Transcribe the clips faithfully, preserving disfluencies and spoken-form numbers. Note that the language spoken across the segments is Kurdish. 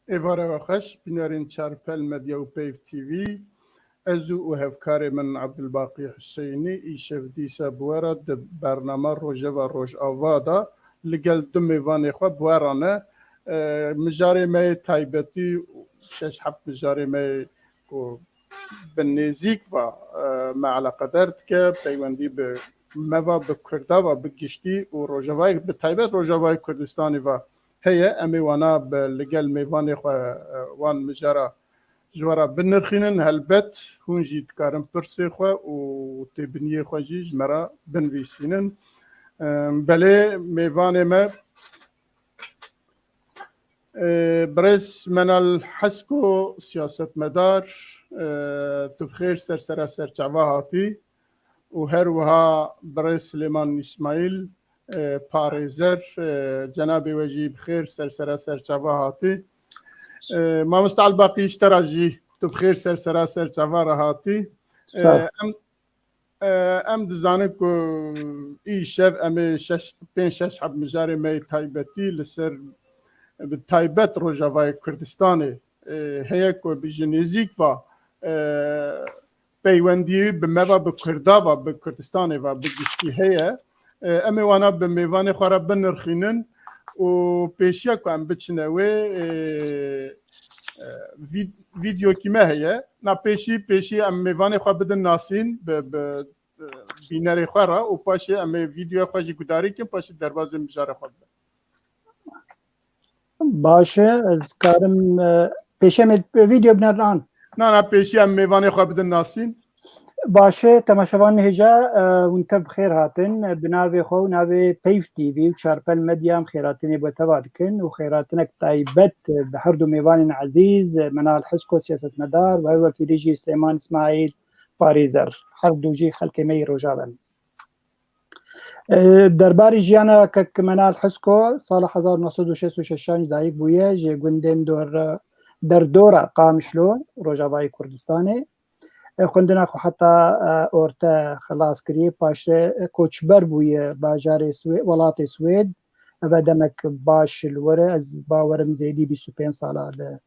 Êvara we xweş, bînerên Çarpel Medya û Peyv T V. Ez û, û hevkarê min Abdulbaqî Huseyinî îşev dîsa bi we re di bernama Rojeva Rojava de li gel du mêvanê xwe bi we re ne. E, mijarê me yê taybetî, şeş heft mijarê me yê ku bi nêzîk ve, e, me eleqedar dike, peywendî bi me ve, bi Kurda ve bi giştî û Rojavayê, bi taybet Rojavayê Kurdistanê ve heye. Em ê wana bi, li gel mêvanê xwe, e, wan mijara ji we re binirxînin. Helbet hûn jî dikarin pirsê xwe û têbiniyê xwe jî ji me re binivîsînin. E, belê mêvanê me, e, birêz Menal Hesko, siyasetmedar, e, tu bi xêr ser sera ser çava hatî û her wiha birêz Silêman Îsmaîl, e, parêzer, e, cenabê we jî bi xêr ser sera ser çava hatî. E, Mamoste Elbaqî, ji te re jî tu bi xêr ser sera ser çava re hatî. E, Sağ ol. em, e, em dizanin ku îşev em ê şeş, pênc şeş heb mijarê me yê taybetî li ser, bi taybet Rojavayê Kurdistanê, e, heye ku bi ji nêzîk ve, e, peywendiyê bi me ve, bi Kurda ve, bi Kurdistanê ve bi giştî heye. E, em ê wana bi mêvanê xwe re binirxînin û pêşiya ku em biçine wê, e, e, vîd-, vîdeokî me heye. Na pêşî, pêşî em mêvanê xwe bidin nasîn bi, bi, e, bînerê xwe re û paşê em ê vîdeoya xwe jî gudarî kin, paşê derbazên mijara xwe bidin. Baş e, ez karim, e, pêşê me vîdeo binerin an? Na, na, pêşî em mêvanê xwe bidin nasîn. Baş e, temaşevanên hêja, e, hûn tev bi xêr hatin. Bi navê xwe û navê Peyv T V û Çarpel Medya em xêrhatinê bo teva dikin û xêrhatinek taybet, e, bi her du mêvanên ezîz, e, Menal Hisko siyasetmedar û her wekî dî jî Silêman Îsmaîl parêzer. Her du jî xelkê me yê Rojava ne. E, derbarê jiyana kek Menal Hisko, sala hezar û neh sed û şêst û şeşan ji dayik bûye, ji gundên dor, derdora Qamişlo, Rojavayê Kurdistanê. E, xwendina xwe heta, e, orte xilas kiriye, paşê, e, koçber bûye bajarê Swê-, welatê Swêd. Eve demek baş li wir e, ez bawerim zêdî bîst û pênc sala li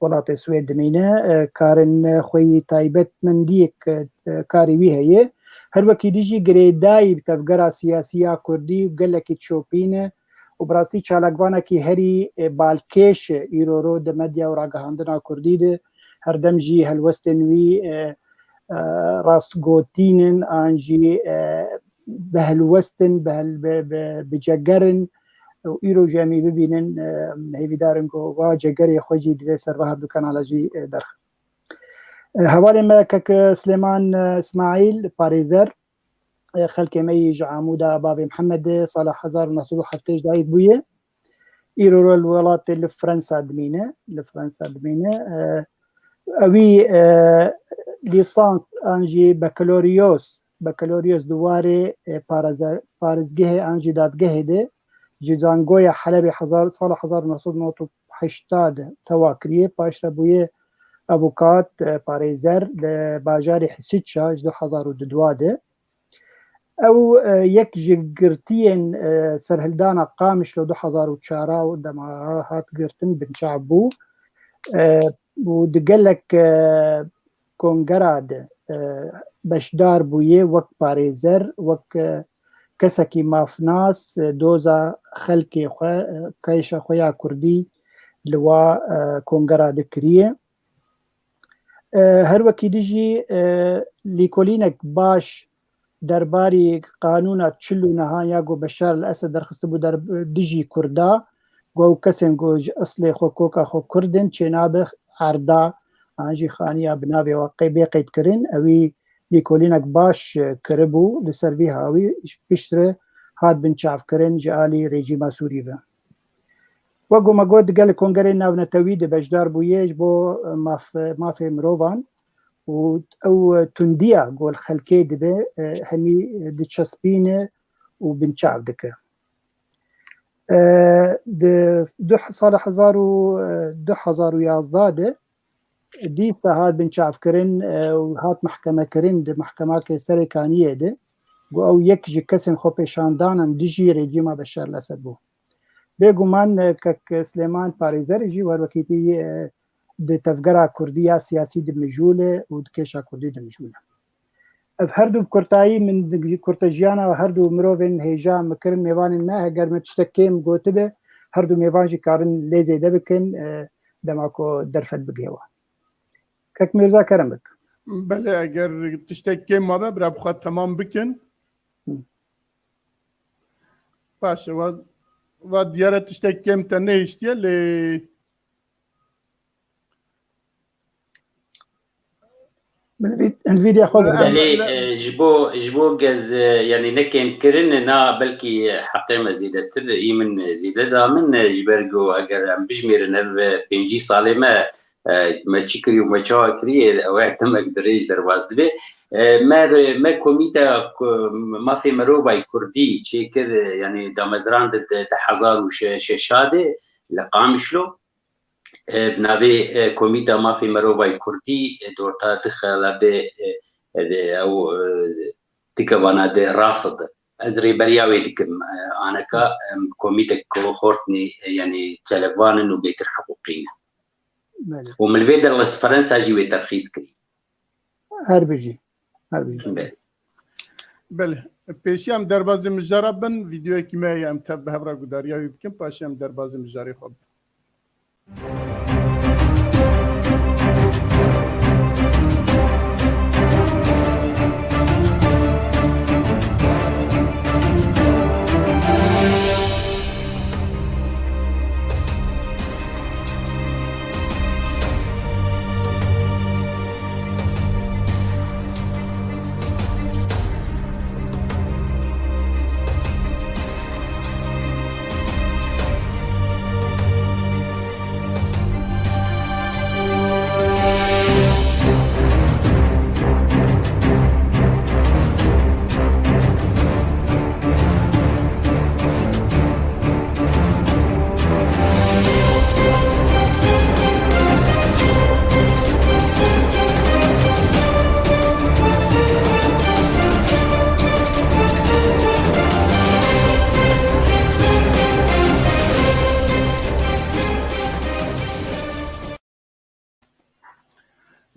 welatê Swêd dimîne, e, karên xwe yî taybetmendiyek, e, karê wî heye. Her wekî dî jî girêdayî bi tevgera siyasî ya kurdî û gelekî çopîn e û bi rastî çalakvanekî herî, e, balkêş e îroro di medya û ragihandina kurdî de. Herdem jî helwestên wî, e, e, rastgotîn in an jî, e, bi helwest in, bi hel-, bi, bi, bi ceger in. Û îro jî em ê bibînin, e, hêvîdar in ku wa cegerê xwe jî divê ser va her du kanala jî, e, derxin. E, hevalê me kek Silêman, e, Îsmaîl parêzer, e, xelkê me yî ji Amûda Bavê Mihemedê sala hezar û neh sed û heftê ji dayik bûye. Îro li welatê li Fransa dimîne, li Fransa dimîne. E, ewî, e, lîsans an jî bakaloriyos, bakaloriyos di warê, e, parêze-, parêzgehê an jî dadgehê de ji Zangoya Helebê hezar, sala hezar û neh sed û nod û heşt de tewa kiriye. Paş re bûye avukat, e, parêzer li bajarê Hisiça ji du hezar û dudwa de. Ew, e, yek ji girtiyên, e, serhildana Qamişlo du hezar û çar û dema hat girtin binçav bû. E, û di gelek, e, kongera de, e, beşdar bûye wek parêzer, wek, e, kesekî mafnas, e, doza xelkê xwe, e, keyşa xwe ya kurdî li wa, e, kongera de kiriye. E, her wekî dî jî, e, lîkolînek baş derbarî qanûna çil û nehan ya ku Beşar el Esed derxistibû der-, dijî Kurda, ku ew kesên ku ji eslê xwe koka xwe Kurd in, çênabe erda an jî xaniya bi navê we qey-, bê qeydkirin, ewî lîkolînek baş, e, kiribû, li ser vî hawî piştre hat binçavkirin ji alî rejîma Sûrî ve. Wek ku me got, di gel kongerên navnetewî de beşdar bûye ji bo, e, maf-, mafê mirovan û ew, e, tundiya ku li xelkê dibe, e, hemî diçespîne û binçav dike. E, di du, sala hezar û, e, du hezar û yazdeh de dîsa hat binçavkirin, e, û hat mehkemekirin di Mehkemake Serêkaniyê de, ku ew yek ji kesên xwepêşandanan dijî rejîma Beşar el Esed bû. Bêguman, e, kek Silêman Parêzerî jî wer wekî tî, e, di tevgera kurdî ya siyasî di mijûl e û di kêşa kurdî di mijûl e. Ev her du bi kurtayî min di kurtejiyana her du mirovên hêja min kirin mêvanên me, heger me tiştek kêm gotibe, her du mêvan jî karin lê zêde bikin, e, dema ku derfet bigihê we. Kek Mîrza, kerem bik. Belê, eger tiştek kêm mabe, bira bi xwe temam bikin. Hı. Baş e, va, va diyare tiştek kêm te nehiştiye, lê Min vî-, min vîdya xwe guhdar. Belê, e, ji bo, ji bo gez, e, yanî ne kêmkirin, na belkî heqê me zêdetir, î min zêde da min, e, ji ber ku eger em bijmêrin ev, e, pêncî salê me, e, me çi kirî û me çawa kirî, ew her demek dirêj derbas dibe. E, me, me komîteya ku, mafê mirovayî kurdî çêkir, e, yanî damezrand di, di hezar û şeş de li Qamişlo. E, bi navê, e, Komîta Mafê Mirovayî Kurdî, e, di orta du xelatê, e, e, de ew, e, dike vana de rast e. Ez rêberiya wê dikim. E, aneka, em, komîtek ku xortnî, e, yanî çalakvan in û bêtir hiqûqî ne. Belê. Û min li vê de li Fransa jî wê terxîs kirî. Her bijî. Her bijî. Belê. Belê. Pêşî em derbazê mijara bin, vîdeoyekî me heye, em tev bi hev re gudariya wî bikin, paşê em derbazê mijarê xwe bin.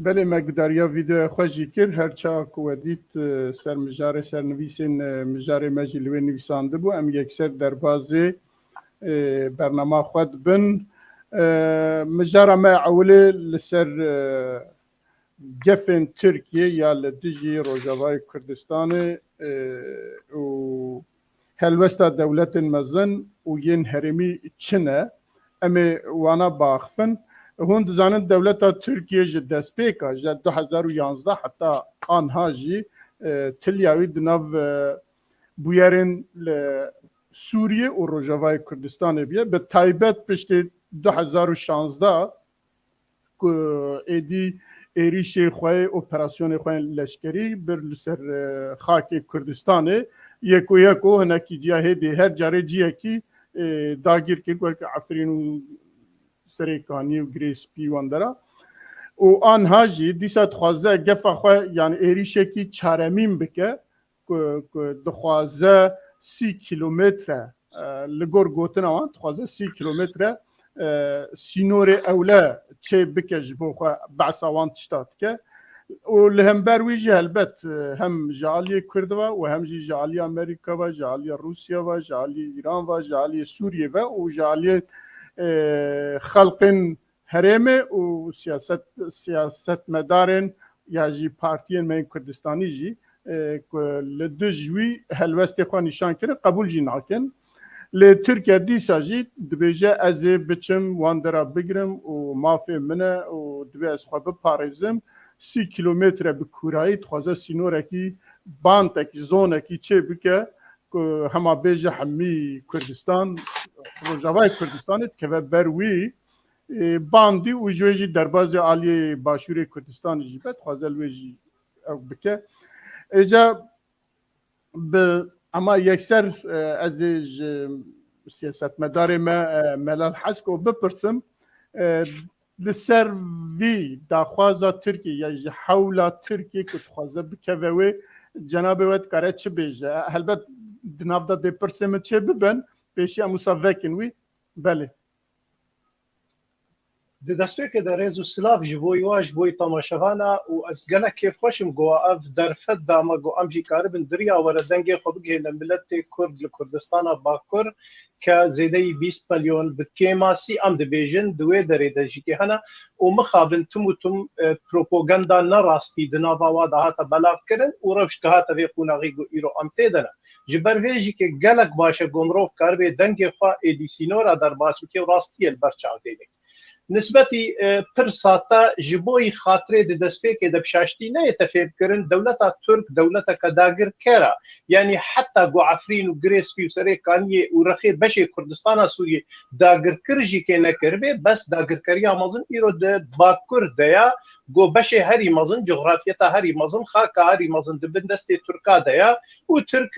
Belê, me gudariya vîdeoya xwe jî kir. Her çawa ku we dît, e, ser mijarê, ser nivîsên, e, mijarê me jî li wê nivîsandibû. Em yekser derbazê, e, bernama xwe dibin. E, mijara me ewilê li ser, e, gefên Tirkiyê ya li dijî Rojavayê Kurdistanê, e, û helwesta dewletên mezin û yên herêmî çi ne? Em ê wana biaxifin. Hûn dizanin dewleta Tirkiye ji destpêka, ji du hezar û yanzdeh heta anha jî, e, tiliya wî di nav, e, bûyerên li Sûriye û Rojavayê Kurdistanê bûye. Bi taybet piştî du hezar û şanzdeh ku êdî êrîşê xwe yê, operasyonê xwe yên leşkerî bir li ser, e, xakê Kurdistanê, yeko yeko hinekî ciya hêdî her carê ciyekî, e, dagîr kir, weke Efrîn û Serêkanî û Girê Spî wan dera. Û anha jî dîsa dixwaze gefa xwe, yani êrîşekî çaremîn bike, ku, ku dixwaze sî kîlometre, e, li gor gotina wan, dixwaze sî kîlometre, e, sînorê ewle çê bike ji bo xwe, behsa wan tişta dike. Û li hember wî jî helbet, e, hem ji aliyê Kurd ve û hem jî ji aliyê Amerîka ve, ji aliyê Rûsya ve, ji aliyê Îran ve, ji aliyê Sûriyê ve û ji aliyê, e, xelqên herêmê û siyaset, siyasetmedarên ya jî partiyên me yên Kurdistanî jî, e, ku li dij wî helwestê xwe nîşan kirin, qebûl jî nakin. Lê Tirkiye dîsa jî dibêje, ez ê biçim wan dera bigrim û mafê min e û divê ez xwe biparêzim. Sî kîlometre bi kûrayî dixwaze sînorekî, bantekî, zonekî çê bike ku hema bêje hemî Kurdistan, Rojavayê Kurdistanê dikeve ber wî, e, bandî û ji wê jî derbazê aliyê Başûrê Kurdistanê jî be, dixwaze li wê jî ew bike. Êca bi ema yekser, e, ez ê ji siyasetmedarê me, e, Melal Hesko bipirsim, e, li ser vî daxwaza Tirkiyê ya ji hewla Tirkiyê ku dixwaze bikeve wê, cenabê we dikare çi bêje? Helbet di nav de dê pirsê min çê bibin, pêşî em wisa vekin wî. Belê. Di destpêkê de rêz û silav ji bo wa, ji bo temaşevana û ez gelek kêfxweş im ku ev derfet da me ku em jî karibin di riya were dengê xwe bigihêne miletê Kurd li Kurdistana Bakur ke zêdeyî bîst milyon bi kêmasî em dibêjin di wê derê de jî kê hene û mixabin tim û tim, e, propaganda nerastî di nava wa de hate belavkirin û rewş dihate vê qonaxî ku îro em tê de ne. Ji ber vê jî ke gelek baş e ku mirov karibe dengê xwe êdî sînora derbas bike û rastiyê li ber çavdênê. Nisbetî, e, pirsa te ji bo yî xatirê di destpêkê de bi şaştî neyê te fêmkirin, dewleta Tirk dewleteke dagirker e. Yanî heta ku Efrîn û Girê Spî û Serê Kaniyê û rexê beşê Kurdistana Sûriyê dagirkir jî kê nekiribê, bes dagirkeriya mezin îro di Bakur de ye, ku beşê herî mezin, cografiyeta herî mezin, xaka herî mezin di bin destê Tirka de ye û Tirk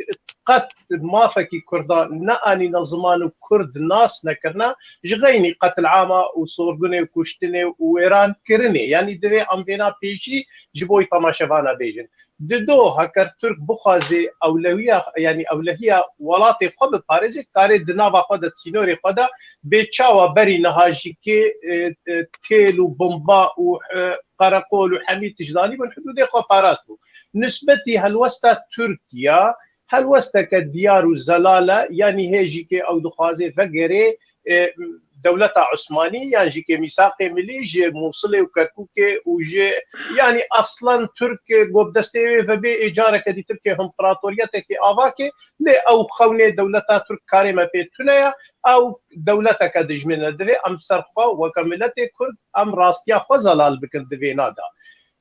qet mafekî Kurda neanîne ziman û Kurd nas nekirine, ji xeynî qetilama û sorgunê û kuştinê û wêrankirinê. Yanî divê em vêna pêşî ji bo temaşevana bêjin. Dido, heker Tirk bixwaze ewlewiya, yanî ewlehiya welatê xwe biparêze, karê di nava xwe de, sînorê xwe de bê çawa berî niha jî kê, e, e, têl û bomba û, e, qereqol û hemî tişt danîbûn, hidûdê xwe parast bû. Nisbetî helwesta Tirkiya, helwesteke diyar û zelal e, yanî hê jî kê ew dixwaze vegerê, e, dewleta Osmanî yan jî kê mîsaqê milî ji Mûsilê û Kerkûkê û ji, yanî aslan Tirk, e, ku bi destê wê vebê ê careke dî Tirkê împeratoriyeteke ava ke, lê ew xewnê dewleta Tirk karê me pê tune ye, ew dewleteke dijmin e. Divê em ser xwe weke miletê Kurd em rastiya xwe zelal bikin di vêna de.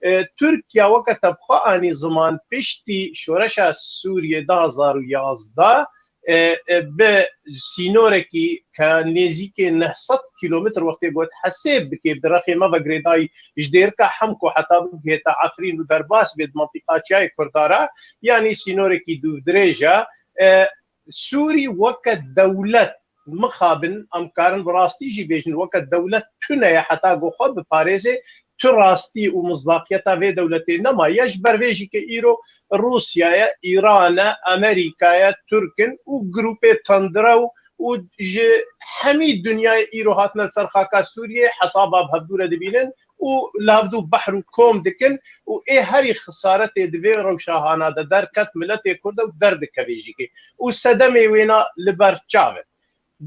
E, Tirkiye weke te bi xwe anî ziman piştî şoreşa Sûriyê du hazar û yazdeh, e, e, bi sînorekî ke nêzîkê neh sed kîlometr wextê got hesêb bike, bi rexê me ve girêdayî ji Dêrika Hemko heta bigihête Efrîn û derbas bê di mintîqa çiyayê Kurda re, yanî sînorekî dûvdirêj e. E, Sûrî weke dewlet mixabin, em karin bi rastî jî bêjin, weke dewlet tune ye heta ku xwe biparêze, tu rastî û mizdaqiyeta vê dewletê nema. Ya ji ber vê jî ke îro Rûsya ye, Îran e, Amerîka ye, Tirk in û grûpê tundrew û ji hemî dinyayê îro hatine li ser xaka Sûriyê hesaba bi hevdû re dibînin û li hevdû behr û kom dikin û ê herî xisaretê di vê rewşa hana de derket miletê Kurd e û derdikeve jî kê. Û sedemê wêna li ber çav e.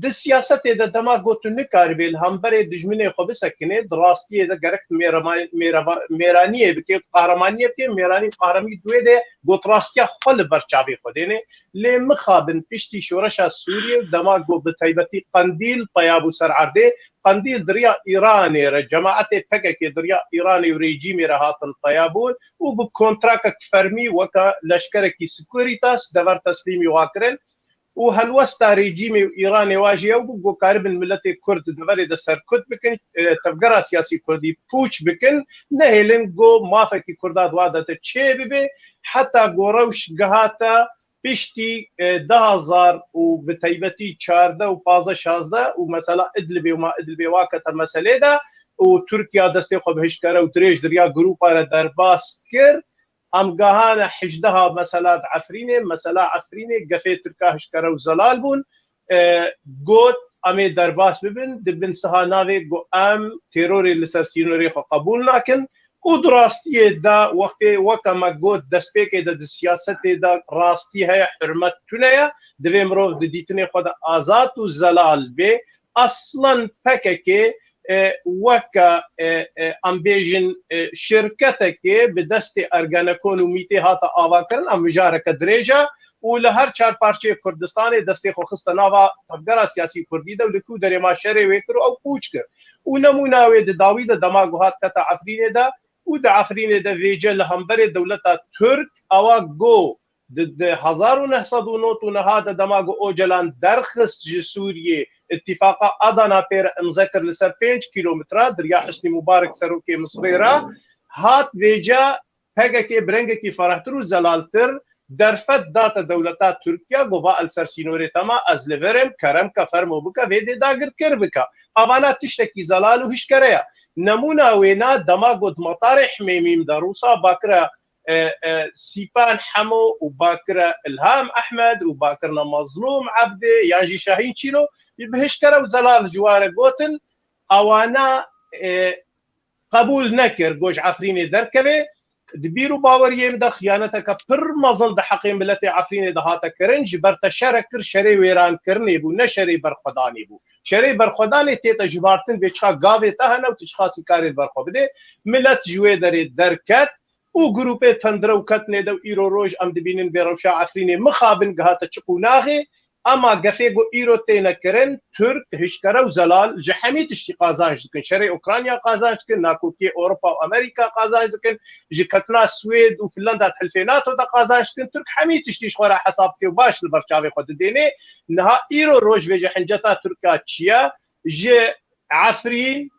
Di siyasetê de dema got tu nikaribê li hemberê dijminê xwe bisekinê, di rastiyê de gerek mêrema-, mêreva-, mêraniyê bikê, qahremaniyê bikê, mêranî û qahremanî di wê de got rastiya xwe li ber çavê xwe dênê. Lê mixabin piştî şoreşa Sûriyê û dema got bi taybetî Qendîl peya bû ser erdê, Qendîl di riya Îranê re, cemaetê P K K di riya Îranê û rejîmê re hatin peya bûn û bi kontrakek fermî weke leşkerekî Securitas dever teslîmî wa kirin. Û helwesta rejîmê û Îranê wa jî ew bû ku karibin miletê Kurd di deverê de serkut bikin, e, tevgera siyasî Kurdî pûç bikin, nehêlin ku mafekî Kurda di wa de çê bibe, heta ku rewş gihate piştî, e, du hazar û bi taybetî çardeh û pazdeh şazdeh û mesela Idlibê û ma Idlibê wa kete meselê de û Tirkiya destê xwe bi hişkere û dirêj di riya grûpa re derbas kir. Em gahane hejdeha mesela di Efrînê, mesela Efrînê gefê Tirka hişkere û zelal bûn. E, got, em ê derbas bibin, di bin siha navê got, em terorê li ser sînorê xwe qebûl nakin. Û di rastiyê de wextê weke me got, destpêkê de di siyasetê de rastî heye, hurmet tune ye. Divê mirov di dîtinê xwe de azad û zelal bê. Aslan P K K, e, weke, e, e, em bêjin, e, şirketekê bi destê Ergenekon û MÎT'ê hate avakirin, em mijareke dirêj e û li her çar parçeyê Kurdistanê destê xwe xiste nava tevgera siyasî Kurdî de û li ku derê ma şerê wê kir û ew pûç kir. Û nemûna wê di dawî de dema ku hat kete Efrînê de û di Efrînê de vêce li hemberê dewleta Tirk awa go di, di hezar û neh sed û nod û neh de dema ku Ocalan derxist ji Sûriyê, îtîfaqa Adana pê re imze kir li ser pênc kîlometre di riya Husnî Mubarek serokê Misrê re, hat vêca P K K bi rengekî ferehtir û zelaltir derfet date dewleta Tirkiye, got va el ser sînorê te ma, ez li vir im, kerem ke, fermo bike, vê dê dagirkir bike. Avana tiştekî zelal û hişkere ye. Nemûna wêna dema got metarê Himêmîm de Rûsa bakire, e, e, Sîpan Hemo û bakire Ilham Ehmed û bakirine Mazlûm Ebdê yan jî Şahîn Çîlo, Bi hişkere û zelal ji we re gotin, awana, e, qebûl nekir ku ji Efrînê derkeve. Di bîr û baweriyê min de xiyaneteke pir mezin di heqê miletê Efrînê de hate kirin, ji ber te şerek kir, şerê wêrankirinê bû, ne şerê berxwedanê bû. Şerê berxwedanê tête jibartin, vê çiqa gavê te hene û tu çiqasî karê li ber xwe bidê. Milet ji wê derê derket û grûpê tundrew ketine de û îro roj em dibînin vê rewşa Efrînê mixabin gihate çi qûnaxê. Ema gefê ku îro têne kirin, Tirk hişkere û zelal ji hemî tiştî qazanç dikin. Şerê Ukrayna qazanç dikin, nakokiyê Ewropa û Amerîka qazanç dikin, ji ketina Swêd û Finlanda di hilfê NATO de qazanç dikin. Tirk hemî tiştî ji xwe re hesab dike û baş li ber çavê xwe didêne. Niha îro roj vêje hinceta Tirka çi ye? Ji Efrîn,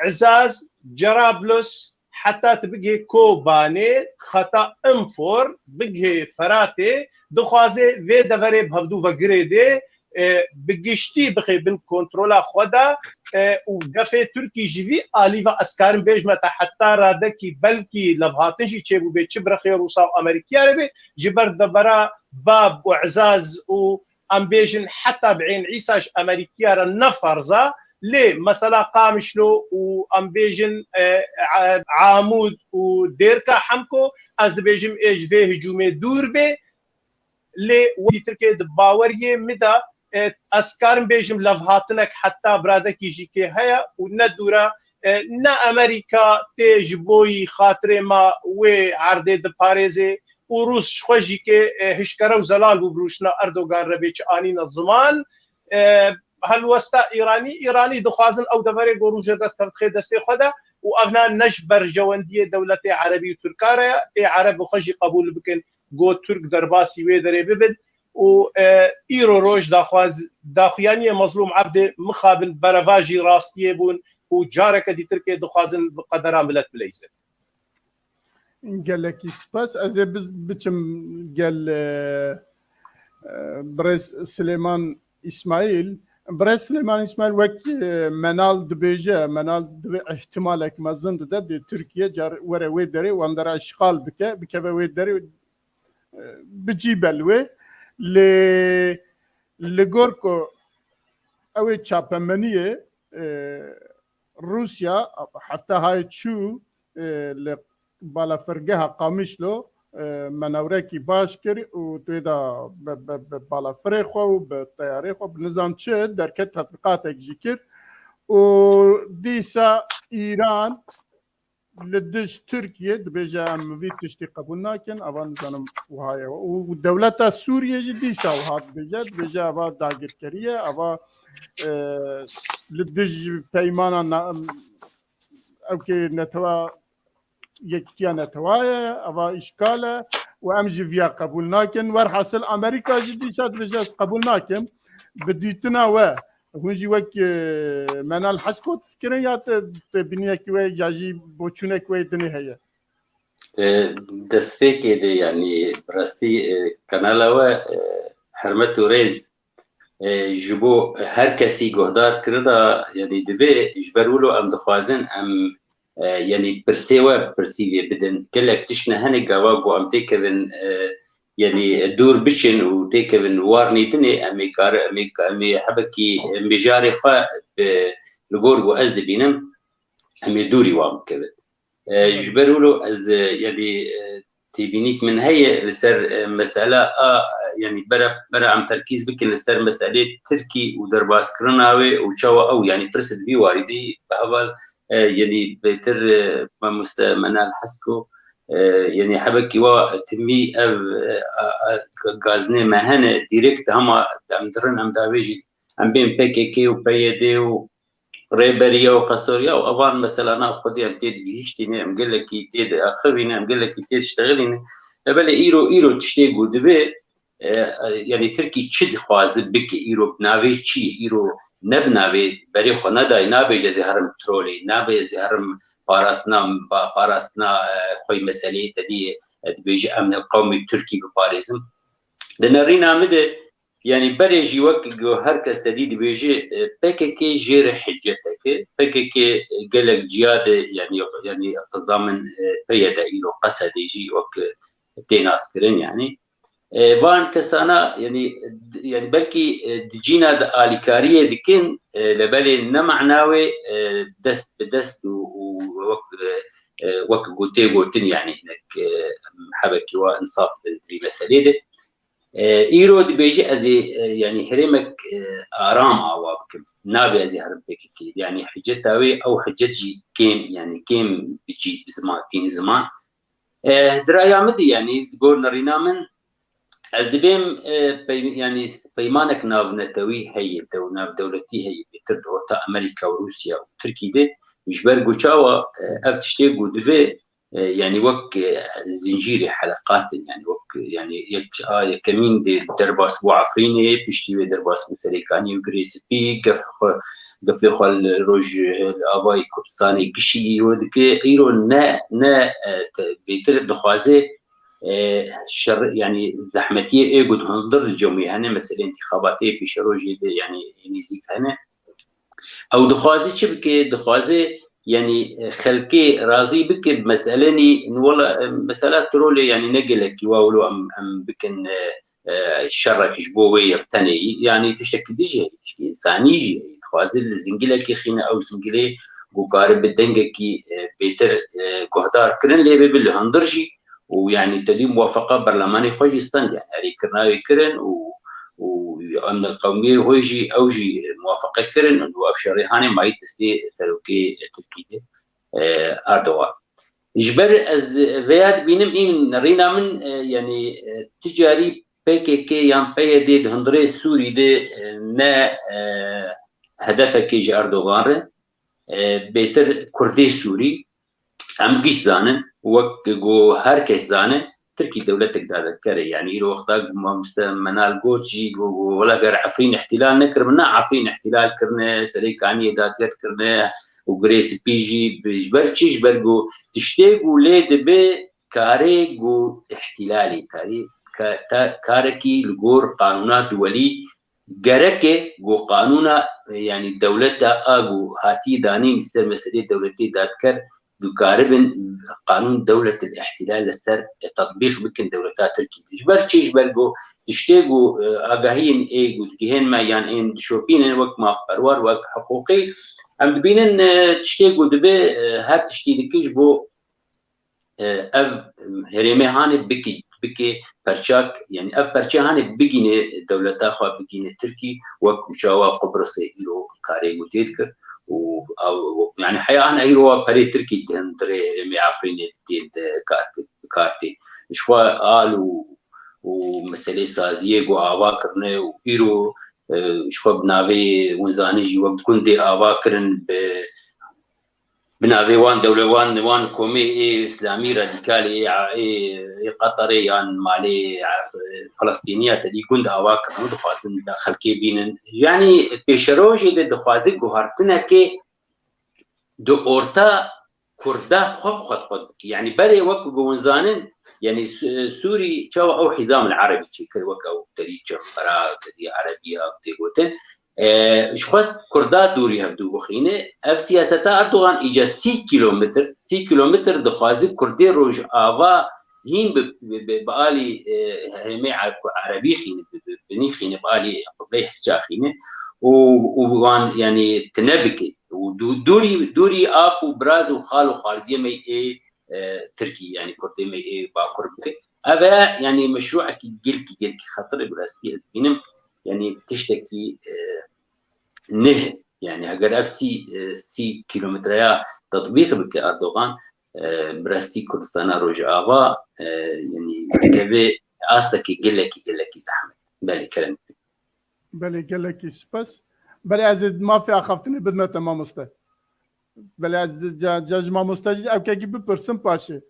Ezaz, Cerablus, heta tu bigihê Kobanê, xeta Infor, bigihê Feratê, dixwaze vê deverê bi hevdû ve girêdê, e, bi giştî bixê bin kontrola xwe de, e, û gefê Tirkî ji vî alî ve ez karim bêjme te heta radekî belkî levhatin jî çêbûbê, çi bi rexê Rûsa û Amerîkiya re bê, ji ber devera Bab û Ezaz û em bêjin heta bi Ên Îsa ji Amerîkiya re ne ferz e, lê mesela Qamişlo û em bêjin, e, e, Amûd û Dêrka Hemko, ez dibêjim ê ji vê hicûmê dûr bê, lê wekî Tirkê di baweriyê min de, e, ez karim bêjim levhatinek heta biradekî jî kê heye û ne dûr e, e, ne Amerîka tê ji boyî xatirê me wê erdê diparêzê û Rûs ji xwe jî kê, e, hişkere û zelal bû bi rûştina Erdogan re bê çi anîne ziman. E, helwesta Îranî, Îranî dixwazin ew deverê ku rûje de dikevtixê destê xwe de û evna ne ji berjewendiyê dewletê Erebî û Tirka re ye, ê Ereb bi xwe jî qebûl bikin ku Tirk derbasî wê derê bibin û, e, îro roj daxwaz-, daxuyaniyê Mezlûm Ebdê mixabin berevajî rastiyê bûn û careke dî Tirkê dixwazin bi qedera milet bileyzin. Gelekî spas. Ez ê biz-, biçim gel, e, e, birêz Silêman Îsmaîl. Birêz Silêman Îsmaîl wek, e, Menal dibêje, Menal divê îhtimalek mezin dide, dê Tirkiye car were wê derê, wan dera îşxal bike, bikeve wê derê, e, bi cî be li wê. Lê li gor ku ew ê çapemeniyê, e, Rûsya hefte hay çû, e, li balafirgeha Qamişlo, e, manewrekî baş kir û tu wê de bi, bi, bi balafirê xwe û bi teyarê xwe, bi nizam çi derket, tetbîqatek jî kir û dîsa Îran li dij Tirkiye dibêje, em vî tiştî qebûl nakin, eva nizanim wiha ye. Û dewleta Sûriye jî dîsa wiha dibêje, dibêje eva dagirkerî ye, eva, e, li dij peymana na-, ew kê netewa, yekîtiya netewa ye, eva îşgal e û em jî viya qebûl nakin. Werhasil Amerîka jî dîsa dibêje ez qebûl nakim. Bi dîtina we, hûn jî wek, e, Menal Hesko difikirin ya te, têbîniyekî we ya jî boçûnek we dinê heye? E, destpêkê de, yanî, bi rastî, e, kanala we, e, hermet û rêz, e, ji bo her kesî guhdar kirina, yanî, dibe, ji ber wilo em dixwazin em, e, yanî, pirsê we pirsî vê bidin. Gelek tişt ne hene gava ku em têkevin, e, yanî, dûr biçin û têkevin warnî dinê, em ê kar-, em ê, em ê hebekî, e, mijarê xwe bi, li gor ku ez dibînim, em ê dûrî wan bikevin. E, ji ber wilo ez, e, yanî, e, têbînîk min heye li ser, e, mesela a, e, yanî bere, bere em terkîz bikin li ser meselê Tirkî û derbaskirina wê û çawa ew, yanî pirs di vî warî de bi heval, e, yanî bêtir, e, mamoste Menal Hesko, e, yanî hebekî wa timî ev, e, a, a, gazinê me hene, dîrekt hema em dirin em davê jî em bên P K K û P Y D û Rêberiya û Qesoriya û evan mesela nav xwedî em tê digihîştîne, em gelekî tê diaxivîne, em gelekî tê diştexilîne. E, belê îro, îro tiştê ku divê, e, e, yanî Tirkî çi dixwaze bike, îro bi navê çi ye? Îro ne bi navê berê xwe nedayê, nabêje ez ê herim trolê, nabê ez ê herim parastina, pa-, parastina, e, xwey meseleyê te diyê, e, dibêje em li qewmê Tirkî biparêzim. Di nerîna min de, yanî berê jî wek ku her kes te dî dibêje, e, P K K jêr hiccetek e. P K K gelek ciya de, yanî, yanî qiza min, e, P Y D îro Qesedê jî wek, e, tê naskirin, yanî. E, van kesana, yani, d-, yani belkî, e, di cîna de alîkariyê dikin, e, le belê ne mana wê, e, dest bi dest û, û wek, e, e, wek gotê gotin, yani hinek, e, hebekî wa insaf di vî meselê de. E, îro dibêje ez ê, e, yani herêmek, e, aram awa bikim. Nabe ez ê herim P K K. Yani hiceta wê ew hicet jî kêm, yani kêm bi cî bi ziman, tîni ziman. E, di raya min de, yani di gor nerîna min, ez dibêm, e, pey-, yani peymanek navnetewî heye, dew-, navdewletî heye, bêtir di orta Amerîka û Rûsya û Tirkî de, ji ber ku çawa, e, ev tiştê ku divê, e, yani wek, e, zincîrê heleqat in, yani wek, yani yek, a yekemîn de derbas bû Efrînê, piştî wê derbas bû Serêkaniyê û Girê Spî, gef xwe, gefê xwe li roj, li avayê Kurdistanê gişî îro dike. Îro ne, ne, e, te-, bêtir dixwaze, e, şer, yani zehmetiyê ê ku di hundir di cemûyê hene, mesela întîxabatê pêşerojê de, yani ê nêzîk hene. Ew dixwaze çi bike? Dixwaze, yani, e, xelkê razî bike bi meselenî, wela, e, mesela trolê, yani ne gelekî wa wilo em, em bikin, e, e, şerek ji bo wê yek tenê yî. Yani tiştekî dijî heye, tiştekî însanî jî heye. Dixwaze li zingilekî xîne, ew zingilê ku karibe dengekî, e, bêtir, e, guhdar kirin lê bibe li hundir jî. Û yani te dî muwafaqa berlemanê xwe jî stend, yani erêkirina wê kirin û, û em li qewmiyê xwe jî, ew jî muwafaqe kirin û ev şerê hanê mayî destê serokê Tirkî de, e, Erdogan. Ji ber ez vêya dibînim, î nerîna min, e, yani, e, ti carî P K K yan P Y D di hundirê Sûrî de, e, ne, e, hedefekê ji Erdogan re, e, bêtir Kurdê Sûrî, em giş zanin, wek ku her kes zane, Tirkî dewletek dadekere. Yani îro wexta ku mamoste Menal got jî, got, got, wela ger Efrîn îhtîlal nekiribin, na Efrîn îhtîlal kirine, Serê Kaniyê dadger kirine û Girê Spî jî, bi-, ji ber çi? Ji ber ku tiştê ku lê dibe karê ku îhtîlalê, karê, ka-, ta-, karekî li gor qanûna duwelî gerek e ku qanûna, yani dewleta a ku hatî danîn li ser meselê dewletê dadker, dikaribin qanûn dewletil îhtîlal li ser, e, tetbîq bikin dewleta Tirkî. Ji ber çi? Ji ber ku tiştê ku, e, agahiyên ê ku digihên me yan ên dişopînin wek mafperwer, wek hiqûqî, em dibînin, e, tiştê ku dibe, e, her tiştî dike ji bo, e, ev herêmê hanê bikî, bikê perçak, yani ev perçe hanê bigîne dewleta xwe, bigîne Tirkî, wek ku çawa Qubrisê îro karê ku tê dikir û ew, yani heya hene îro wa perê Tirkî di hundirê herêmê Efrînê tên de kar, kar tê. Ji xwe al û, û meselê saziyê ku ava kirine û îro, e, ji xwe bi navê winzanî jî wek gundê ava kirin, bi, bi navê wan dewle-, wan, wan komê ê îslamî radîkalê ê, ê, ê Qeterê yan malê Filistîniya te dî gund ava kirin û dixwazin da xelkê bînin. Yani pêşerojê de dixwaze guhertinekê di orta Kurda xwe bi xwe dixwe dibike. Yani berê wek ku hûn zanin, yani Su-, Sûrî çawa ew hîzam li Erebî çêkir, wek ew derî çembera, derî Erebiya tê gotin. E, ji xwest Kurda dûrî hevdû bixîne. Ev siyaseta Erdogan îca sî kîlometr, sî kîlometr dixwaze Kurdê Rojava hîn bi, bi, bi, bi alî, e, herêmê Ere-, Erebî xîne, bi, bi, binî xîne, bi alî qibleyê Hesca xîne û, û wan, yani, tine bike. Û dû-, dûrî, dûrî ap û biraz û xal û xalziyê me ê, e, Tirkî, yani Kurdê me ê Bakur bike. Ev e, yani meşruekî gelkî, gelkî xetir e, bi rastî ez dibînim. Yani tiştekî, e, neh, yani heger ev sî, e, sî kîlometreya tetbîq bike Erdogan, e, bi rastî Kurdistana Rojava, e, yani dikeve astekî gelekî, gelekî zehmet. Belê, kerem. Belê, gelekî spas. Belê, ez ê mafê axaftinê bidime te, mamoste. Belê, ez ca, ca ji mamoste jî ew kekî bipirsim paşê.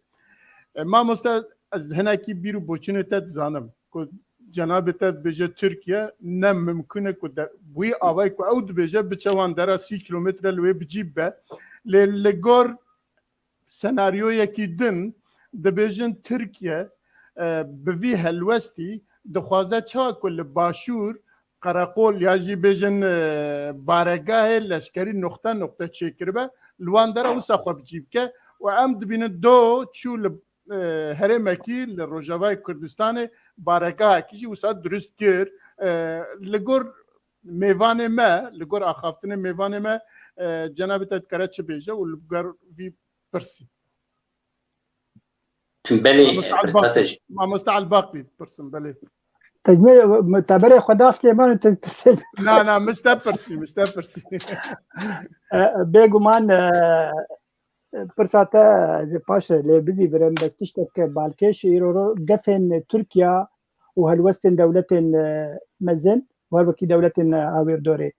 E, mamoste, ez hinekî bîr û boçûnê te dizanim ku cenabê te dibêje Tirkiye ne mimkun e ku de-, wî avayî ku ew dibêje biçe wan dera sî kîlometre li wê bi cî bibe. Lê li gor senaryoyekî din dibêjin Tirkiye, e, bi vî helwestî dixwaze çawa ku li başûr qereqol ya jî bêjin, e, baregahê leşkerî noqte noqte çêkiribe, li wan dera wisa xwe bi cî bike û em dibînin do çû li e, herêmekî li Rojavayê Kurdistanê baregahekî jî wisa dirust kir. E, li gor mêvanê me, li gor axaftinê mêvanê me, e, cenabê te dikare çi bêje û li gor vî pirsî. Belê, Mamoste pirsa Elbaqî, te jî. Mamoste Elbaqî pirsin, belê. Tecmê muteberê Xweda Silêman û te pirsê. Na, na, min ji te pirsî, min ji te pirsî. E, bêguman, e, pirsa te ez ê paş lê bizî birim, bes tiştek balkêş îro ro gefên Tirkiya û helwestên dewletên, e, mezin û her wekî dewletên, e, hawîrdorê.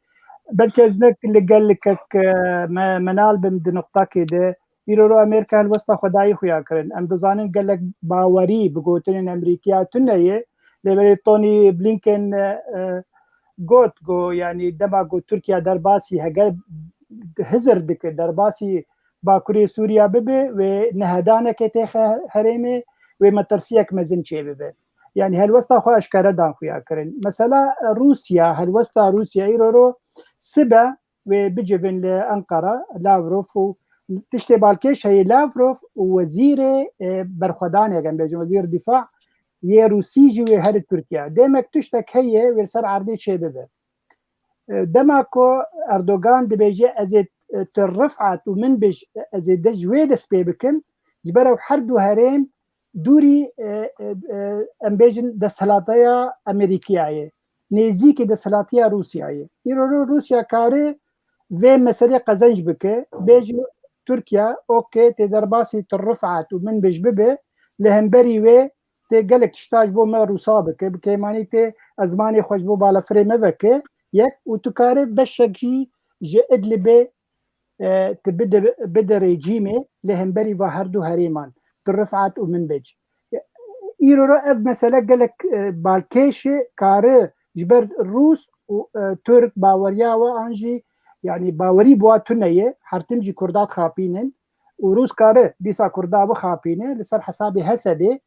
Belkî ez ne li gel kek, e, me, menal bim di nuqtakê de. Îro ro Amerîka helwesta xwe dayî xuya kirin. Em dizanin gelek bawerî bi gotinên Amerîkiya tune ye. Lê belê Tony Blinken, e, e, got, go, yanî dema ku Tirkiye derbasî heger hizir dike, derbasî Bakurê Sûriya bibe, wê nehedaneke têxe herêmê, wê metirsiyek mezin çêbibe. Yanî helwesta xwe eşkere dan xuya kirin. Mesela Rûsya, helwesta Rûsya îro ro sibe wê bicivin li Enqera, Lavrov û tiştê balkêş heye, Lavrov û wezîrê, e, berxwedanê, em bêjin wezîr difa yê Rûsî jî wê here Tirkiye. Demek tiştek heye wê li ser erdê çêbibe. E, dema ku Erdogan dibêje, ez ê, e, tu Rifat û min bij, ez ê de ji wê dest pê bikim, ji ber ew her du herêm dûrî, e, e, e, em bêjin desthilatiya Amerîkiya ye, nêzîkî desthilatiya Rûsya ye. Îro ro Rûsya kare vê meselê qezenc bike, bêje Tirkiye, okê, tê derbasî tu Rifat û min bij bibe, li hemberî wê tê gelek tişta ji bo me Rûsa bike, bi kêmanî tê ezmanê xwe ji bo balafirê me veke, yek, û tu kare beşek jî ji Idlibê, e, tu bide, bide rejîmê li hemberî va her du herêman, tu Rifat û Minbic. Îro ro ev mesele gelek, e, balkêş e, kare ji ber Rûs û, e, Tirk baweriya we an jî, yanî bawerî bi wa tune ye, her tim jî Kurda dixapînin û Rûs kare dîsa Kurda bixapîne li ser hesabê Hesedê,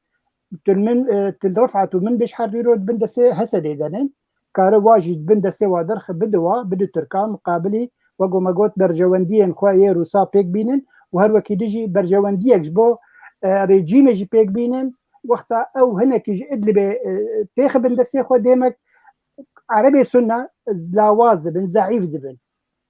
tu min, e, tu Rifat û Minbic her du îro di bin destê Hesedê de ne. Kare wa jî di bin destê wa derxe bide wa, bide Tirka, miqabilî, wek me got, berjewendiyên xwe yê Rûsa pêk bînin û her wekî dijî berjewendiyek ji bo, e, rejîmê jî pêk bînin. Wexta ew hinekî ji Idlibê, e, têxe bin destê xwe, demek Erebê Sunne lawaz dibin, zeîf dibin.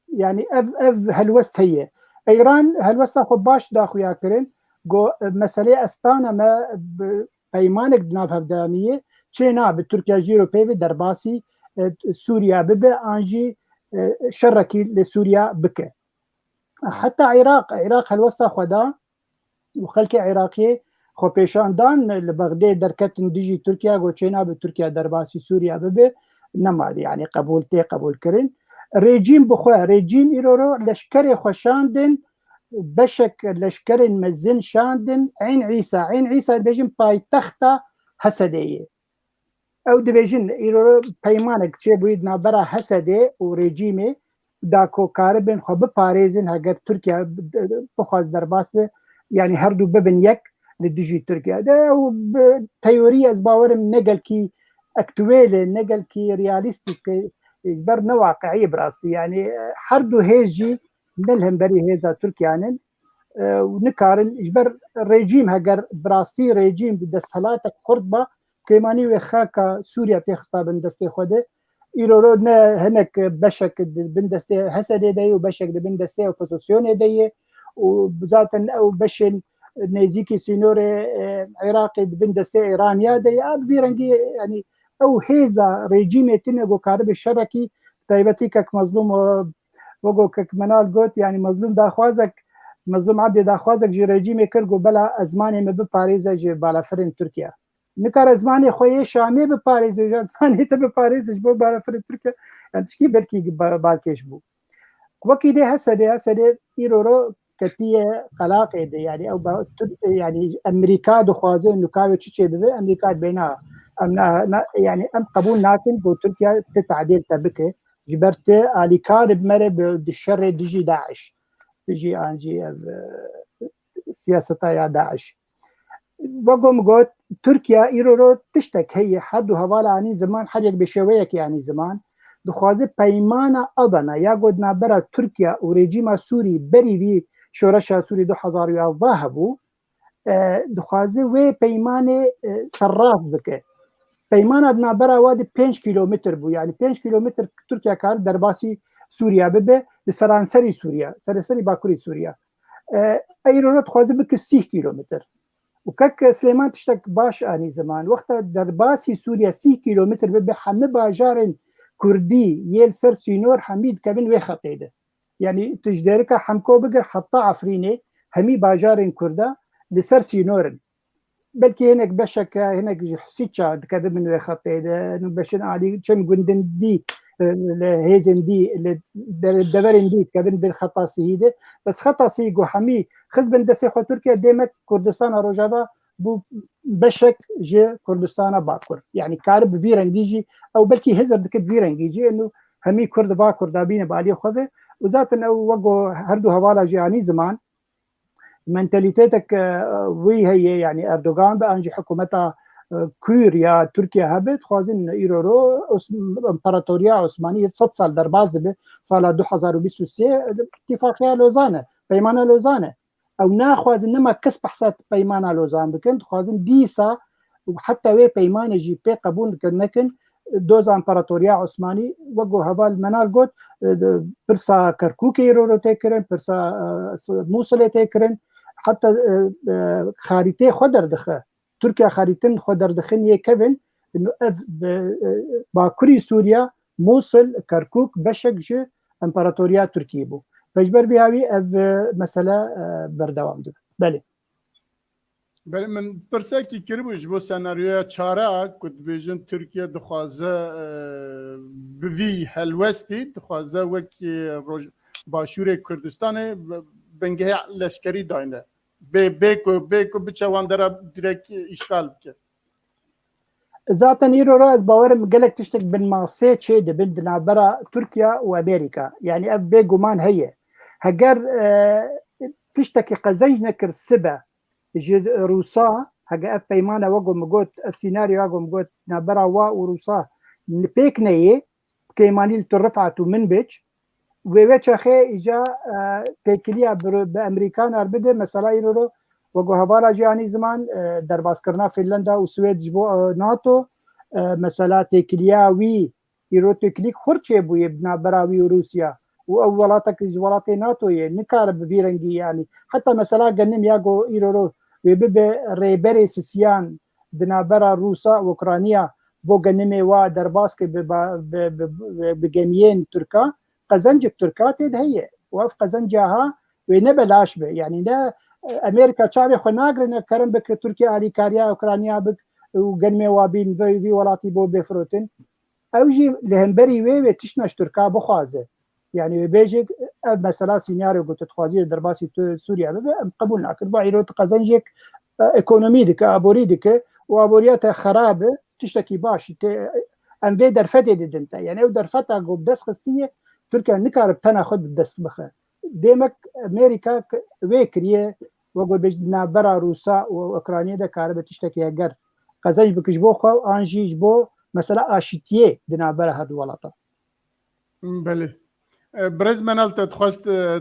Yanî ev, ev helwest heye. Îran helwesta xwe baş da xuya kirin, go, e, meselê Estana me bi peymanek di nav hev de anî ye, çê nabe Tirkiye jî ro peyvê derbasî, e, Sûriya bibe, an jî, e, şerekî li Sûriya bike. Heta Iraq, Iraq helwesta xwe da û xelkê Iraqê xwepêşandan li Bexdê derketin dijî Tirkiye, go çê nabe Tirkiye derbasî Sûriye bibe, nema, yanî qebûl, tê qebûlkirin. Rejîm bi xwe, rejîm îro ro leşkerê xwe şandin, beşek leşkerên mezin şandin Eyn Îsa. Eyn Îsa dibêjin paytexta Hesedê ye. Ew dibêjin, îro peymanek çêbûyî di navbera Hesedê û rejîmê da ku karibin xwe biparêzin, heger Tirkiye bixwaz derbas be, yanî her du bibin yek li dijî Tirkiye. De ew bi teorî, ez bawerim ne gelkî aktuêl e, ne gelkî realîstîk e, ji ber ne waqiî bi rastî. Yanî her du hêz jî ne li hemberî hêza Tirkiyan in, e, û nikarin ji ber rejîm, heger bi rastî rejîm bi desthilatek xurt ba, kêmanî wê xaka Sûriye têxista bin destê xwe de. Îro ro ne hinek beşek di bin destê Hesedê de ye û beşek di bin destê opozisyonê de ye û zaten ew beşên nêzîkî sînorê, e, Iraqê di bin destê Îraniya de ye. A, bi vî rengî, yanî ew hêza rejîmê tune ku karibe şerekî, taybetî kek Mezlûm, e, wek kek Menal got, yanî Mezlûm daxwazek, Mezlûm Ebdê daxwazek ji rejîmê kir, got bela ezmanê me biparêze ji balafirên Tirkiye. Nikare zimanê xwe yê Şamê biparêze, ji zimanê te biparêze ji bo balafirê Tirkiye, yani tişkî belkî ba-, balkêş bû. Wekî dê Hesedê, Hesedê îro ro ketiye qelaqê de, yani ew ba-, Tir-, yani Amerîka dixwaze nûka wê çi çê bibe, Amerîka dibê na, em na, na, yani em qebûl nakin ku Tirkiye ti tadîl te bike, ji ber ti alîkar bi me re bi, di şerê dijî DAIŞ, dijî an jî ev, e, siyaseta ya DAIŞ. Wek ku min got, Tirkiye îro ro tiştek heye, her du hevala anî ziman, her yek bi şêweyekê anî ziman. Dixwaze peymana Adana ya ku di navbera Tirkiye û rejîma Sûrî berî vî şoreşa Sûrî du hezar û yazdeh hebû, e, dixwaze wê peymanê, e, serrast bike. Peymana di navbera wa de pênc kîlometr bû. Yani pênc kîlometr Tirkiye kar derbasî Sûriye bibe, li seranserî Sûriye, seranserî bakurê Sûriye. E, îro re dixwaze bike sîh kîlometr. Û kek Silêman tiştek baş anî ziman. Wexta derbasî Sûriye sîh kîlometr bibe, hemî bajarên Kurdî yê li ser sînor hemî dikevin wê xetê de. Yani tu ji Dêrika Hemko bigir heta Efrînê, hemî bajarên Kurda li ser sînor in. Belkî hinek beşeke, hinek ji Husîça dikevin wê xetê de, nû beşên alî çend gundin dî, e, li hêzên dî, li de-, deverên dî dikevin bin xeta sihî de. Bes xeta sihî ku hemî xizbin destê xwe Tirkiye, demek Kurdistana Rojava bû beşek ji Kurdistana Bakur. Yani karibe bi vî rengî jî, ew belkî hizir dike bi vî rengî jî, eno hemî Kurd va Kurda bîne bi aliyê xwe ve. Û zaten ew wek ku her du hevala jî anî ziman, mentalîtetek, e, wî heye, yani Erdogan be an jî hikûmeta, e, kûr ya Tirkiye hebe, dixwazin îro ro Os-, împaratoriya Osmanî yê sed sal derbas dibe, sala du hezar û bîst û sê, îtîfaqiya Lozan e, peymana Lozan e. Ew naxwazin nema kes behsa peymana Lozan bikin, dixwazin dîsa û heta wê peymanê jî pê qebûl nekin, doza împaratoriya Osmanî, wek ku heval Menal got, e, de, pirsa Kerkûkê îro ro tê kirin, pirsa, e, s-, Mûsilê tê kirin, heta, e, e, xarîtê xwe derdixe. Tirkiye xarîtin xwe derdixin yê kevin, ino ev, e, e, bakurî Sûriye, Mûsil, Kerkûk beşek ji împaratoriya Tirkiyê bû. Pêşber vî hawî ev, e, mesele, e, berdewam dibe. Belê. Belê, min pirsekî kiribû ji bo senaryoya çara ku dibêjin Tirkiye dixwaze, e, bi vî helwestî, dixwaze wekî roj-, Başûrê Kurdistanê bi-, bingeha leşkerî dayne. Bê, bê ku, bê ku biçe wan dera direk îşgal bike. Zaten îro ra ez bawerim gelek tiştek bin masê çê dibin di navbera Tirkiye û Amerîka. Yani ev bêguman heye. Heger, e, tiştekî qezenc nekir sibe ji Rûsa, hege ev peymane wek ku min got, ev sînaryo wek ku min got, navbera wa û Rûsa pêk neyê, keymanî li tu Rifat û Minbic, wê wê çaxê îca, e, têkiliya bi, bi Amerîkan ar bide, mesela îro ro, wek ku hevala jî anî ziman, e, derbaskirina Finlanda û Swêd ji bo, e, nato, e, mesela têkiliya wî, îro têkilîk xurt çêbûye bi navbera wî û Rûsya û ew welatek ji welatê nato ye, nikare bi vî rengî, yani heta mesela genim ya ku îro ro wê bibe rêberê sisiyan di navbera Rûsa û Ukrayniya bo genimê wa derbas ke bi, bi, bi, bi, bi gemiyên Tirka, qezencek Tirka tê de heye. Û ev qezenca ha wê ne belaş be. Yani ne, e, Amerîka çavê xwe nagirine, kerem bike Tirkiye alîkariya Ukrayniya bik û genimê wa bîn vê, vî welatî bo bêfirotin. Ew jî li hemberî wê wê tiştna ji Tirka bixwaze. Yani wê bêje ev mesela sînaryo ku tu dixwazî derbasî tu Sûriye bibe, em qebûl nakin. Va îro tu qezencek, e, ekonomî dike, aborî dike û aboriya te xerab e, tiştekî baş te, em vê derfetê didin te. Yani ew derfeta ku bi dest xistiye, Tirkiye nikare bi tena xwe bi dest bixe. Demek Amerîka k-, wê kiriye, wek we bêjin, navbera Rûsa û Ukraynayê de karibe tiştekî heger qezenc bike ji bo xwe an jî ji bo mesela aşîtiyê di navbera her du welatan. Belê. E, Birêz Menal, te dixwest, e,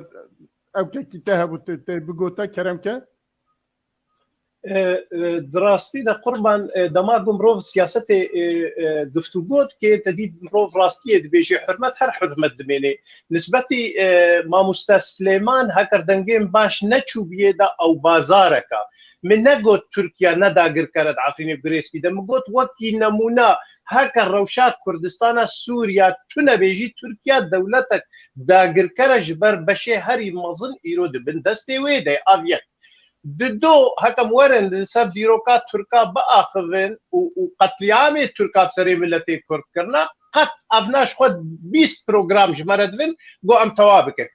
ew kekî te hebû, te, te bigota, kerem ke. E, e, di rastî de Qurban, e, dema ku mirov siyasetê, e, e, guftûgo dike, te dît mirov rastiyê dibêje, hurmet her hurmet dimêne. Nisbetî, e, mamoste Silêman, heger dengê min baş neçûbiyê de ew bazareka. Min negot Tirkiye ne dagirker e di Efrînê û Girêskî de. Min got wekî nemûne, heger rewşa Kurdistana Sûriya tune bê jî, Tirkiye dewletek dagirker e, ji ber beşê herî mezin îro di bin destê wê de ye. Ev yek. Di do, hekem werin li ser dîroka Tirka biaxivin û, û qetlîamê Tirka bi serê miletê Kurd kirine, qet ev ne ji xwe bîst program ji me re dibin, go em tewa bikin.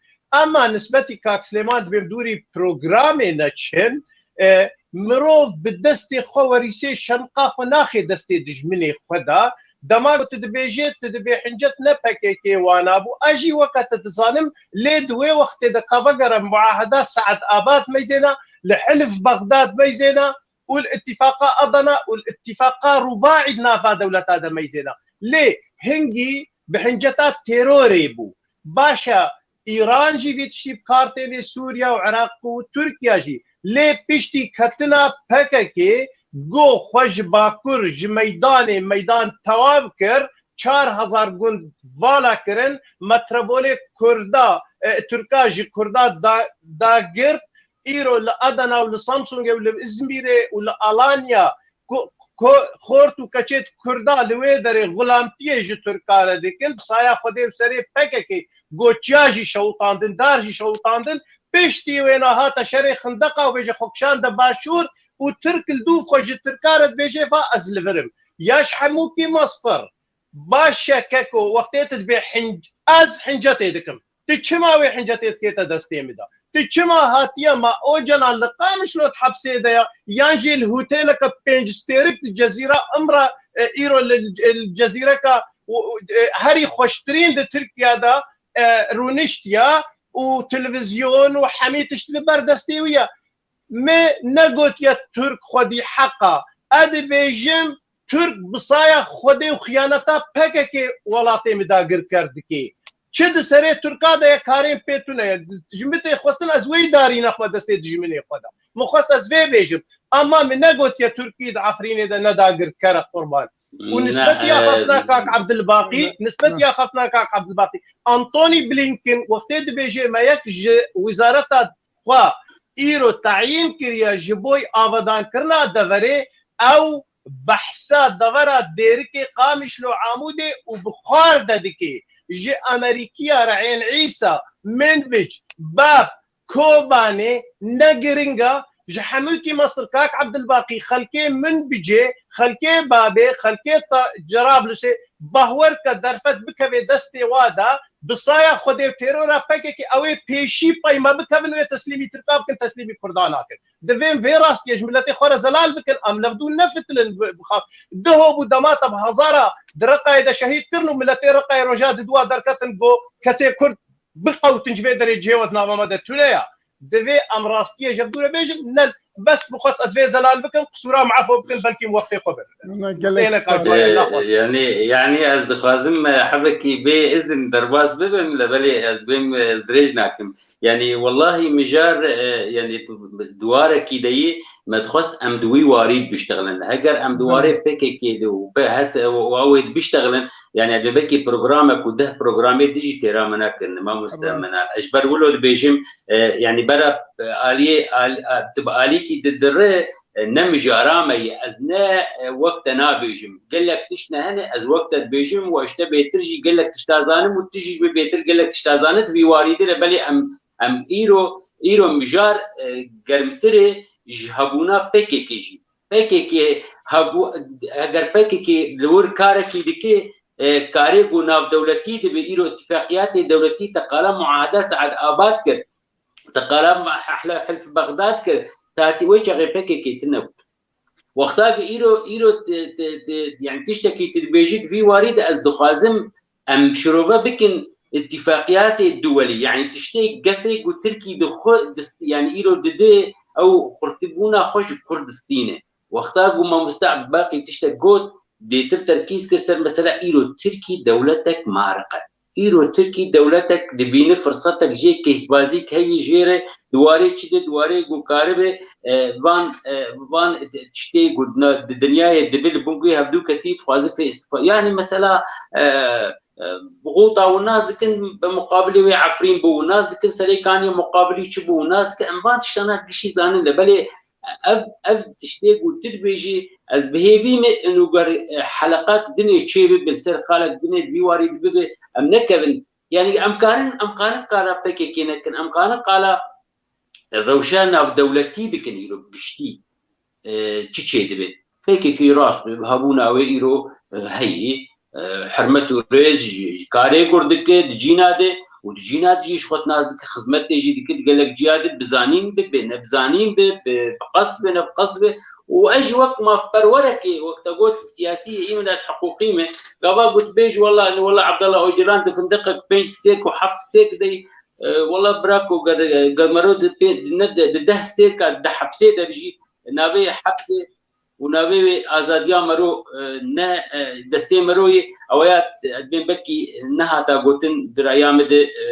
Ema nisbetî Kak Silêman dibêm dûrî programê neçin, e, mirov bi destê xwe werîsê şenqa xwe naxê destê dijminê xwe de. Dema ku tu dibêjê, tu dibê hincet ne P K K wana bû. Ez jî weke te dizanim, lê di wê wextê de ka vegerim muaheda Seed Abad meyzêna, li Hilf Bexdad meyzêna û li îtîfaqa Adana û li îtîfaqa Rûbaî di nava dewleta de meyzêna. Lê hingî bi hinceta terorê bû. Baş e, Îran jî vî tiştî bi kar tênê, Sûriye û Iraq û Tirkiye jî. Lê piştî ketina P K K, go xwe ji Bakur, ji meydanê, meydan tewav kir, çar hezar gund vala kirin, metropolê Kurda, e, Tirka ji Kurda da, dagirt, îro li Adana û li Samsungê û li Izmîrê û li Alanya ku, ku, xort û keçêt Kurda li wê derê xulamtiyê ji Tirka re dikin, bi saya Xwedê û serê P K K goçiya jî şewitandin, dar jî şewitandin, piştî wêna hate şerê Xindeqa û bêje xwe kişande Başûr û Tirk li dûv xwe ji Tirka re dibêje va ez li vir im. Ya ji hemûkî mestir. Baş e keko, wextê tu dibê hinc-, ez hincetê dikim. Tu çima wê hincetê dikê te destê min de? Tu çima hatiye ma Ocalan li Qamişlo di hepsê de ya, yan jî li hotêleke pênc stêrik di Cezîra Imra, e, îro li, li Cezîreka, e, herî xweştirîn di Tirkiye de, e, rûniştiya û televîzyon û hemî tişt li ber destê wî ye. Me negotiye Tirk xwedî heqa. Ez dibêjim Tirk bi saya Xwedê û xiyaneta P K K welatê min dagirker dike. Çi di serê Tirka de ye karên pê tune ye. Ji min tê xwestin ez wê darî nexme destê dijminê xwe de. Min xwest ez vê bêjim. Ama min negotiye Tirkî di Efrînê de ne dagirker e qurban. Û Ne, nisbetiya e, xefna Kak Ebdilbaqî, nisbetiya xefna Kak Ebdilbaqî. Antony Blinken wextê dibêje me yek ji wizareta xwe îro teyîn kiriye ji boy avadankirina deverê, ew behsa devera Dêrikê, Qamişlo, Amûdê û bi xwar de dike. Ji Amerîkiya re ên Îsa, Minbic, Bab, Kobanê ne giring e, ji hemûkî mestir Kak Ebdilbaqî xelkê Minbicê, xelkê Babê, xelkê Ta-, Cerablusê, bahwer ke derfet bikeve destê wa de, bi saya Xwedê û terora P K K ew ê pêşî pey me bikevin, wê teslîmî Tirka bikin, teslîmî Kurda nakin. Divên vê rastiyê ji miletê xwe re zelal bikin, em levdû nefitilin bi, bi xav. Diho bû dema te bi hezara di Reqayê de şehîd kirin û miletê Reqayê roja diduwa derketin, got, kesê Kurd biqewtin ji vê derê cihê we di nava me de tune ya. Divê em rastiyê ji hevdû re bêjin, ne bes bixwest ez vê zelal bikim, qisûra min efo bikin, belkî min wextê xwe bir. Na, gelek Xwedê spas. Nekaş, Xwedê E, naxwest. Yani, yani ez dixwazim, e, hebekî bê izin derbas bibim, le belê ez bêm, e, dirêj nakim. Yani, wellahî mijar, e, yani, duwarekî de yî me dixwest em di wî warî biştexilin. Heger em di Hı. warê P K K de û pe-, her se-, û, û ew ê dibiştexilin, yani, ez belkî programek û deh programê dijî têra me nekirin, mamoste Rast. Menar. Ez ji ber wilo dibêjim, e, yani, bera, e, aliyê, al-, a-, tu bi alîkî di dire, e, ne mijara me ye. Ez ne, e, wek te nabêjim. Gelek tişt ne hene, ez wek te dibêjim û ez ji te bêtir jî gelek tişta zanim û tu jî ji min bêtir gelek tişta zanit vî warî dire. Belê em, em îro, îro mijar, e, germtir e ji hebûna P K K jî. P K K hebû-, eger P K K li wir karekî dike, e, karê ku navdewletî dibe, îro îtîfaqiyatê dewletî te qala muahede Sead Abad kir, te qala ma-, ehla Hilf Bexdad kir, tatî wê çaxê P K K tune bû. Wexta ku îro, îro ti, ti, ti, yani tiştekî tu dibêjî di vî warî de ez dixwazim em şirove bikin îtîfaqiyatê duwelî, yani tiştê gefê ku Tirkî di xwe dist-, yani îro dide ew xurtibûna xwe ji Kurd distîne. Wexta ku mamoste Ebdibaqî tiştek got, dêtir terkîz kir ser mesela îro Tirkî dewletek mariq e. Îro Tirkî dewletek dibîne firsetek jê kêşbazîk heyî jê re, di warê çi de, di warê ku karibe, e, van, e, van tiştê ku di, di dinyayê dibe li bin ku hevdû ketî dixwaze fê îstifa. Yani mesela, e, e, Xûta û nas dikin bi muqabilê wê Efrîn bû û nas dikin Serêkaniyê muqabilî çi bû û nas dikin. Em van tiştana gişî zanin le belê ev, ev tiştê ku tu dibêjî, ez bi hêvî me û ger, e, heleqek dinê çêbibe, li ser xalek dinê di vî warî de bibe, em nekevin. Yani em karin, em karin qala P K K nekin, em karin qala rewşa navdewletî bikin îro bi giştî, e, çi çêdibe. P K K rast be, hebûna wê îro, e, heyî, e, hurmet û rêz ji, ji karê gur dike di cîna de û di cîna de jî ji xwe nas dike, xizmetê jî dike di gelek ciya de, bizanîn be, bê nebizanîn be, bi, bi qest be, ne bi qest be. Û ez jî wek mafperwerekê, wek te got, siyasî ye, î min ez hiqûqî me. Gava got bêj, wela, wela Abdullah Ocalan di findiqek pênc stêrk û heft stêrk dey, e, wela bira ku ger, ger mero di pê-, di ne de, di deh stêrka di hepsê de bijî, navê hepsê û navê wê azadiya mero, e, ne, e, destê mero yê, ew ya, e, dibên belkî nehata gotin di raya min de, e,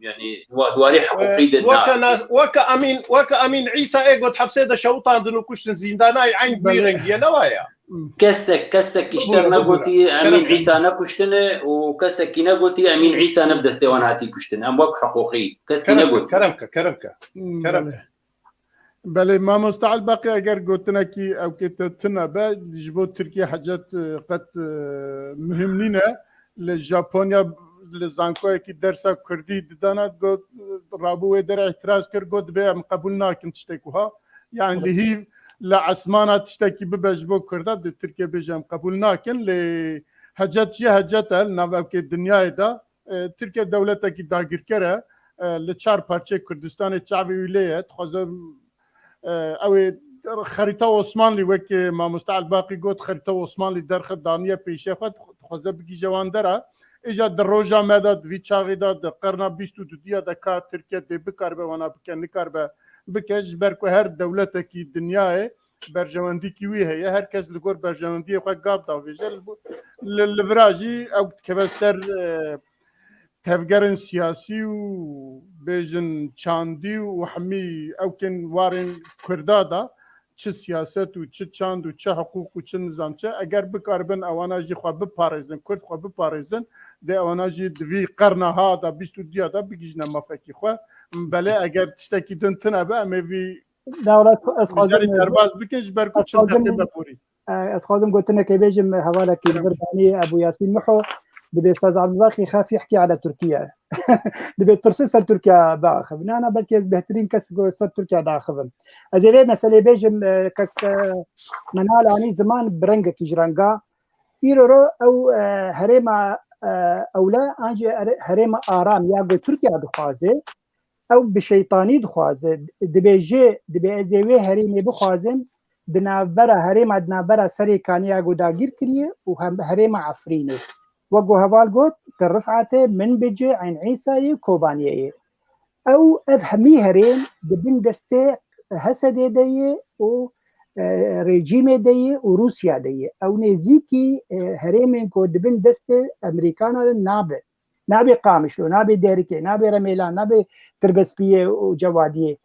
yani wa-, di warê hiqûqî de Weke na. nas-, weke Emîn, weke Emîn Îsa ê got hepsê de şewitandin û kuştin zîndanayî eyn vî Belê. rengiye ne waya. Kesek, kesek îşter Bibûre, bibûre. negotî Emîn Kerem Îsa nekuştine û kesekî negotî Emîn Îsa ne bi destê wan hatî kuştin. Em wek hiqûqî. Keskî Kerem ke, negotî. kerem ke, kerem ke. Hmm, Kerem. Belê. Belê, mamoste Elbaqî, eger gotinekî ew kê te tune be, ji bo Tirkiye hecet, e, qet, e, muhim nîne. Li Japonya li zankoyekî dersa kurdî didana, got, rabû wê derê îtiraz kir, got, dibê em qebûl nakin tiştek wiha. Yani li hîv, li esmana tiştekî bibe ji bo kurda, di Tirkiye bêje em qebûl nakin, lê hecet jî hecet e, li nav ew kê dinyayê de. E, Tirkiye dewletekî dagirker e, e, li çar parçeyê Kurdistanê çavê wî lê ye. Dixwaze, e, ew ê xerîta Osmanlî, wek, e, mamoste Elbaqî got, xerîta Osmanlî derxe daniye pêşiya xwe, dixwaze bigihîje wan dera. Îja di roja me de, di vî çaxê de, di qerna bîst û dudiya de ka Tirkiye dê bikaribe wana bike, nikaribe bike, ji ber ku her dewletekî dinyayê berjewendîkî wî heye. Her kes li gor berjewendiyê xwe gav davêje. Li, li, li vira jî ew dikeve ser, e, tevgerên siyasî û bêjin çandî û hemî ew kên warên Kurda da çi siyaset û çi çand û çi hiqûq û çi nizam çi, eger bikaribin ewana jî xwe biparêzin, Kurd xwe biparêzin, dê ewana jî di vî qerna ha da bîst û duya da bigihîjine mafekî xwe. Belê eger tiştekî din tune be, em ê vî Dawla ez xwazim mijarê derbas bikin, ji ber ku ez çil xwazim- heqê veborî. Ez xwazim gotinekê bêjim, hevalekî li vir danî Ebû Yasîn Miho, dibê Ustaz Abdulbaqî xef yehkî ala Tirkiye. Dibê tirsî ser Tirkiye biaxivin. Ana belkî ez bêhtirîn kes ku ser Tirkiye diaxivim. Ez ê vê meselê bêjim, e, kek, e, Menal anî ziman bi rengekî ji renga. Îro ro ew, e, herêma, e, ewle an jî here-, herêma aram ya ku Tirkiye dixwaze, ew bi şeytanî dixwaze. Dibêje, dibê ez ê wê herêmê bixwazim, di navbera herêma, di navbera Serêkanê ya ku dagîr kiriye û hem herêma Efrînê. Wek ku heval got, Til Rifetê, Minbicê, Eyn Îsayê, Kobaniyeyê. Ew, ev hemî herêm di bin destê Hesedê de ye û, e, rejîmê de ye û Rûsya de ye. Ew nêzîkî, e, herêmên ku di bin destê Amerîkana de nabe. Nabê Qamişlo, nabê Derikê, nabê Remêlan, nabê Tirbespiyê û Cewadiyê.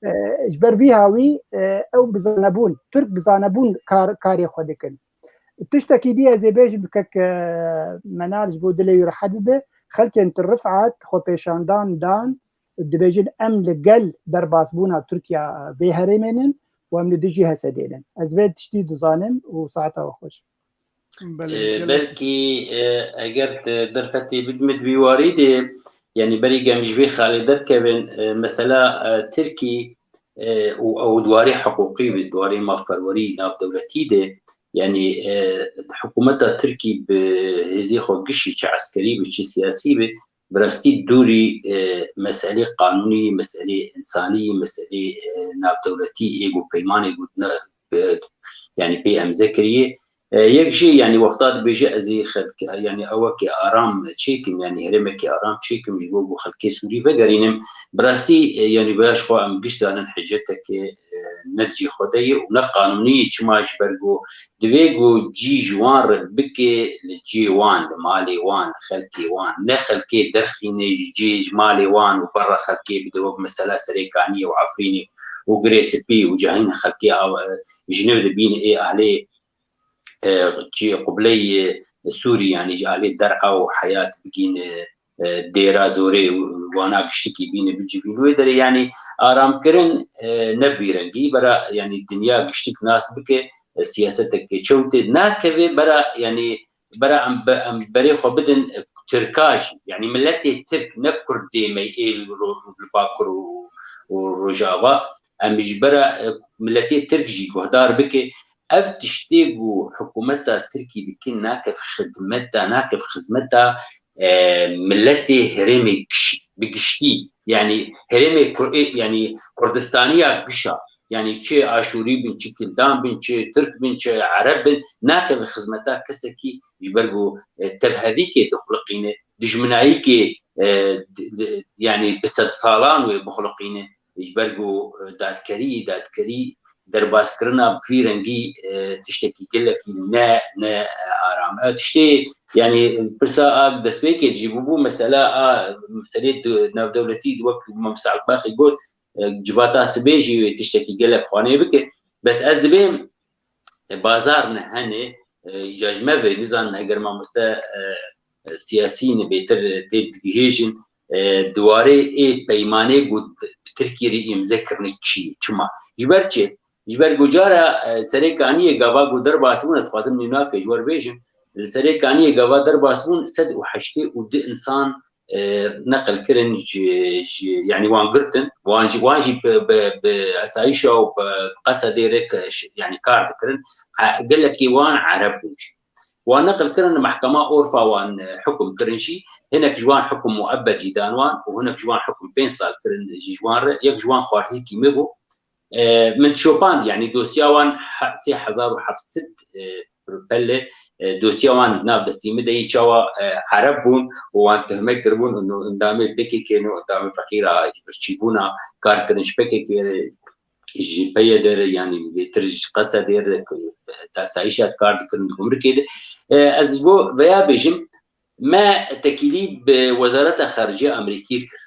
E, ji ber vî hawî, e, ew bi zanebûn, Tirk bi zanebûn kar, karê xwe dikin. Tiştekî dî ez ê bêjim, kek, e, Menal, ji bo dilê wî rehet bibe, xelkên Til Rifet xwepêşandan dan, dibêjin em li gel derbasbûna Tirkiya vê herêmê nin û em li dijî Hesedê nin. Ez vê tiştî dizanim û saeta we xweş. Belê, E, gelek. Belkî, e, eger te derfetê bidmit vî warî de, yani berî em ji vê xalê derkevin, e, mesela, e, Tirkî, e, û ew di warê hiqûqî bi, di warê mafperwerî navdewletî de, yani, e, hikûmeta Tirkî bi hêzê xwe gişî, çi eskerî bi, çi siyasî bi, bi rastî dûrî, e, meselê qanûnî, meselê însanî, meselê, e, navdewletî ê ku peymanê ku ne, e, yani pê emze kiriye. E, yek jî, yani wexta dibêje ez ê xelk, yani ewekê aram çêkim, yani herêmekê aram çêkim ji bo ku xelkê Sûrî vegerînim. Bi rastî, e, yani vêya ji xwe em giş zanin hiceteke, e, ne di cî xwe de ye û ne qanûnî ye, çima ji ber ku divê ku cî ji wan re bike li cihê wan, li malê wan, li xelkê wan, ne xelkê derxîne ji cihê, ji malê wan û berra xelkê bide wek mesela Serêkaniyê û Efrînê û Girê Spî û cihên xelkê av-, ji nêv de bîne ê ahlê, e, cihê qibleyê Sûrî, yani ji ahlê Der'a û Heyat bigîne, e, Dêra Zorê û wana giştikî bîne bicivîn wê derê, yani aramkirin, e, ne bi vî rengî, bera yani dinya giştik nas bike, e, siyaseteke çewtê nakeve, bera yani bera em be-, em berê xwe bidin, e, Tirka jî, yani miletê Tirk, ne Kurdê me ê li ro-, li Bakur û, û Rojava, em ji bera, e, miletê Tirk jî guhdar bike. Ev tiştê ku hikûmeta Tirkî dike nakev xidmeta, nakev xizmeta, e, miletê herêmê giş-, bi giştî. Yani herêmê Kur-, ê, yani Kurdistaniya gişa. Yani çi Aşûrî bin, çi Kildan bin, çi Tirk bin, çi Ereb bin, nakeve xizmeta kesekî ji ber ku, e, tevhevîkê dixuliqîne, dijminayîkê, e, di, di, yani bi sedsalan wê bixuliqîne. Ji ber ku, e, dadkerî, dadkerî, derbaskirina bi vî rengî, e, tiştekî gelekî ne, ne, e, aram. E, tiştê, yanî, pirsa a destpêkê jî bûbû mesela a, meselê du-, navdewletî wek Mamoste Elbaxî got, e, civata sibê jî wê tiştekî gelek xwanê bike. Bes ez dibêm, e, bazar ne hene, e, îca ji me ve, nizanim eger mamoste, e, e, siyasî ne bêtir, e, tê digihêjin, e, di warê ê peymanê ku bi Tirkiyê re îmze kirine çi, çima? Ji ber çi? Ji ber ku cara, e, serê kaniyê gava ku derbas bûn, ez dixwazim nînakê ji we re bêjim, li serê kaniyê gava derbas bûn, sed û heştê û du insan, e, neqil kirin ji, ji, yanî wan girtin, wan jî, wan jî bi, bi, bi esayîşa û bi Qesedê re ke-, ş-, yanî kar dikirin. E, gelekî wan Ereb bûn jî. Wan neqil kirin, mehkema Orfa wan, e, hukum kirin jî. Hinek ji wan hukum muebbed jî dan wan û hinek ji wan hukum pênc sal kirin jî ji wan re. Yek ji wan xwarzîkî min bû. E, min şopand, yanî dosya wan he-, sê hezar û heft sed, e, pelle, e, dosya wan nav destî min de yî çawa, e, Ereb bûn û wan tuhme kiribûn û endamê P K K ne, endamê feqîra ji birçîbûna kar kirin ji P K K re, ji P Y D re, yanî bêtir ji Qesedê re, e, tasayîşa kar dikirin di gumrikê de. E, ez ji bo veya bêjim, me tekîlî bi Wezareta Xarice Amerîkî kir.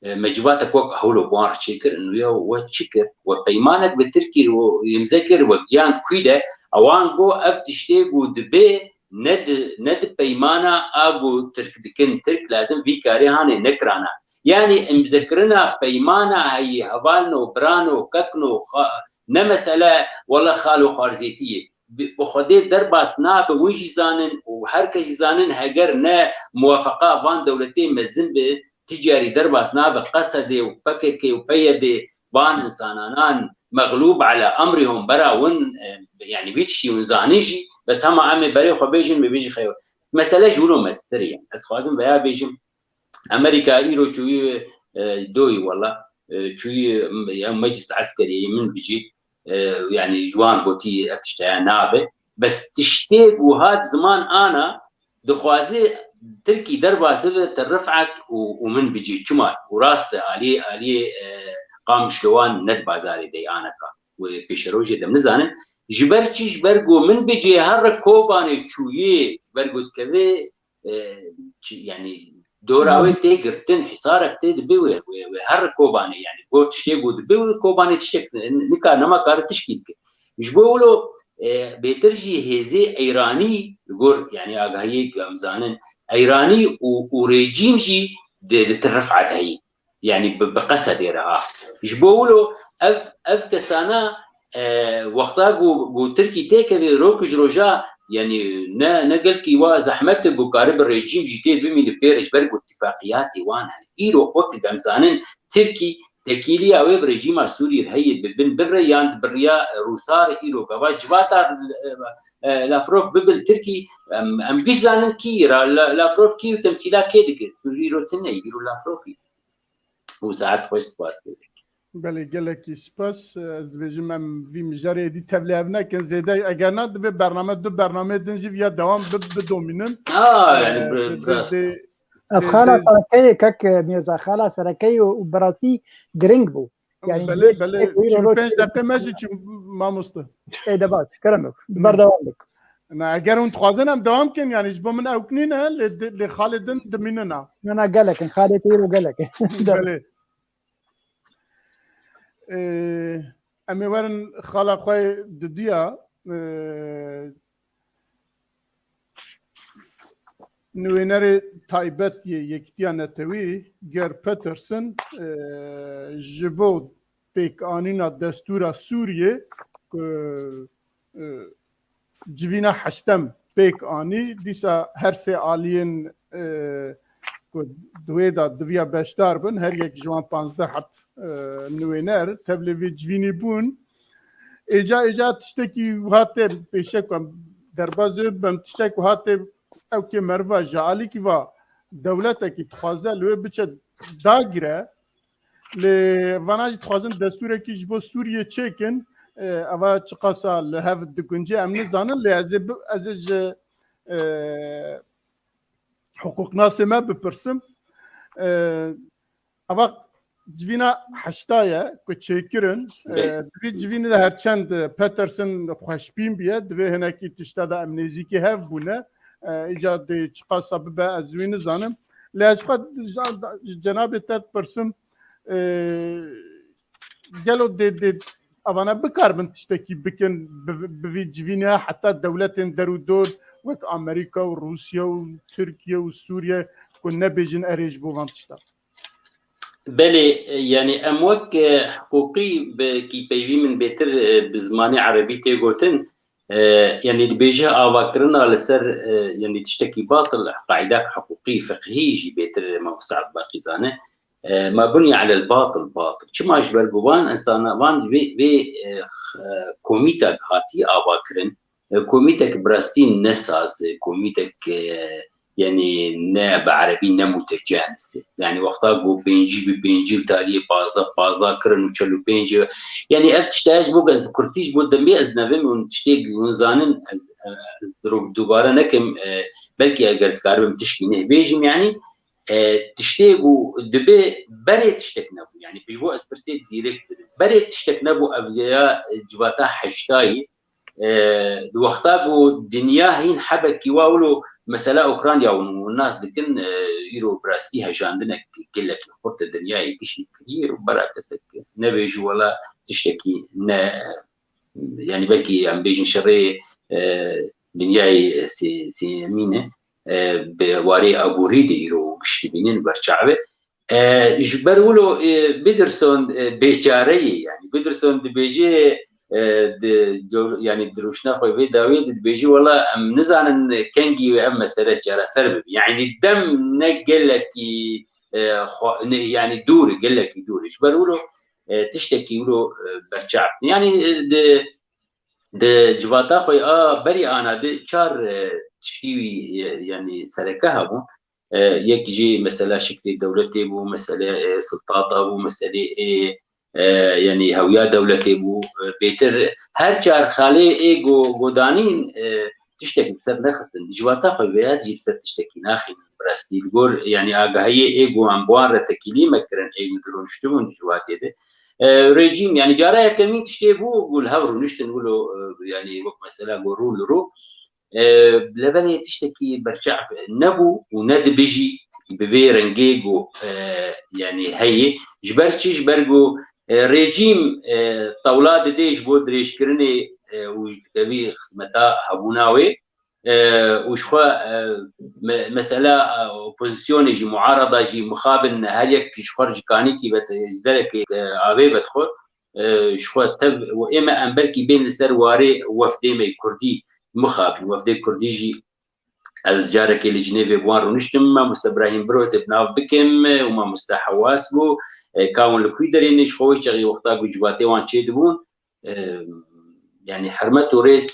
E, me civatek wek hewlo bi wan re çêkir, û ya we çi kir? We peymanek bi Tirkî re îmze kir, we giyan kû de, ewan got ev tiştê ku dibe ne di, ne di peymana a ku Tirk dikin, Tirk lazim vî karê hanê nekirana. Yanî îmzekirina peymana heyî hevalno, birano, kekno, xa-, ne mesele wele xal û xwarzêtiyê. Bi, bi Xwedê derbas nabe, win jî zanin û her kes jî zanin heger ne muwafeqa van dewletê mezin be, ti carî derbas nabe Qesedê û P K K û P Y D van insananan mexlûb ala emrihum bera win, e, yanî vî tiştî win zanin jî, bes hema em ê berê xwe bêjin, me bêjî xeyo. Mesele ji wilo mestir ye. Ez dixwazim veya bêjim, Amerîka îro çûyî, e, doyî wela, e, çûyî, em, ya meclis eskeriyê min bicî, e, yanî ji wan gotî ev tişteya nabe. Bes tiştê ku hat ziman ana, dixwaze Tirkî derbas bibe te Rifet û, û min bicî. Çima? Û rast e, aliyê, aliyê, e, Qamişlo wan ne di bazarê de aneka. Wê pêşerojê de nizanin. Ji ber çi? Ji ber ku min bicî her Kobanê çûyê, ji ber ku dikeve, e, çi, yanî dora wê tê girtin, hîsarek tê dibe wê, wê, wê her Kobanê, yanî got tiştê got dibe wê Kobanê tiştek n-, nikar, nema kare tişkî bike. Ji bo wilo, e, bêtir jî hêzê Îranî, li gor, yanî agahiyê ku em zanin, Îranî û, û rejîm jî di, di Til Rifet heyî. Yanî bi, bi Qesedê re ha. Ji bo wilo ev, ev kesana, e, wexta ku, ku Tirkî têkevê rok ji roja, yanî ne, ne gelkî wa zehmet e ku karibe rejîm jî tê bimîne pê re ji ber ku îtîfaqiyatê wan hene. Îro wek em zanin Tirkî tekîliya wê bi rejîma Sûriyê re heye, bi bin bin re yan di bi riya Rûsa re îro gava civata, e, e, Lavrov bibe li Tirkî, em, em giş zanin kî ra, La-, Lavrov kî û temsîla kê dike. Sûrî îro tune, îro Lavrov î. Û saet xweş, spas gelek. Belê, gelekî spas. Ez dibêjim em vî mijarê êdî tevlî hev nekin. Zêde eger na dibe bername, du bernameyê din jî viya dewam bi-, bidomînin. Ha, yanî, e, bi-, bi rast. Ev xala serekeyê kek, e, Mîrza, xala serekeyê û, û bi rastî giring bû. Yanî belê, belê. Çil û pênc deqe me jî çi mamoste. Ê de baş, kerem yok. Berdewam bik. Na, eger hûn dixwazin em dewam kin, yanî ji bo min ewk nîne, lê di-, lê xalê din dimînina. Na, na, gelek in, xalê te îro gelek in. Belê. Ee, em ê werin xala xwe dudiya, ee, nûênerê taybet yê Yekîtiya Netewî, Geir Petersen, ee, ji bo pêkanîna destûra Sûriyê ku, e, civîna heştem pêk anî, dîsa her sê aliyên, e, ku di wê de diviya beşdar bin, her yek ji wan panzdeh heb, e, nûêner tevlê vê civînê bûn. Êca, êca tiştekî wiha tê pêşe ku em derbazê bim, tiştek wiha tê ew kê meriva ji alîkî va dewletekî dixwaze li wê biçe dagire, Lê vana jî dixwazin destûrekî ji bo Sûriyê çêkin, e, eva çiqasa li hev digunce em nizanin, lê ez ê bi-, ez ê ji, e, hiqûqnasê me bipirsim. E, eva Civîna heşta ye ku çêkirin. Belê. E, di vî civînê de her çend Peterson xweşbîn bûye, divê hinekî tişta de em nêzîkî hev bûne. E, îca dê çiqasa bibe ez wî nizanim. Lê ez xwe ji, ji cenabê te dipirsim, e, gelo dê, dê evana bikaribin tiştekî bikin bi, bi vî civînê heta dewletên derûdor wek Amerîka û Rûsya û Tirkiye û Sûriye ku nebêjin erê ji bo van tişta? Belê, e, yanî em wek, e, hiqûqî belkî peyvî min bêtir, e, bi zimanê erebî tê gotin, e, yanî dibêje avakirina li ser, e, yanî tiştekî batil, qaîdek hiqûqî, fiqhî jî bêtir mamoste Ebdibaqî zane. E, ma buniye alel batil, batil. Çima ji ber ku van insana, van vê, vê, e, x-, e, komîtek hatî avakirin, e, komîtek bi rastî ne saz e, komîtek, e, yanî ne bi erebî ne mutecens e. Yanî wexta ku pêncî bi pêncî û taliyê pazdeh, pazdeh kirin û çel û pênc e. Yanî ev tişt e ji bo ez bi kurtî ji bo demê ez nevim hûn tiştê hûn zanin ez, e, ez dubare nekim, e, belkî eger dikaribim tişkî nê bêjim yanî, e, tiştê ku dibe berê tiştek nebû. Yanî ji bo ez pirsê dirêk bidim. Berê tiştek nebû ev ya, e, civata heştayî. E, di wexta ku dinya hîn hebekî wa wilo mesela Ukrayna hûn nas dikin, e, îro bi rastî hejandinek gelekî xurt e, dinyayê giştî kirî û bera kesek nebêjî wela tiştekî ne, yanî belkî em bêjin şerê, e, dinyayê sê-, sêyemîn e, e, bi warê aborî de îro giş dibînin berçav e. E, ji ber wilo, e, Biderson, e, bêçare ye, yanî Biderson dibêje, e, di, di, yanî di rûşna xwe vê dawiyê de dibêje, wela em nizanin kengî wê ev mesele çareser bibe. Yanî dem ne gelekî, e, xwe, ne, yanî dûr e, gelekî dûr e. Ji ber wilo, e, tiştekî wilo, e, berçav. Yanî, e, di, di civata xwe a berî ana di çar, e, tiştî wî, e, yanî sereke hebûn. E, yek jî mesela şiklê dewletê bû, meselê, e, siltata bû, meselê, e, e, yanî hewiya dewletê bû. E, bêtir her çar xalê ê go-, godanîn, e, tiştek bi ser nexistin. Di civata xwe vêya jî bi ser tiştekî naxînin. Bi rastî li gor, yanî agahiyê ê go em bi wan re tekîlî me kirin, ê go di rûniştibûn di civatê de. E, rejîm, yanî cara yekemîn tiştê bû, ku li hev rûniştin wilo, e, yanî wek mesela ku rû li rû, e, levelê tiştekî berçav nebû û nedibe jî bi vê rengê ku, e, yanî heye. Ji ber çi? Ji ber ku, e, rejîm, e, tewla dide ji bo dirêjkirinê, e, û dikevî xizmeta hebûna wê. E, û ji xwe, e, me-, mesela, e, opozisyonê jî, muarada jî mixabin her yek ji xwe ji kanîkî vet, ji derekê, e, avê vedixwe, e, ji xwe tev û ê me em belkî bên li ser warê wefdê me kurdî mixabin. Wefdê kurdî jî ez carekê li Cinêvê bi wan rûniştim, mamoste Brahîm Birozê bi nav bikim û mamoste Hewas bû, e, ka hûn li kû derê ne ji xwe wê çaxî wexta ku civatê wan çêdibûn, e, yanî hermet û rêz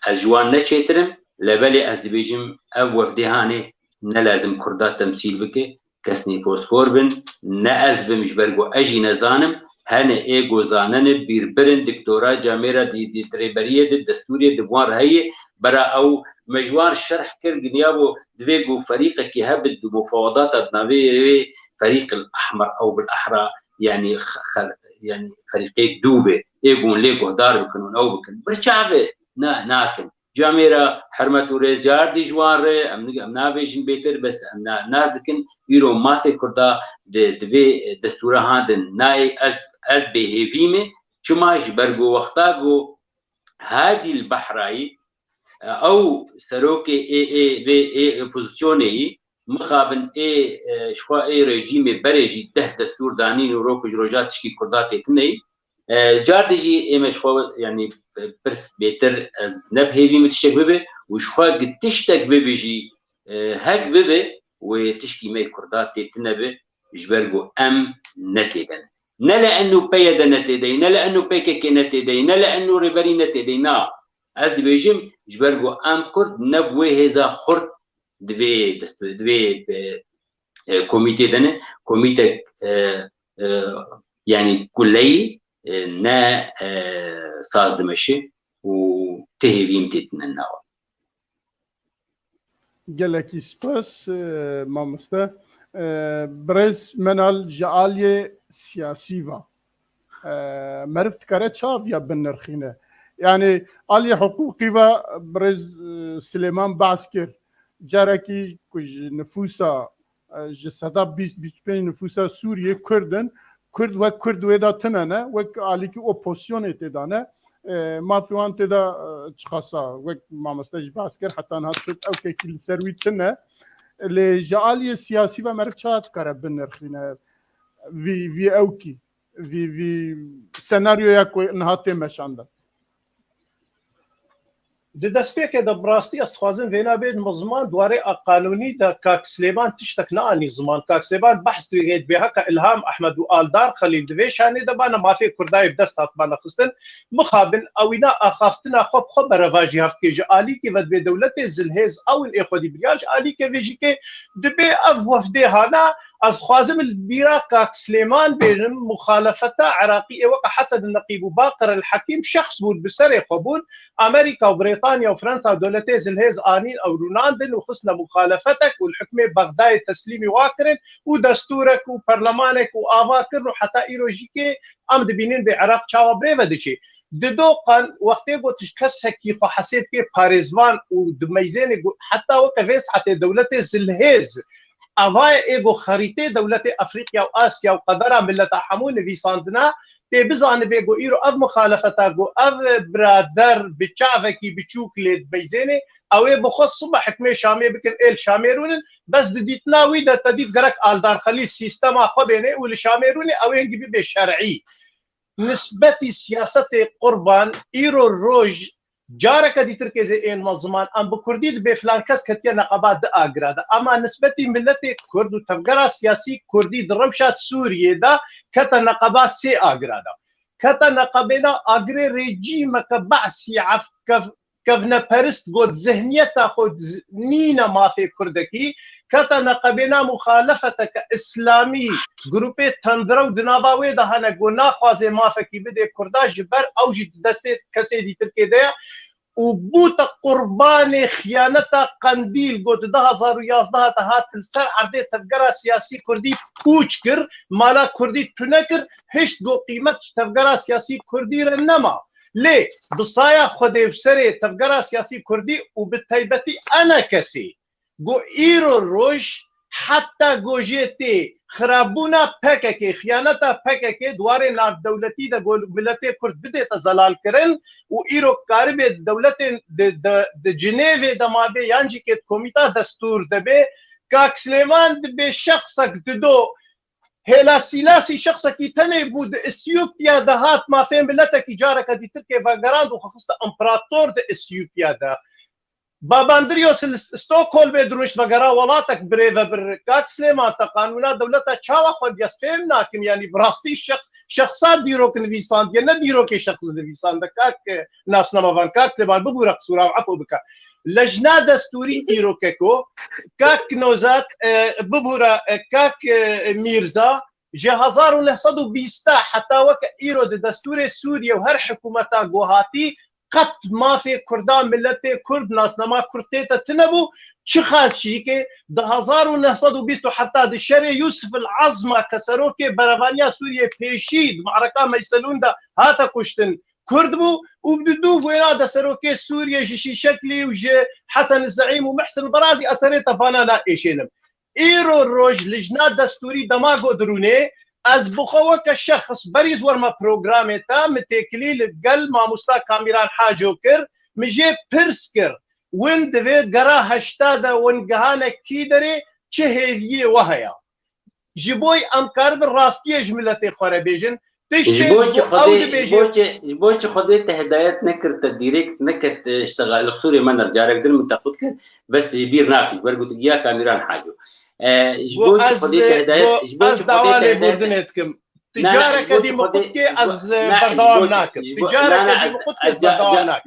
ez ji wan ne çêtir im, lê belê ez dibêjim ev wefdê hanê ne lazim Kurda temsîl bike, kesnî fosfor bin, ne ez bim ji ber ku ez jî nezanim, hene ê ku zanene bîrbirin, doktora camêra di, di, di rêberiyê de, destûrê di wan re heye, bera ew me ji wan şerh kir, ginyabo divê ku ferîqekî hebe di mufawedata di navê wê ferîqil ehmer ew bil ehra, yanî x-, xer-, yanî ferîqê dû be, ê ku hûn lê guhdar bikin û ew bikin. Birçav e, na, nakin. Camêra hermet û rêz car dî ji wan re, em, em nabêjin bêtir, bes em na-, nas dikin, îro mafê Kurda di, di vê destûra han de nayê, ez, ez bêhêvî me. Çima? Ji ber ku wexta ku Hadî l Behrayî, e, ew serokê ê, ê, vê, ê opozisyonê yî, mixabin ê, e, ji xwe ê rejîmê berê jî deh destûr danîn û rok ji roja tişkî Kurda tê tune yî. E, car dî jî ê me ji xwe, yanî, e, pirs bêtir ez ne bi hêvî min tiştek bibe û ji xwe gi tiştek bibe jî, e, hek bibe wê tişkî me Kurda tê tune be, ji ber ku em ne tê de ne. Ne li N U P de ne tê de, ne li N U P K K ne tê de, ne li N U P rêberî ne tê de, na. Ez dibêjim, ji ber ku em Kurd ne bi wê hêza xurt di vê dest-, di vê, e, e, komîtê de ne, komîtek, e, e, yanî kuleyî, e, ne, e, saz dimeşe û ti hêvî min tê tune nawa. Gelekî spas, e, mamoste. E, birêz Menal ji aliyê siyasî ve. E, meriv dikare çawa viya binirxîne? Yani aliyê hiqûqî ve birêz, e, Silêman behs kir. Carekî ku ji nifûsa, e, ji seda bîst, bîst û pênc nifûsa Sûriyê Kurd in, Kurd wek Kurd wê de tune ne, wek alîkî opozisyonê tê de ne. E, mafê wan tê de, e, çiqasa, wek mamoste jî behs kir, heta niha çut ewkekî li ser wî tune. Lê ji aliyê siyasî ve meriv çawa dikare binirxîne vî, vî ewkî, vî, vî senaryoya ku niha tê meşandin? Di destpêkê de bi rastî ez dixwazim vêna bêjim ziman, di warê a qanûnî de kak Silêman tiştek neanî ziman. Kak Silêman behs dibê, dibê heka Îlham Ehmed û Aldar Xelîl di vê şanê de bane mafê Kurdayê bi dest hatibane xistin. Mixabin ewîna axaftina xwe bi xwe berevajî hevdike. Ji alîkê ve dibê dewletê zilhêz ewil ê xwedî biriyan, ji alîkê vê jî kê dibê ev wefdê hana. Ez dixwazim li bîra kak Silêman bêjim, muxalefeta Iraqî ê weke Hesen Neqîb û Baqir El Hekîm şexs bûn, bi serê xwe bûn. Amerîka û Brêtanya û Fransa û dewletê zilhêz anîn ew rûnandin û xistine muxalefetek û li hikmê Bexdayê teslîmî wa kirin û destûrek û perlemanek û ava kirin û heta îro jî kê em dibînin bê Iraq çawa birêve diçê. Didoqan wextê got ji kesekî xwe hesê bikê parêzvan û di meyzênê got, heta weke vê saetê dewletê zilhêz, avayê ê got xerîtê dewletê Efrîqya û Asya û qedera mileta hemû nivîsandina, tê bizanibê got îro ev muxalefeta got ev birader bi çavekî biçûk lê di meyzênê, ew ê bi xwe sibe hikmê Şamê bikin, ê li Şamê rûnin, bes di dîtina wî de te dît gerek Aldar Xelîl sîstema xwe bênê û li Şamê rûnê ew ê hingî bibe şer'î. Nisbetî siyasetê qurban îro roj careke dîtir kê zê ên me ziman, em bi kurdî dibê filan kes ketiye neqeba di agira de. Ema nisbetî miletê kurd û tevgera siyasî kurdî di rewşa Sûriyê de kete neqeba sê agira de. Kete neqebêna agirê rejîmeke Be'sî, ef-, kev-, kevneperist got, zihniyeta xwe z-, nîne mafê kurdekî, kete neqebêna muxalefeteke îslamî, grûpê tendrew di nava wê de hene, got naxwaze mafekî bidê kurda, ji ber ew jî di destê kesê dîtirkê de ye. Û bûte qurbanê xiyaneta Qendîl, got di du hezar û yazdeh de hat li ser erdê tevgera siyasî kurdî pûç kir, mala kurdî tune kir, hişt got qîmet ji tevgera siyasî kurdî re nema. Lê bi saya Xwedê û serê tevgera siyasî kurdî û bi taybetî ENKSê, got îro roj heta gojê tê xirabûna PKK, xiyaneta PKK di warê navdewletî de got miletê kurd bidête zelalkirin û îro karibê di dewletên di, di, di Cinêvê de mabê yan jî kê di komîta destûr de bê, kak Silêman dibê şexsek dido hêla sîlasî şexsekî tenê bû di Îsiyopya de hat mafê miletekî careke dîtir kê vegerand û xwe xiste împerator di Îsiyopya de. Babandrios li Stockholmê dirûşt vegera welatek birêvebir. Kak Silêman, te qanûna dewleta çawa xwendiye? Ez fêm nakim, yanî bi rastî şex-, şexsa dîrok nivîsandiye, ne dîrokê şexs nivîsande. Kak, e, nasnamevan, kak Silêman, bibûre qisûra, efû bike. Lejna destûrî îrokeko, kak Nozat, e, bibûre, e, kak, e, Mîrza, ji hezar û neh sed û bîst heta weke îro di destûrê Sûriye û her hikûmeta ku hatî qet mafê Kurda, miletê Kurd, nasnama Kurd tê de tune bû. Çiqas jî ke di hezar û neh sed û bîst û heft de şerê Yusuf el Azma ke serokê berevaniya Sûriye pêşî di me'reka Meyselûn de hate kuştin, Kurd bû û bi dû wêna de serokê Sûriye ji Şîşeklî û ji Hesen Zeîm û Mihsin Berazî ez serê tevana naêşênim. Îro roj lijna destûrî dema ku dirûnê, ez bi xwe weke şexs berî ez werme programê te, min têkilî li gel mamosta Kamîran Haco kir, min jê pirs kir, win di vê gera heşta de win gihane kî derê, çi hêviyê we heye? Ji bo em karibin rastiyê ji miletê xwe re bêjin, Ji bo çi Xwedê, ji bo çi, ji bo çi Xwedê te hidayet nekir, te direkt neket, e, işte, li qisûrê me ner carek din min te qut kir, bes ji bîr nakir, ji ber gotik ya Kamîran Haco. E, ji bo çi Xwedê te hidayet, ji bo çi Xwedê te hidayet.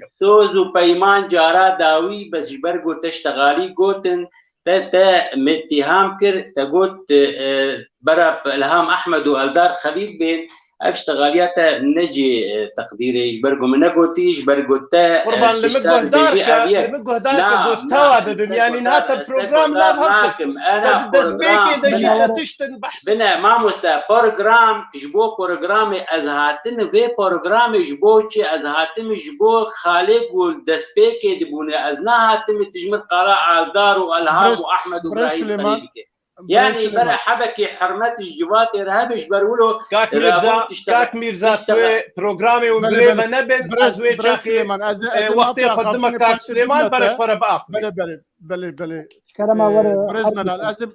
Soz û peyman cara dawî, bes ji ber got te ştexalî gotin, te, te me îttiham kir, te got, e, bera Îlham Ehmed û Eldar Xelîl bên, Ev ştexaliya te ne cê, e, teqdîrê, ji ber ku min negotî, ji ber ku te, e, Qurban, li min tişta guhdar dibêjî ke, ev ye. Li min guhdar ke, Na, dost na, hewa ez bibim, te yanî guhdar, niha te ez te program guhdar nav hewşist. Nakim. Ana Te di destpêkê program, de jî bine. Te tiştin behs. Bine, mamoste, program, ji bo programê ez hatim, vê programê ji bo çi ez hatim, ji bo xalê ku destpêkê dibûne, ez nehatim tu ji min qala Eldar û Elham Birêz, û Ahmed û Birêz Ibrahîm Silêman, qirê bike. Birêz Yani, Silêman. Mere hebekî hurmet ji civatê re hebe, ji ber wilo Kak Mîrza, Kak Mîrza, tu wê programê û Belê, birê belê. ve nebin, Birêz, ez wê Birêz çaxê, Silêman, ez, e, ez ê wextê mafê xwe dime axaftinê Kak pêşî Silêman, bidime bere ji te. xwe re biaxivî. Belê, belê, belê, belê. Ji kerema Ee, were Birêz Hakim Menal, Bey. ez ê,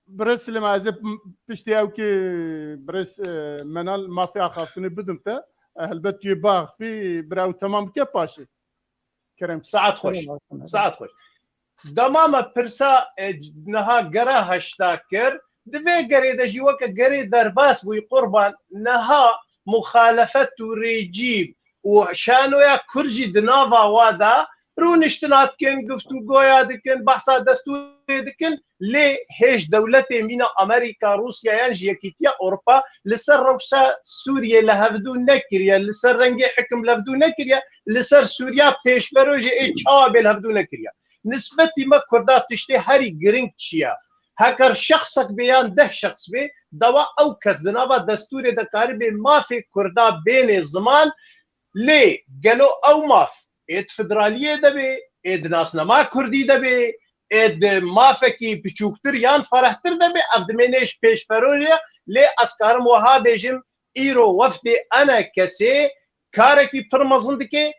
Birêz Silêman, ez ê piştî ew ki Birêz, e, Menal mafê axaftinê bidim te. E, helbet tu yê biaxivî, bira ew temam bike paşê. Kerem. Saet xweş. Kerem, Saet xweş. Dema me pirsa, e, niha gera heşta kir, di vê gerê de jî weke gerê derbas bûyî Qurban, niha muxalefet û rejîm û şanoya Kurd jî di nava wa de rûniştina dikin, guftûgoya dikin, behsa destûrê dikin, lê hêj dewletê mîna Amerîka, Rûsya yan jî Yekîtiya Ewropa li ser rewşa Sûriyê li hevdû nekiriye, li ser rengê hikim li hevdû nekiriye, li ser Sûriya pêşverojê ê çawa bê li hevdû nekiriye. Nisbetî me Kurda tiştê herî giring çi ye? Heger şexsek bê yan deh şexs bê, dawa ew kes di nava destûrê de karibê mafê Kurda bênê ziman, lê gelo ew maf ê di federaliyê de bê, ê di nasnama Kurdî de bê, ê di mafekî piçûktir yan ferehtir de bê, ev dimêne ji pêşverojê, lê ez karim wiha bêjim, îro wefdê ENKSê karekî pir mezin dike,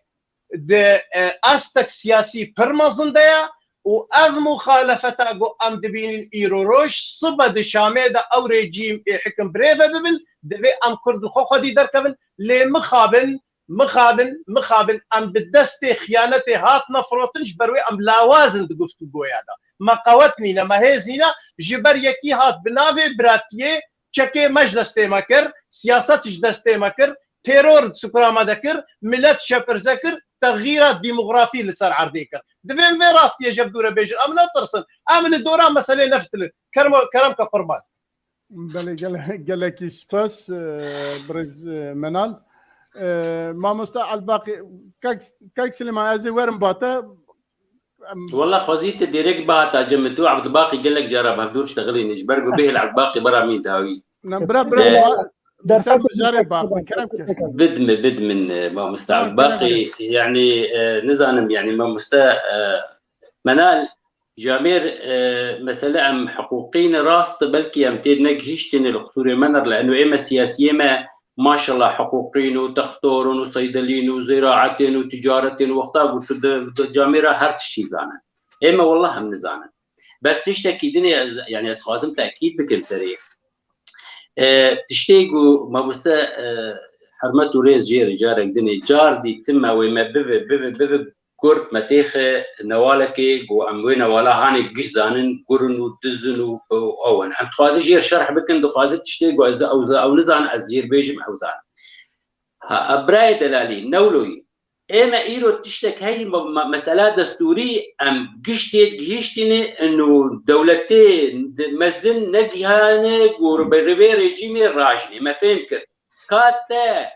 di, e, astek siyasî pir mezin de ye û ev muxalefeta ku em dibînin îro roj, sibe di Şamê de ew rejîm ê hikim birêve bibin, divê em Kurd li xwe xwedî derkevin, lê mixabin, mixabin, mixabin, em bi destê xiyanetê hatine firotin, ji ber wê em lawaz in di guftûgoya de. Me qewet nîne, me hêz nîne, ji ber yekî hat bi navê biratiyê çekê me ji destê me kir, siyaset ji destê me kir, teror di sukura me de kir, milet şepirze kir, texyîra demografî li ser erdê kir. Divê em vê rastiyê ji hev dû re bêjin. Em netirsin. Em li dora meselê nefitilin. Kerem, kerem ke qurban. Belê, gele-, gelekî spas, e, birêz, e, Menal. E, mamoste Elbaqî, kek, kek Silêman, ez ê werim ba te. Em Wela xwezî te dirêk bihata cem min. Tu Ebdulbaqî gelek cara bi hevdûr ştexilîne. Ji ber ku bêhil Ebdulbaqî bera min dawî. Na, bira, bira, Ee, ma-, derfet ser mijarê ba, kerem ke. Bid min, bid min, e, mamoste Tamam, Ebdulbaqî, kerem ke. Yani, e, nizanim, yani, mamoste, e, Menal, Camêr, e, mesele em hiqûqî ne rast, belkî em tê negihiştîne li qisûrê me ne, li eno ê me siyasiyê me, maşallah, hiqûqîn û textor in û seydelîn û ziraetên û ticaretên û wexta ku tu di, di camêra her tiştî zanin. Ê me wellah em nizanin. Bes tiştekî dinê ez, yani ez xwazim tekîd bikim serê. E, tiştê ku mamoste, e, hermet û rêz jê re carek dinê, car dîtime wê me bive, bive, bive, Kurd me têxe newalekê ku em wê newala hanê giş zanin, gur in û diz in û, û ew in. Em dixwaze jêr şerh bikin, dixwaze tiştê ku ez, ew, ew nizan, ez jêr bêjim, ew zanin. Ha, birayê delalî, newloyî. Ê me îro tiştek heyî me, me, mesela destûrî em giş tê gihiştîne û dewletê di mezin negihane ku bi rivê rejîmê rajinê. Me fêm kir. Ka te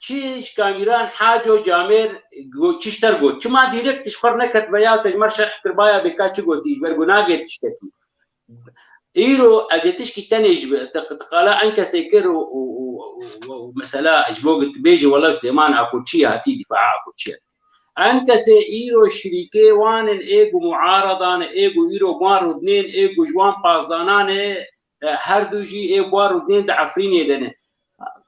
Çi ji Kamîran Haco Camêr got, çi ji te got? Çima dîrekt ji xwe neket veya te ji me şerh kir baya bê ka çi gotî, ji ber ku nagê tiştekî. Îro ez ê tişkî tenê ji te, te qala ENKSê kir û, û, û, û, û mesela ji bo tu bêjî wela Silêman a ku çi ye, hatî dîfaa a ku çi ye. ENKSê îro şirîkê wan in ê ku muaradan, ê ku îro wan rûdinên, ê ku ji wan pazdanan e, e, her du jî ê wan rûdinên di Efrînê de ne.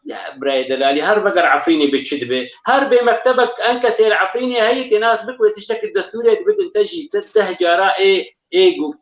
Ya, birayê delalî, her veger Efrînê bê çi dibe? Her bê mektebek ENKSê li Efrînê heye, tê nas bik wê tiştekî destûrê dibidin te jî. Ser deh cara ê, ê gu-,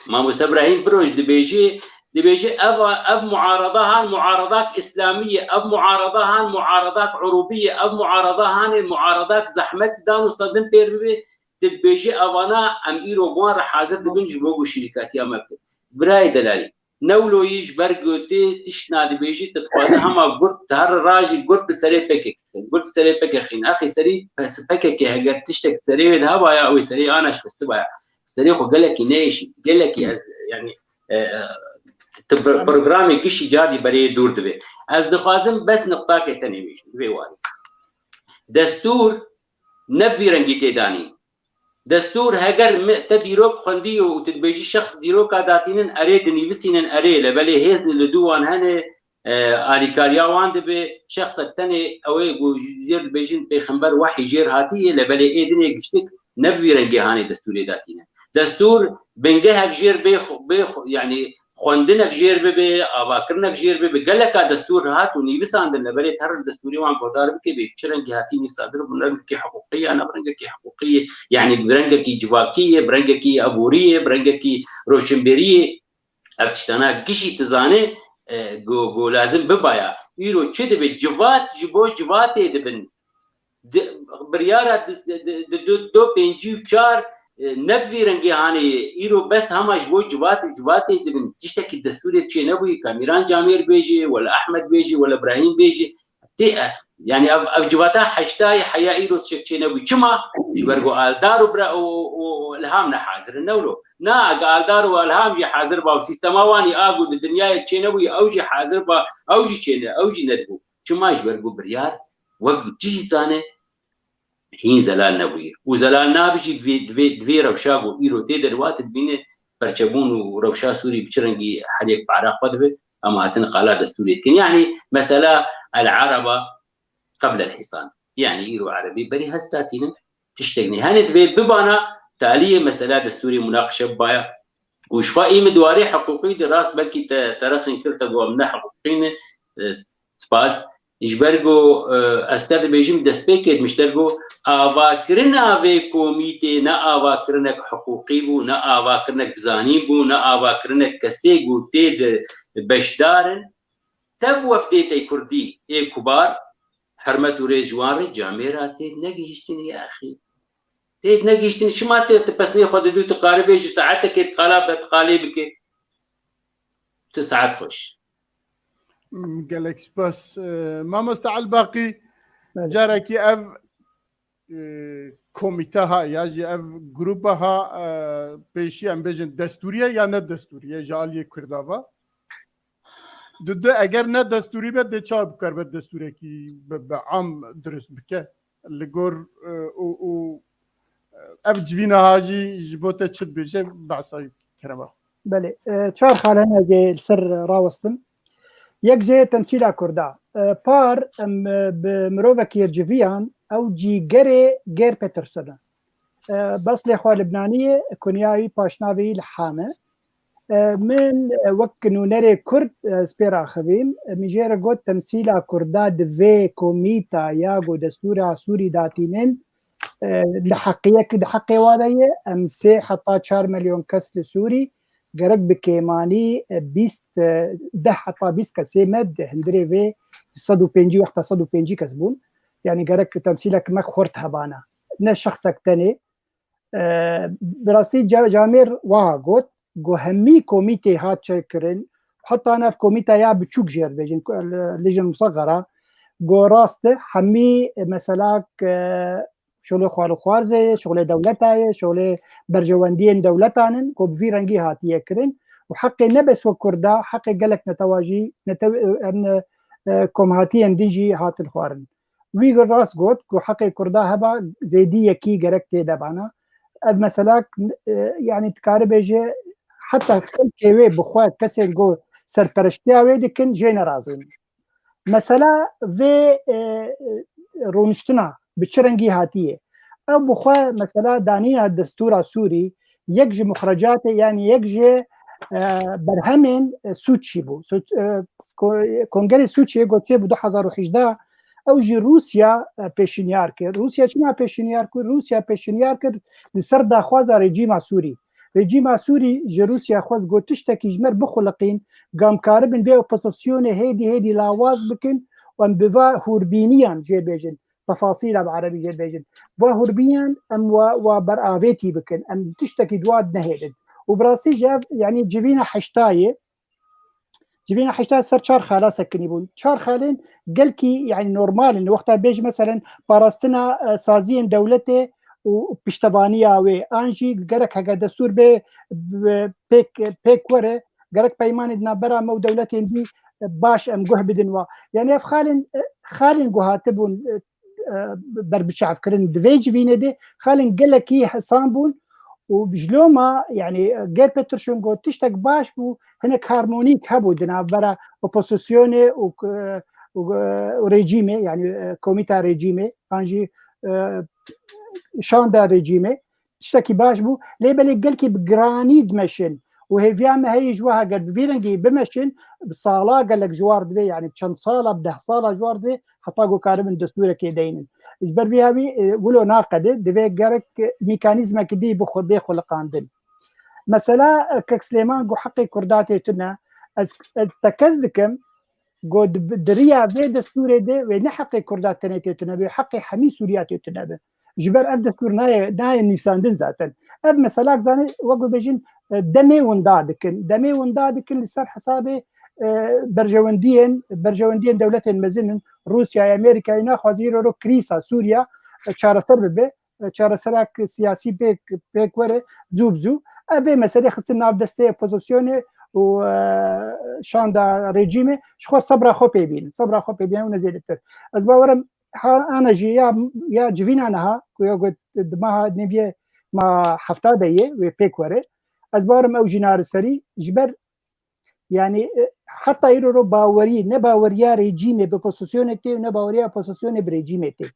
Mamoste Ibrahîm Biroj dibêjê, dibêje ev, ev muarada han muaradak îslamî ye, ev muarada han muaradak urûbî ye, ev muarada hanê muaradak zehmet dan û sedin pêr bibe, dibêje evana em îro wan re hazir dibin ji bo ku şirîkatiya me bikin. Birayê delalî, Newloyî ji ber gotê tişt nadibêjî, tu dixwaze hema gurt, tu her rajî gurt li serê P K K xîn. Gurt li serê P K K xîn. Axî serî P K K heger tiştek serê wê de hebaya, ew ê serê ana şikestibaya. Serê xwe gelekî neyêşî. Gelekî ez, yani, e, e, Tu programê gişî carî berê dûr dibe. Ez dixwazim bes niqtakê tenê bêjim, vê warî. Destûr ne bi vî rengî tê danîn. Destûr heger te dîrok xwendî û tu dibêjî şexs dîroka datînin, erê dinîvisînin, erê, lê belê hêz li dû wan hene, e, alîkariya wan dibe, şexsek tenê ew ê ku jêr dibêjin pêxember wehî jêr hatiye, lê belê ê dinê giştik ne bi vî rengê hanê destûrê datîne. Destûr bingehek jêr bê xwe, bê xwe, yanî xwendinek jêr bibe, avakirinek jêr bibe, geleka destûr hat û nivîsandin, lê belê her destûrê wan guhdar bike, bê çi rengî hatî nivîsandin, bi rengekî hiqûqî ya ne bi rengekî hiqûqî ye, yanî bi rengekî civakî ye, bi rengekî aborî ye, bi rengekî roşinbêrî ye. Ev tiştana gişî tu zanê, e, go, go lazim bibaya. Îro çi dibe? Civat ji bo civatê dibin. Di, biryara di, di, di, di, do pêncî û çar, e, ne bi vî rengê hanê ye. Îro bes hema ji bo civat û civatê dibin. Tiştekî destûrê çê nebûyî, ka Mîran Camêr bêjê, wela Ehmed bêjê, wela Brahîm bêjê. Tê, e, yanî ev, ev civata heştayê heya îro tiştek çê nebûyî. Çima? Ji ber ku Aldar û Bra-, û, û, û Ilham ne hazir in, ne wilo. Na, ege Aldar û Ilham jî hazir ba, sîstema wan î a ku di dinyayê çê nebûyî, ew jî hazir ba, ew jî çê ne, ew jî nedibû. Çima? Ji ber ku biryar wek tu jî zane, hîn zelal nebûye. Û zelal nabijî divê, divê, divê rewşa ku îro tê de li wa tu dibîne perçebûn û rewşa Sûrî bi çi rengî her yek bi ara xwe dibe, em hatin qala destûrê dikin. Yanî mesela el-Araba qebl el-Hisan. Yanî îro Erebî berî hest datînin, tiştek nî. Hene divê bibana taliyê mesela destûrê munaqişe bibaya. Û ji xwe î min di warê hiqûqî de rast belkî te, te rexin kir te got em ne hiqûqî ne, e, spas. Ji ber ku, e, ez te dibêjim destpêkê min ji te got, avakirina vê komîtê ne avakirinek hiqûqî bû, ne avakirinek bi zanîn bû, ne avakirinek kesê ku tê de beşdar in. Tev wefdê tey kurdî ê kubar, hermet û rêz ji wan re, camêra tê negihîştinî ya exî. Tê negihîştinî, çima tê tu pesnê xwe didû, tu qaribê ji saetekê di qala be, di qalê bike. Tu saet xweş. Gelek spas. E, mamoste Elbaqî, belê, carekî ev, e, komîte ha ya jî ev grupa ha, e, pêşî em bêjin destûrî ye ya ne destûrî ye ji aliyê Kurda va? Di, di, eger ne destûrî be, dê çawa bikaribe destûrekî bi, bi am dirust bike? Li gor, e, û, û, e, ev civîna ha jî ji bo te çi dibêje? Behsa kerema xwe. Belê, e, çar xal hene ez ê li ser rawestim. Yek jê temsîla Kurda. E, par, em, e, bi mirovekî ye civiyan, ew jî gerê gêr pê tirsine. E, beslê xwe Libnanî ye, kunya wî paşnavê wî Liham e. E, min, e, wek nûnerê Kurd, e, ez pê raxivîm. E, min jê re got temsîla Kurda di vê komîta ya ku destûra Sûrî datînin, e, li heqiyek di heqê wa de ye. Em sê heta çar milyon kes li Sûrî, gerek bi kêmanî, e, bîst, e, deh heta bîst kesê me di hundirê vê sed û pêncî wexta sed û pêncî kes bûn. Yanî gerek temsîlek me xurt hebana. Ne şexsek tenê. E, bi rastî ca-, Camêr wiha got, ku hemî komîtê hat çêkirin, heta nav komîta ya biçûk jê re dibêjin, ku, li-, lijin musexera, ku rast e, hemî, e, mesela, e, şolê xwarûxwarzê ye, şolê dewleta ye, şolê berjewendiyên dewletan in, ku bi vî rengî hatiye kirin û heqê ne bes wek Kurda, heqê gelek netewa jî, netew-, em, e, komhatiyên din jî hatin xwarin. Wî rast got ku heqê Kurda heba zêdî yekî gerek tê de bana. Ev mesela, e, yanî dikare bêje heta xelkê wê bi xwe kesên ku serpereştiya wê dikin jê nerazî ne. Mesela vê, e, e, rûniştina bi çi rengî hatiye? Ew bi xwe mesela danîna destûra Sûrî yek ji muxrecatê, yanî yek ji, e, berhemên, e, Sûçî bû. Sû-, e, ko-, Kongerê Sûçiyê ku çêbû du hezar û hejdeh, ew jî Rûsya, e, pêşinyar kir. Rûsya çima pêşinyar kir? Rûsya pêşinyar kir li ser daxwaza rejîma Sûrî. Rejîma Sûrî ji Rûsya xwest got tiştekî ji me re bixuliqîn, ku em karibin vê opozisyonê hêdî hêdî lawaz bikin û em bi va hûrbîniyan jê bêjin. Tefasîla bi erebî jê dibêjin. Va hûrbîniyan em wa, wa beravêtî bikin. Em tiştekî di wa nehêlin. Û bi rastî jî ev, yanî civîna heştayê, civîna heştayê ser çar xala sekinî bûn. Çar xalên gelkî, yanî normal in. Wexta bêjî meselen parastina, e, saziyên dewletê û piştevaniya wê. An jî gerek heke destûr bê, bê, pêk, pêk were, Gerek peymanê di navbera me û dewletên dî, e, baş em guh bidin wa. Yani ev xalên, e, xalên ku hatibûn, e, e, berbiçavkirin di vê civînê de xalên gelekî hesan bûn û ji loma, yani, e, Gêr Peterson got tiştek baş bû, hinek harmonîk hebû di navbera opozisyonê û, e, û, e, û rejîmê, yani, e, komîta rejîmê, an jî, e, şanda rejîmê. Tiştekî baş bû, lê belê gelkî bi giranî dimeşin û hêviya me heye ji we heger bi vî rengî bimeşin, bi sala gelek ji war divê, yani çend sala, bi deh sala ji war divê, heta ku karibin destûrekê deynin. Ji ber vî hevî, e, wilo naqede, divê gerek mekanîzmekî dî bixwe, bê xuliqandin. Mesela, e, Kek Silêman got heqê Kurda tê tune, ez, ez tekez dikim, got di, di riya vê destûrê de wê ne heqê Kurda tenê tê tune be, heqê hemî Sûriya tê tune be. Ji ber ev destûr nayê, nayê nivîsandin zaten. Ev meselak zanî, wek bibêjin, e, demê winda dikin. Demê winda dikin li ser hesabê, e, berjewendiyên, berjewendiyên dewletên mezin in. Rûsyayê, Amerîkayê naxwaze îro ro krîsa Sûriya, e, çareser bibe. E, çareserek siyasî pêk, pêk were, zû bi zû. Ev vê meselê xistin nav destê opozisyonê û, e, şanda rejîmê, ji xwe sebra xwe pê bînin. Sebra xwe pê bînin û ne zêdetir. Ez bawerim ha, ana jî ya, ya civîna niha, ku ya got di maha nêviyê ma hefta de yê, wê pêk were. Ez bawerim ew jî nare serî, ji ber, yani, e, heta îro ro bawerî, ne baweriya rejîmê bi opozisyonê tê û ne baweriya opozisyonê bi rejîmê tê.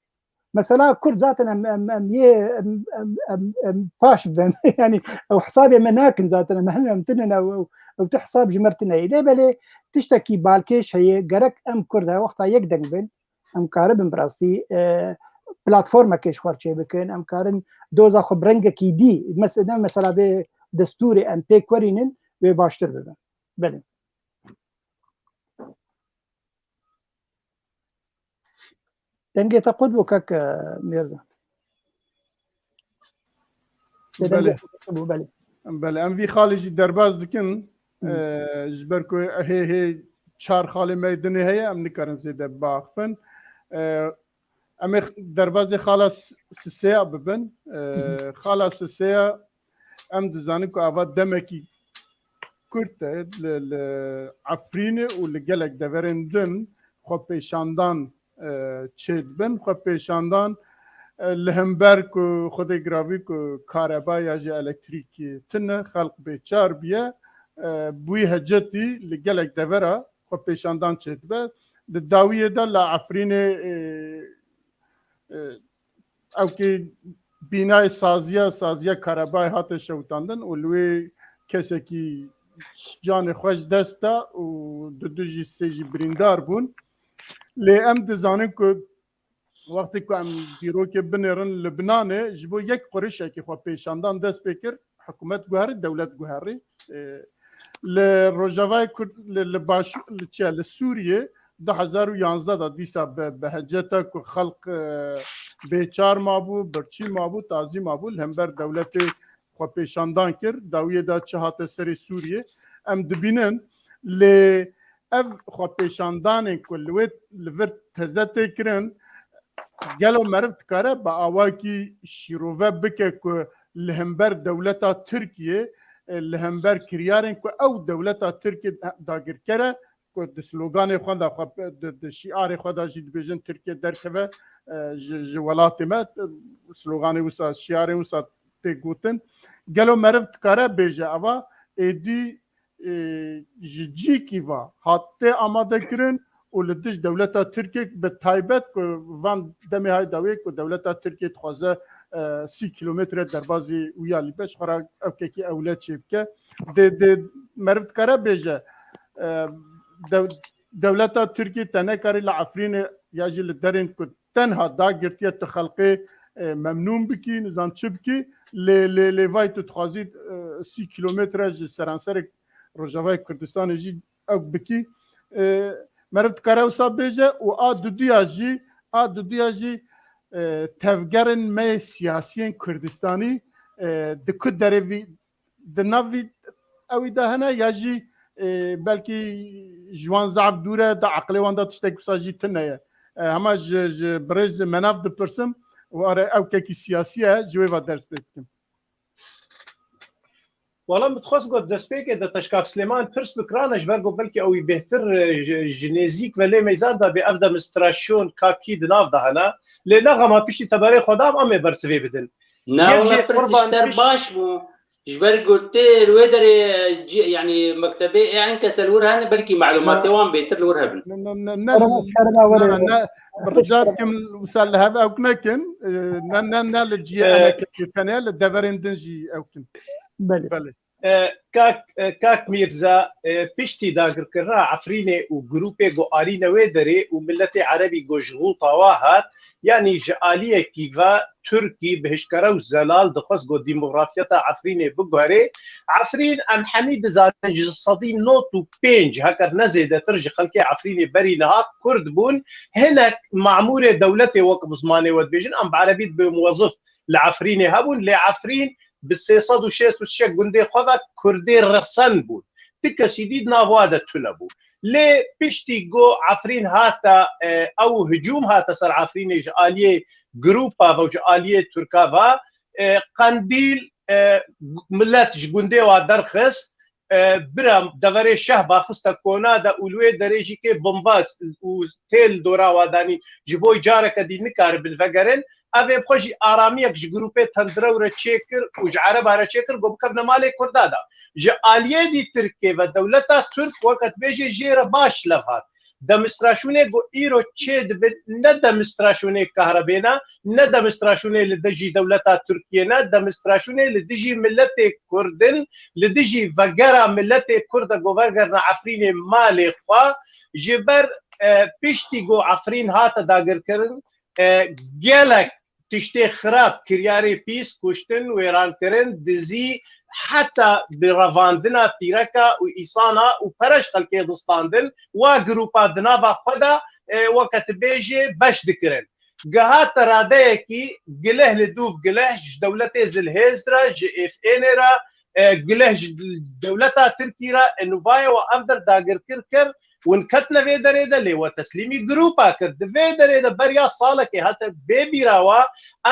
Mesela Kurd zaten em, em, em yê, em, em, em, em paş bin. Yani ew hesabê me nakin zaten, em hin em tinin ew, ew, ew tu hesab ji me re tine. Lê belê tiştekî balkêş heye, gerek em Kurd her wexta yek deng bin, em karibin bi rastî, e, platformekê ji xwe re çêbikin, em karin doza xwe bi rengekî dî, mes-, ne mesela vê destûrê em pêk werînin, wê baştir bibin. Belê. Dengê te qut bû kek, e, Mêrza. Belê. Dengê te qut bû, belê. Belê, em vî xalê jî derbas dikin. Hmm. E, ji ber ku hê, hê çar xalê me dinê heye, em nikarin zêde biaxifin. E, em ê derbazê xala S-, Siseya bibin. E, Hı hı. Xala Siseya, em dizanin ku ava demekî kurt e, li, li Efrînê û li gelek deverên din xwepêşandan, e, çêdibin. Xwepêşandan, e, li hember ku Xwedê giravî ku kareba ya jî elektrîkî tune, xelq bêçar bûye, e, bi wî hecetî li gelek devera xwepêşandan çêdibe. Di dawiyê de li Efrînê, e, e, ewkê bînayê saziya, saziya karebayê hate şewitandin û li wê kesekî canê xwe ji dest da û du du jî sê jî birîndar bûn. Lê em dizanin ku wextê ku em dîrokê binêrin Libnanê, ji bo yek qurişekî xwepêşandan dest pê kir, hikûmet guherî, dewlet guherî. E, li Rojavayê Kurd, li, li baş, li çi, li Sûriyê du hezar û yanzdeh de dîsa bi, bi heceta ku xelq, e, bêçar mabû, birçî mabû, tazî mabû, li hember dewletê xwepêşandan kir. Dawiyê de çi hate serê Sûriyê. Em dibînin, lê ev xwepêşandanên ku li wê, li vir teze tê kirin, gelo meriv dikare bi awakî şîrove bike ku li hember dewleta Tirkiyê, e, li hember kiryarên ku ew dewleta Tirkiyê dagirker e, ku di sloganê xwe de xwe, di, di şiarê xwe de jî dibêjin Tirkiye derkeve, e, ji, ji welatê me, sloganê wisa, şiarên wisa tê gotin. Gelo meriv dikare bêje eva êdî, e, ji cîkî va hat tê amade kirin û li dij dewleta Tirkiyê bi taybet ku van demê hay dawiyê ku dewleta Tirkiyê dixwaze, e, sî kilometre derbazî wî ya lîbe, ji xwe re ewkekî ewle çêbike. Dê, dê meriv dikare bêje, e, dew-, dewleta Tirkiyê te nekarî li Efrînê ya jî li derên ku tenha dagirtiye tu xelqê, e, memnûn bikî, nizam çi bikî, lê, lê, lê vay tu dixwazî, e, sî kilometre ji seranserê Rojavayê Kurdistanê jî ew bikî. E, meriv dikare wisa bêje û a duduya jî, a duduya jî, e, tevgerên me yê siyasiyên Kurdistanî, e, di ku derê vî, di nav vî ewî de hene ya jî, e, belkî ji wan zaf dûr e, di aqilê wan de tiştek wisa jî tune ye. E, hema ji, ji birêz Menav dipirsim û are ew kekî siyasî ye, ji wê ve ders pê dikim. Wala min dixwest got destpêkê de te ji Kak Silêman pirs bikirana, ji ber got belkî ew ê bêhtir, e, ji, ji nêzîk ve lê meyzan de bê ev demonstrasyonka kî di nav de hene. Lê nexema piştî teberê xwe dam em ê bersivê bidin. Ne, Yek wala jê pirs qurban ji te re piş- baş bû. Ji ber got tê li wê derê, cî-, yanî mektebê ê enkese li wir hene, belkî malûmatê Na. wan bêtir li wir hebin. Ne, ne, ne, ne, Şerma, şerma were. ne, ne, bi rica dikim wisa li hev ewk nekin. E, ne, ne, ne li ciyê Ee, enekesê tenê, li deverên din jî ewkin. Belê. Belê. E, kak, e, kak Mîrza, e, piştî dagirkirina Efrînê û grûpê ku anîne wê derê û miletê erebî ku ji Xûta wa hat, yanî ji aliyekî ve Tirkî bi hişkere û zelal dixwest ku demografiyeta Efrînê biguherê. Efrîn, em hemî dizanin, ji sedî nod û pênc heker ne zêdetir ji xelkê Efrînê berî niha Kurd bûn. Hinek mamûrê dewletê, wek bi zimanê we dibêjin, em bi erebî dibê muwezif, li Efrînê hebûn, lê Efrîn bi sê sed û şêst û şeş gundê xwe ve Kurdê resen bûn. Ti kesî dî di nav wa de tune bû. Lê piştî ku Efrîn hate, e, ew hicûm hate ser Efrînê ji aliyê grûpa ve û ji aliyê Tirka ve, e, Qendîl, e, milet ji gundê wa derxist, e, bira deverê Şehba xiste Kona de û li wê derê jî kê bomba û tê li dora wa danî, ji bo careke dî nikaribin vegerin. Ev ê bi xwe jî aramiyek ji grûpê Tendirew re çêkir û ji Ereba re çêkir, got bikevne malê Kurda de. Ji aliyê dî Tirkê ve dewleta Tirk weke dibêje jê re baş lev hat. Demonstrasyonê ku îro çêdibin ne demonstrasyonê kahrebê ne, ne demonstrasyonê li dijî dewleta Tirkiyê ne, demonstrasyonê li dijî miletê Kurd in, li dijî vegera miletê Kurd e ku vegerine Efrînê malê xwe. Ji ber, e, piştî ku Efrîn hate dagirkirin, e, gelek tiştê xirab, kiryarê pîs, kuştin, wêrankirin, dizî, heta bi revandina pîreka û îsana û pere ji xelkê distandin, wa grûpa di nava xwe de, e, weke tu bêjê beş dikirin. Gihate radeyekî gileh li dûv gileh ji dewletê zilhêz re, ji F N'ê re, e, gileh ji dewleta Tirkî re, e, nûvaye we ev der dagirkir kir, hûn ketine vê derê de, lê we teslîmî grûpa kir. Di vê derê de beriya salekê hate bê bîra we,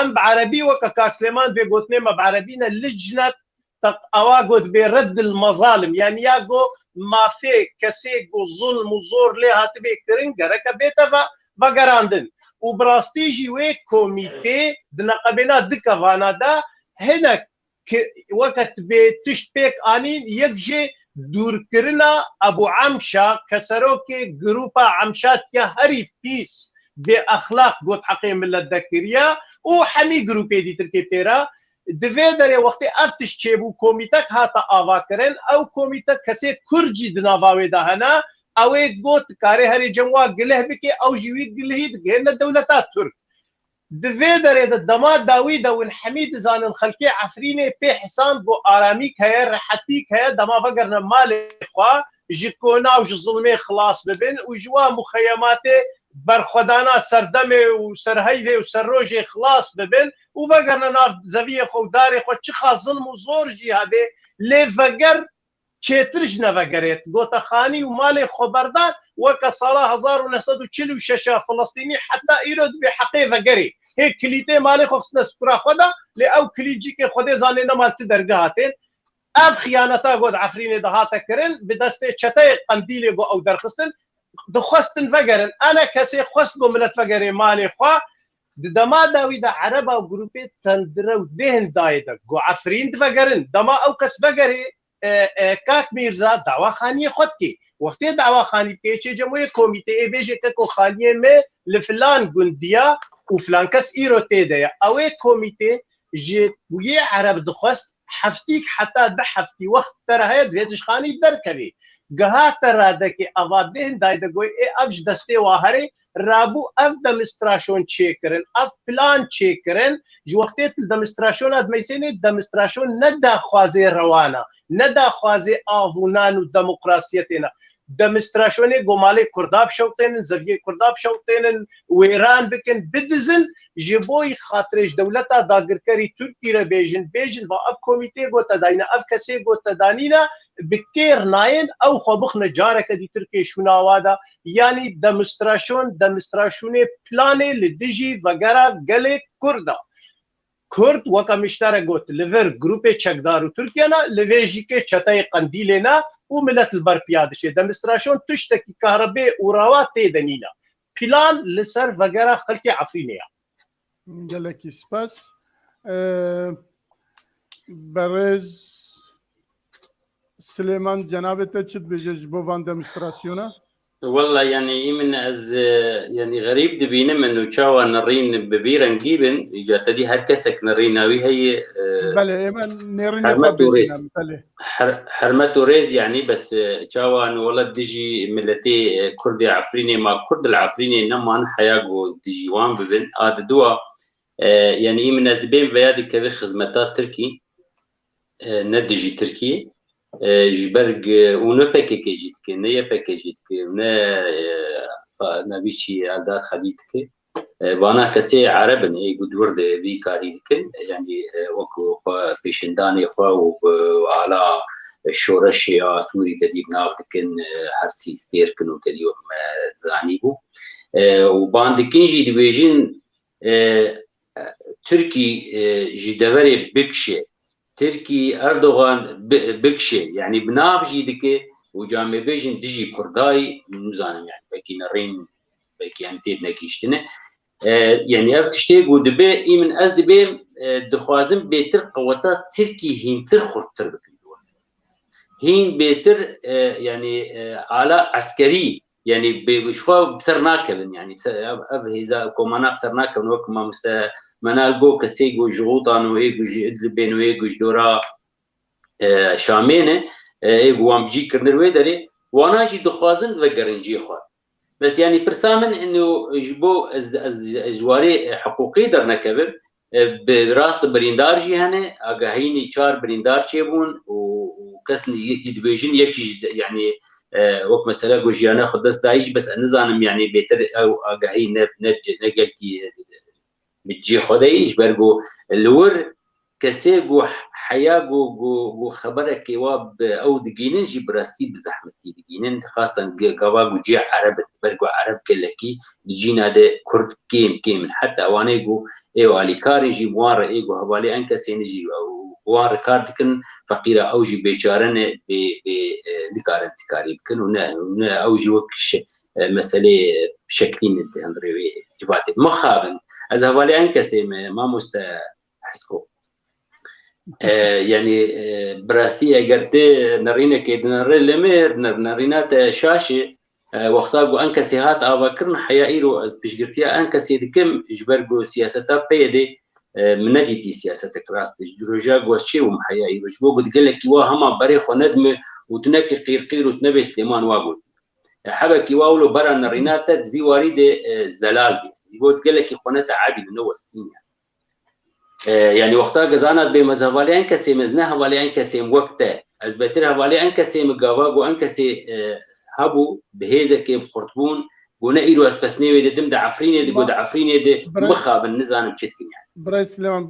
em bi erebî weke Kak Silêman bê gotinê me bi erebî ne, licnet teq-, ewa got bê reddil mezalim, yanî ya got mafê kesê ku zulm û zor lê hatibê kirin gereke bête ve-, vegerandin. Û bi rastî jî wê komîtê di neqebêna di kevana de hinek ki-, weke dibê tişt pêk anîn, yek jê dûrkirina Ebû Emşa, ke serokê grûpa Emşa tiya herî pîs, bê exlaq got heqê milet de kiriya û hemî grûpê dîtirkê pê re. Di vê derê wextê ev tişt çêbû, komîtek hate avakirin, ew komîte kesê Kurd jî di nava wê de hene, ew ê got karê herê cem wa gileh bike, ew jî wî gilehî digihêne dewleta Tirk. Di vê derê de dema dawî de hûn hemî dizanin xelkê Efrînê pê hesand bû aramîk heye, rehetîk heye, dema vegerine malê xwe, ji kona û ji zilmê xilas bibin û ji wa muxeyematê berxwedana serdemê û serheyvê û serrojê xilas bibin û vegerine nav zeviyê xwe û darê xwe, çiqa zilm û zor jî hebe, lê veger çêtir ji nevegerê, gote xanî û malê xwe berdan, weke sala hezar û neh sed û çil û şeş a Filistînî heta îro dibê heqê vegerê. Hê kilîtê malê xwe xistine stûra xwe de, lê ew kilît jî kê Xwedê zanê nema li ti dergeha tên. Ev xiyaneta got Efrînê de hate kirin, bi destê çeteyê Qendîlê got ew derxistin, dixwestin vegerin. Ene kesê xwest got milet vegerê malê xwe. Di dema dawî de Ereba grûpê Tendirew dê hin dayê de got Efrîn divegerin. Dema ew kes vegerê, e, e, Kak Mîrza dawa xaniyê xwe dikê. Wextê dawa xanî dikê, çê cem wê komîteyê bêjê keko xaniyê me li filan gundiya û filan kes îro tê de ye. Ew ê komîtê ji yê Ereb dixwest heftîk heta du heftî wext te re heye divê tu ji xanî derkevî. Gihate radekê eva dê hin dayê de goyê ê ev ji destê wa herê, rabû ev demonstraşon çêkirin, ev plan çêkirin, ji wextê tu demonstraşona dimeysênê, demonstraşon ne daxwazê rewana, ne daxwazê av û nan û demokrasiyetê ne. Demonstraşonê go malê Kurda bişewtênin, zeviyê Kurda bişewtênin, wêran bikin, bidizin, ji bo xatirê ji dewleta dagirkerî Tirkî re bêjin, bêjin, va ev komîtê go te dayne, ev kesê go te danîne, bi kêr nayên, ew xwe bixine careke dî Tirkê şûna wa de, yanî demonstraşon, demonstraşonê planê li dijî vegera gelê Kurda. Kurd, weka min ji te re got, li vir grûpê çekdar û Tirkiye ne, li vê jî kê çeteyê Qendîlê ne û milet li ber piya dişê. Demonstrasyon tiştekî kahribê û rawa tê de nîne. Plan li ser vegera xelkê Efrînê ye. Gelekî spas. Ee, berêz Silêman, cenabê te çi dibêje ji bo van demonstrasyona? Wella, yanî, î min ez, e, yanî, xerîb dibînim min û çawa nerîn bi vî rengî bin, îca te dî her kesek nerîna wî heye, e, Belê, ê me nêrînê xwe bêjîne, belê. Her-, hermet û rêz, yanî, bes, e, çawa, yanî, wela dijî miletê, e, Kurdê Efrînê, ma Kurd li Efrînê neman heya ku dijî wan bibin, a diduwa, e, yanî, î min ez dibêm veya dikeve xizmeta Tirkî, e, ne dijî Tirkiyê, e, ji ber g-, û ne P K K jî dike, ne Y P G jî dike, ne, e, fa-, ne vî çî Eldar Xelî dike. E, vana kesê Ereb in, ê ku di wir de vî karî dikin, yanî, e, wek xwe pêşendanê xwe û bi ala şoreşê ya Sûrî te dî nav dikin, e, her sî stêr kin û te dî wek me zanî bû. E, û ban dikin jî dibêjin, e, Tirkî, e, ji deverê bikişe, Tirkî Erdogan bi-, bikişe, yanî bi nav jî dike û camê bêjin dijî Kurdayî, nizanim, yanî belkî nerîn, belkî em tê nekiştine. E, yanî ev tiştê ku dibe, î min ez dibêm, e, dixwazim bêtir qeweta Tirkî hîntir xurttir bikin. Hîn bêtir, e, yanî, e, ala eskerî, yanî bê, ji xwe bi ser nakevin, yanî se-, ev, ev hêza komana bi ser nakevin, wek mamoste Menal got, kesê ku ji Ûtan û ê ku ji Idlibê û ê ku ji dora, e, Şamê ne, e, ê ku wan bi cî kirine wê derê, wana jî dixwazin vegerin cihê xwe. Bes, yanî, pirsa min ino ji bo ez, ez, ez ji warê, e, hiqûqî dernekevim, e, bi rast birîndar jî hene, agahînî çar birîndar çêbûn û, û kes ni-, yî dibêjin, yekî ji de, yanî, e, wek mesela ku jiyana xwe dest dayî jî, bes ez nizanim, yanî, bêtir ew agahî ne, ne, ne gelkî, e, bi cihê xwe de yî, ji ber ku li wir kesê ku heya ku, ku, ku xeberekê wa bi ew digînin jî bi rastî bi zehmetî digînin. Xasten ge-, gava ku cihê Ereb in, ber ku Ereb gelekî di cîna de Kurd kêm kêm in. Heta wanê ku ê alîkarê jî wan re ê ku hevalê en kesên jî wan re kar dikin, feqîra ew jî bêçare ne, bê, bê, e, nikarin tikarî bikin û ne, ne ew jî wek şe-, e, meselê şeklî ne di hundirê wê civatê. Mixabin, ez hevalê en kesê me, mamoste Hesko. E, yanî, e, bi rastî eger tê nerînekê dinere lê me, ner-, nerîna te şaş e. E, wexta ku en kesê hat avakirin, heya îro ez piştgirtiya en kesê dikim, ji ber ku siyaseta P Y D'ê, e, min nedîtî siyasetek rast. Ji roja ku ez çêbûm heya îro. Ji bo ku di gelekî wa hema berê xwe nedime û tu nekî qîrqîr û tu nebê Silêman wa got. E, hebekî wa wilo bera nerîna te di vî warî de, e, zelal bî. Ji bo di gelekî xwe ne teebî ne westîn yani. E, yanî wexta ke zana dibêm ez hevalê en kesê me, ez ne hevalê en kesê me wek te. Ez betir hevalê en kesê me gava ku en kesê, e, hebû, bi hêzekê bi xurtbûn, ku ne îro ez pesnê wê didim, di Efrînê de, ku di Efrînê de mixabin, nizanim çi dikin yani. Birayê Silêman,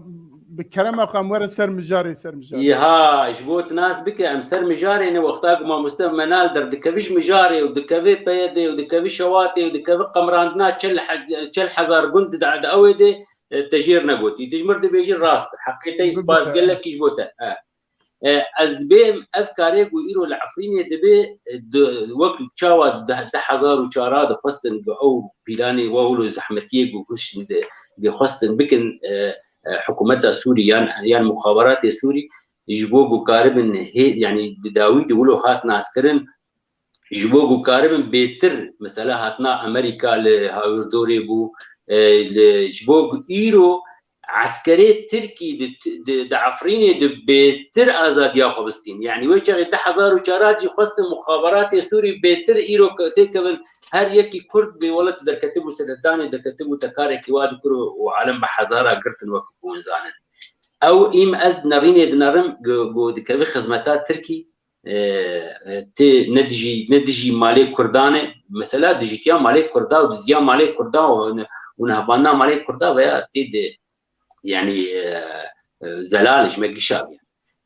bi kerema xwe em werin ser mijarê, ser mijarê. Îha, ji bo tu nas bike, em ser mijarê ne, wexta ku mamoste Menal derdikevî ji mijarê û dikevî P Y D'ê û dikevî Şewatê û dikevî qemrandina çel he-, çel hezar gund di, di ew ê de, e, te jêr negotî. Tu ji mir dibêjî rast. Heqê te yî spas gelekî ji bo te. E. E, ez bêm ev karê ku îro li Efrînê dibe, e, di, wek çawa di, di hezar û çar dixwestin bi ew pîlanê we wilo zehmetiyê ku hiştin di, dixwestin bikin, e, e, hikûmeta Sûrî yan, yan muxaberatê Sûrî ji bo ku karibin hê, yanî di dawî de wilo hat naskirin, ji bo ku karibin bêtir, mesela hatina Amerîka li hawirdorê bû, e, li, ji bo ku îro eskerê Tirkî di, di, di Efrînê di bêtir azadiya xwe bistîn. Yanî wê çaxê di hezar û çar jî xwestin muxaberatê Sûrî bêtir îro ke-, têkevin her yekî Kurd bê welat derketibû, sedetanê derketibû, te karekî wa dikir û, û alem bi hezara girtin wek hûn zanin. Ew îm ez nerînê dinerim, go, go dikevî xizmeta Tirkî, e, e, tê ne dijî, ne dijî malê Kurdan e. Mesela dijîtiya malê Kurda û diziya malê Kurda û ne-, û nehbandina malê Kurda veya tê de, yanî, e, e, zelal ji me gişa bî.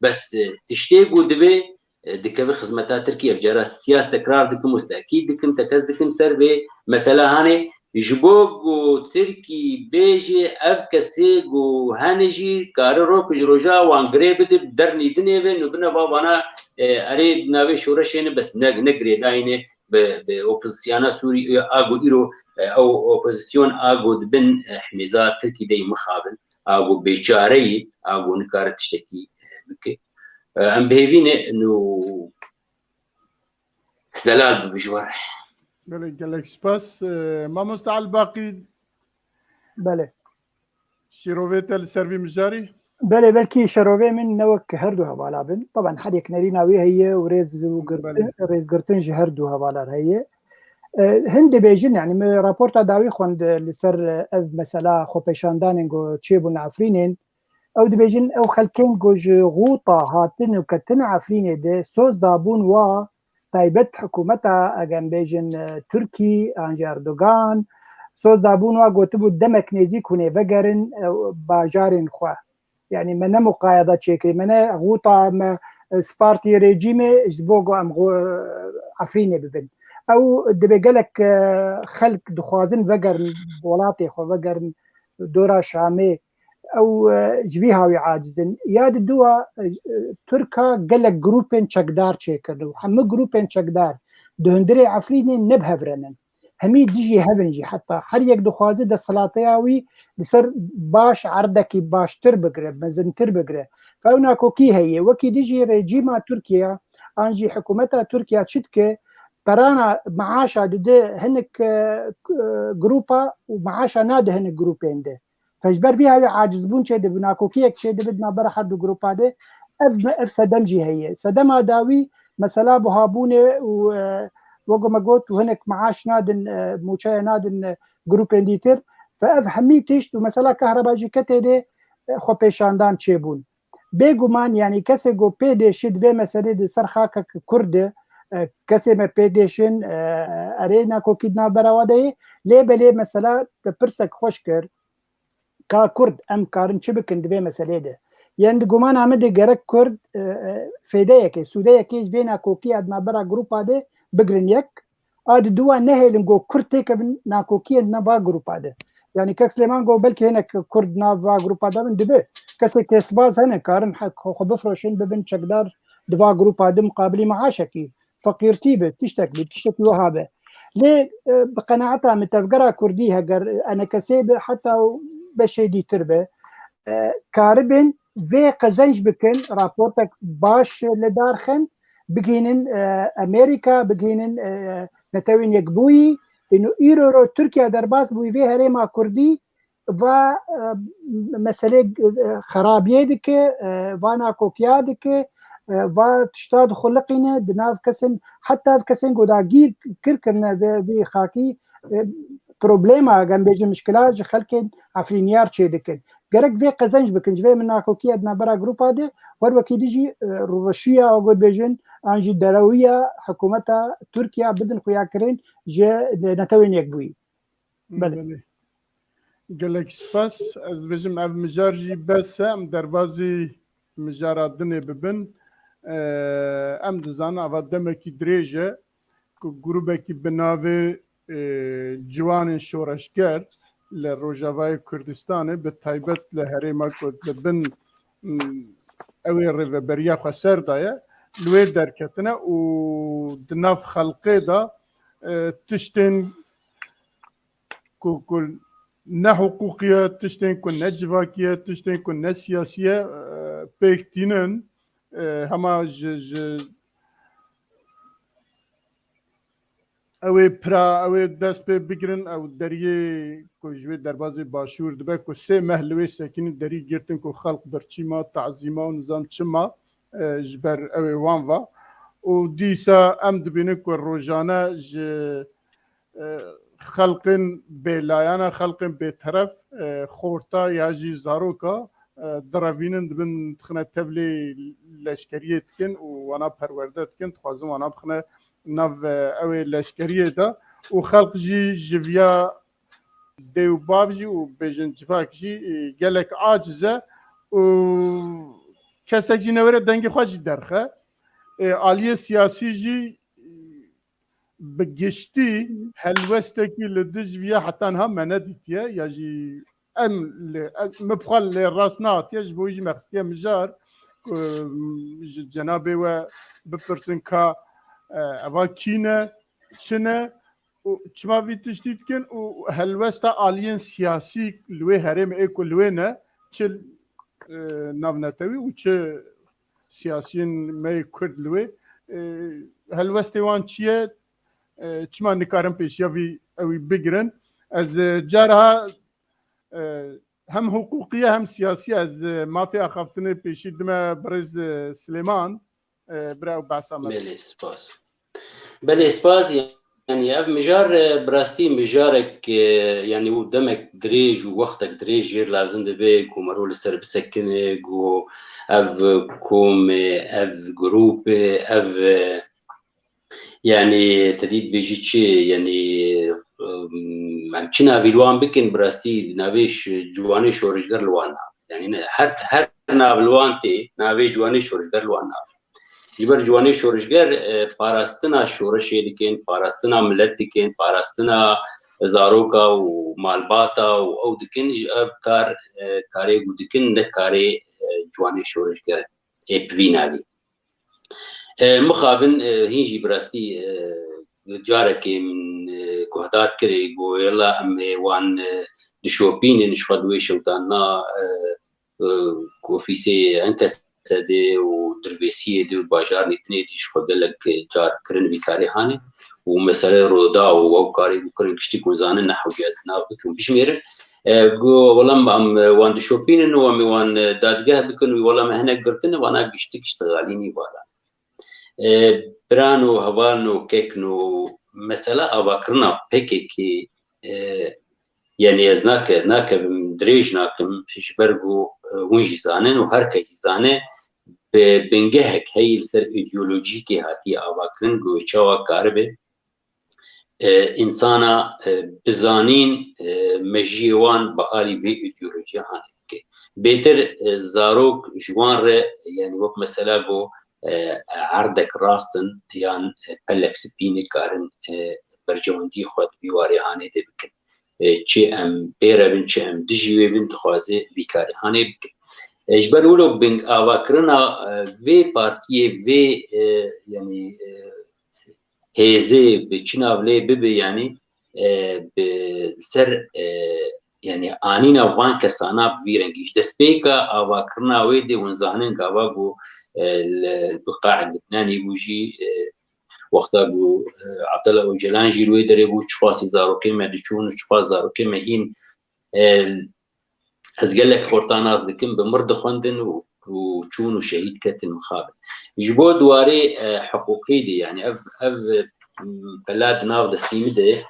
Bes, e, tiştê ku dibe, e, dikeve xizmeta Tirkî, ev cara siyas tekrar dikim û tekîd dikim, tekez dikim ser vê mesela hanê, Ji bo ku Tirkî bêjê ev kesê ku hene jî kare rok ji roja wan girê bide, dernî dinêvin û bine va vana, e, erê navê şoreşê ne bes ne, ne girêdayî ne bi, bi opozisyana Sûrî, e, a ku îro, e, ew opozisyon a ku di bin, e, hmêza Tirkî de yî mixabin, a ku bêçare yî, a ku nikare tiştekî, e, bike. E, em bi hêvî ne nû Zelal bibe ji we re. Belê, gelek spas. E, Mamoste Elbaqî, Belê. Şîrovê te li ser vî mijarî? Belê, belkî şerovê min ne wek her du hevala bin. Taban her yek nerîna wî heye û rêz û girtin, Belê. rêzgirtin ji her du hevalar heye. E, hin dibêjin, yani min raporta dawî xwend li ser, e, ev mesela xwepêşandanên ku çêbûn Efrînên. Ew dibêjin, ew xelkên ku ji Xûta hatin û ketin Efrînê de soz dabûn wa, taybet hikûmeta, eger em bêjin, e, Tirkî, an jî Erdogan, soz dabûn wa gotibû demek nêzîk hûn ê vegerin, e, bajarên xwe. Yani me ne muqayada çêkirî, me ne Xûta me, e, spartiye rejîmê ji bo ku em xwe, e, Efrînê bibin. Ew dibê gelek, e, xelk dixwazin vegerin welatê xwe, vegerin dora Şamê. Ew, e, ji vî hawî aciz in. Ya di dua, e, Tirka gelek grûpên çekdar çêkirin û hemû grûpên çekdar di hundirê Efrînê ne bi hev re ne. Hemî dijî hev in jî, heta her yek dixwaze desthilateya wî li ser baş erdekî baştir bigire, mezintir bigire. Fe ew nakokî heye. Wekî dijî rejîma Tirkiye an jî hikûmeta Tirkiye çi dike? Perana meaşa dide hinek, e, grûpa û meaşa nade hinek grûpên de. Fe ji ber vî hawî acizbûn çêdibe, nakokiyek çêdibe di navbera her du grûpa de. Ev, ev sedem jî heye. Sedema dawî mesela buhabûnê û, e, wek me got, û hinek meaş nadin, e, mûçeya nadin, e, grûpên dîtir. Fe ev hemî tişt û mesela kehreba jî ketê de, e, xwepêşandan çêbûn. Bêguman, yanî kesê ku pê dêşî di vê meselê di ser xakek Kurd de, e, kesê me pê dêşin, e, erê nakokî di navbera wa de ye. Lê belê mesela te pirsek xweş kir, ka Kurd em karin çi bikin di vê meselê de? Yên di gumana min de gerek Kurd, e, e, fêdeyekê, sûdeyekê ji vê nakokiya di navbera grûpa de bigirin yek. A di dua nehêlin ku Kurd têkevin nakokiyên di nav va grûpa de. Yanî kek Silêman got belkî hinek Kurd di nav va grûpa de bin, dibe. Kesê kêsbaz hene, karin he-, xwe bifroşin, bibin çekdar di va grûpa de muqabilî meaşekî. Feqîrtî be, tiştek be, tiştekî wiha be. Lê, e, bi qenaeta min tevgera Kurdî heger enekesê be, heta beşê dîtir be, e, karibin vê qezenc bikin, raportek baş li dar xin, bigihînin, e, Amerîka, bigihînin, e, Netewên Yekbûyî, û îro ro Tirkiye derbas bûyî vê herêma Kurdî, va, e, meselê, e, xerabiyê dike, e, va nakokiya dike, e, va tişta dixuliqîne, di nav kesên, heta ev kesên ku dagîr kir kirine vê, vê xakî, e, problema, gem bêjin mişkila ji xelkên Efrîniyar çê dikin. Gerek vê qezenc bikin, ji vê min nakokiya di navbera grûpa de, wer wekî dijî, e, rûreşiya, got bêjin, an jî derewiya hikûmeta Tirkiye bidin xuyakirin ji Netewên Yekbûyî. Belê. Belê. Gelek spas. Ez dibêjim ev mijar jî bes e, em derbazî mijara dinê bibin. E, em dizanin ava demekî dirêj e ku grûbekî bi navê, e, Ciwanên Şoreşger li Rojavayê Kurdistanê, bi taybet li herêma ku li bin, m, ew ê rêveberiya xweser daye, li wê derketine û di nav xelkê de, e, tiştên ku, ku ne hiqûqî ye, tiştên ku ne civakî ye, tiştên ku ne siyasî ye, e, pêk tînin, e, hema ji, ji ew ê pira, ew ê dest pê bigirin, ew deriyê ku ji wê derbazê başûr dibe, ku sê meh li wê sekinî derî girtin, ku xelq birçî ma, tazî ma û nizam çi ma, e, ji ber ew ê wan va. Û dîsa em dibînin ku rojane ji, e, xelqên bêlayana, xelqên bêteref, e, xorta ya jî zaroka, e, direvînin, dibin dixine tevlê leşkeriyê dikin û wana perwerde dikin, dixwazin wana bixine nav, e, ew ê leşkeriyê de û xelq jî ji viya dê û bav jî û bêjin civak jî, e, gelek aciz e û kesek jî newêre dengê xwe jî derxe. E, aliyê siyasî jî, e, bi giştî helwestekî li dij viya heta niha me nedîtiye, ya jî em li, em, min bi xwe lê rast nehatiye, ji bo wî jî me xistiye mijar, ku, em, ji cenabê we bipirsin ka, e, eva kî ne, çi ne û çima vî tiştî dikin û helwesta aliyên siyasî li wê herêmê ê ku li wê ne, çi, e, navnetewî û çi siyasiyên me yê Kurd li wê, e, helwestê wan çi ye, e, çima nikarin pêşiya vî ewî bigirin. Ez, e, cara, e, hem hiqûqî ye hem siyasî ye. Ez, e, mafê axaftinê pêşî dime birêz, e, Silêman, e, bira ew behsa me. Belê, spas. Belê, spas. Yani ev mijar, e, bi rastî mijarek, e, yani û demek dirêj û wextek dirêj jêr lazim dibe ku mero li ser bisekine, ku ev komê, ev grûpê, ev, e, yani te dî dibêjî çi, yani, em, em çi navî li wan bikin, bi rastî navê ş-, ciwanê şorişger li wan nav. Yani ne, her, her nav li wan tê, navê ciwanê şorişger li wan nav. Ji ber ciwanê şorişger, e, parastina şoreşê dikin, parastina milet dikin, parastina zaroka û malbata û ew dikin, ji ev kar, e, karê ku dikin, ne karê, e, ciwanê şorişger ê bi vî navî. E, mixabin, e, hîn jî bi rastî, e, carekê min, e, guhdar kirê, got, "Yela em ê wan, e, dişopînin, ji xwe di wê şewtanina, e, e, ofîsê Enkesedê û Dirbêsiyê de û bajarên din ê dî ji xwe gelek, e, car kirin vî karê hanê û mesele Roda û ew karê ku kirin giştî ku zanin ne hewce ez nav bikim bijmêrim." E, got, "Wela em, em, e, wan dişopînin û em ê wan, e, dadgeh bikin û wela me hinek girtine, vana giştik ji xelalînî vala." E, birano, hevalno, kekno, mesela avakirina P K K, e, yani ez nake-, nakevim, dirêj nakim, ji ber ku, e, hûn jî zanin û her kes jî zane, bi bingehek heyî li ser îdeolojîkê hatiye avakirin, ku çawa karibe, e, însana, e, bi zanîn, e, mejiyê wan bi alî vê îdeolojiya hanê bike. Bêtir, e, zarok ji wan re, yani wek mesela got, e, erdek rast in yan, e, pelek spî nikarin, e, berjewendiyê xwe di vî warê hanê de bikin. E, çi em pê re bin, çi em dijî wê bin, dixwaze vî karê hanê bikin. E, ji ber wilo bing avakirina, e, vê partiyê, vê, e, yani, e, hêzê bi çi nav lê bibe, yani, e, bi ser, e, yani, anîna van kesana bi vî rengî. Ji destpêka avakirina wê de hûn zanin gava ku, e, li, bi qaê Libnanê bû jî, e, wexta ku, e, Abdullah Ocalan jî li wê derê bû, çiqasî zarokê me diçûn û çiqas zarokê me hîn, e, ez gelek xorta nas dikim, bi mir dixwendin û, û çûn û şehîd ketin mixabin. Ji bo di warê, e, hiqûqî de, yani ev, ev, m, pela di nav destî min de,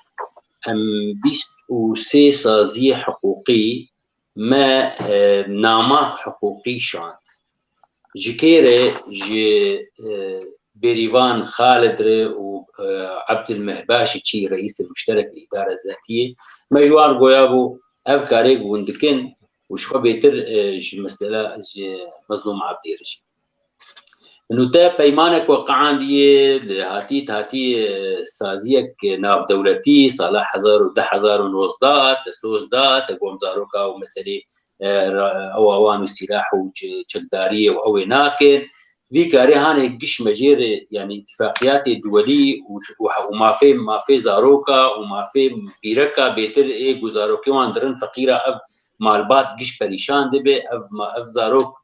em bîst û sê saziyê hiqûqî me, e, nama hiqûqî şand. Ji kê re? Ji, e, Bêrîvan Xalid re û, e, Ebdil Mehbaşî çî reîsê muşterek îdare zetiyê. Me ji wan goya bû ev karê ku hûn dikin û ji xwe bêtir, e, ji mesela ji Mezlûm Abdî re jî. Nûte peymanek we qeandiye, li hatî, hatî, e, saziyek navdewletî, sala hezar û deh hezar û nozdeh, te soz da, te gom zaroka û meselê, e, ra-, ew awan û sîlah û çi-, çekdariyê û ew ê nakin. Vî karê hanê giş me jê re, yani îtifaqiyatê duwelî û, û, û mafê, mafê zaroka û mafê pîreka bêtir ê ku zarokê wan dirin feqîra ev malbat giş perîşan dibe, ev ma-, ev zarok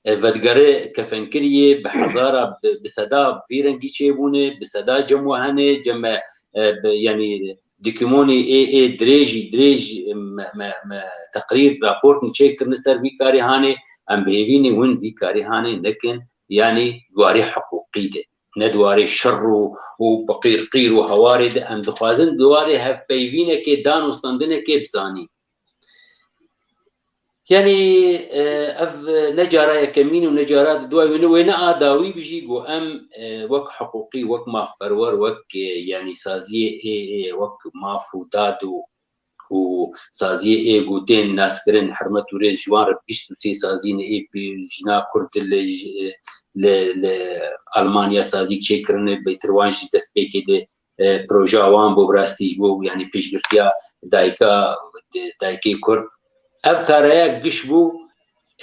e, vedigere kefenkiriyê, bi hezara, bi, bi seda vî rengî çêbûne, bi seda cem we hene, cem me, e, bi, yani dikimonê ê, ê dirêjî, dirêj, e, me, me, me teqrîr, raportên çêkirine ser vî karê hanê, em bi hêvî ne hûn vî karê hanê nekin, yani di warê hiqûqî de, ne di warê şer û, û biqîrqîr û hewarê de, em dixwazin di warê hevpeyvînekê, danûstandinekê bizanîn. Yani, e, ev ne cara yekemîn û ne cara di duayê wê ne, wê ne a dawî bijî ku em, e, wek hiqûqî, wek mafperwer, wek, e, yani saziyê ê, ê, wek maf û dad û, û saziyê ê ku tên naskirin, hermet û rêz ji wan re bîst û sê saziyên ê pê jina Kurd li, li, li Almanya sazîk çêkirine, bêtir wan jî destpêkê de e, projeya wan bû, bi rastî ji bo, yanî piştgirtiya dayika, dayikê Kurd. Ev karaya giş bû,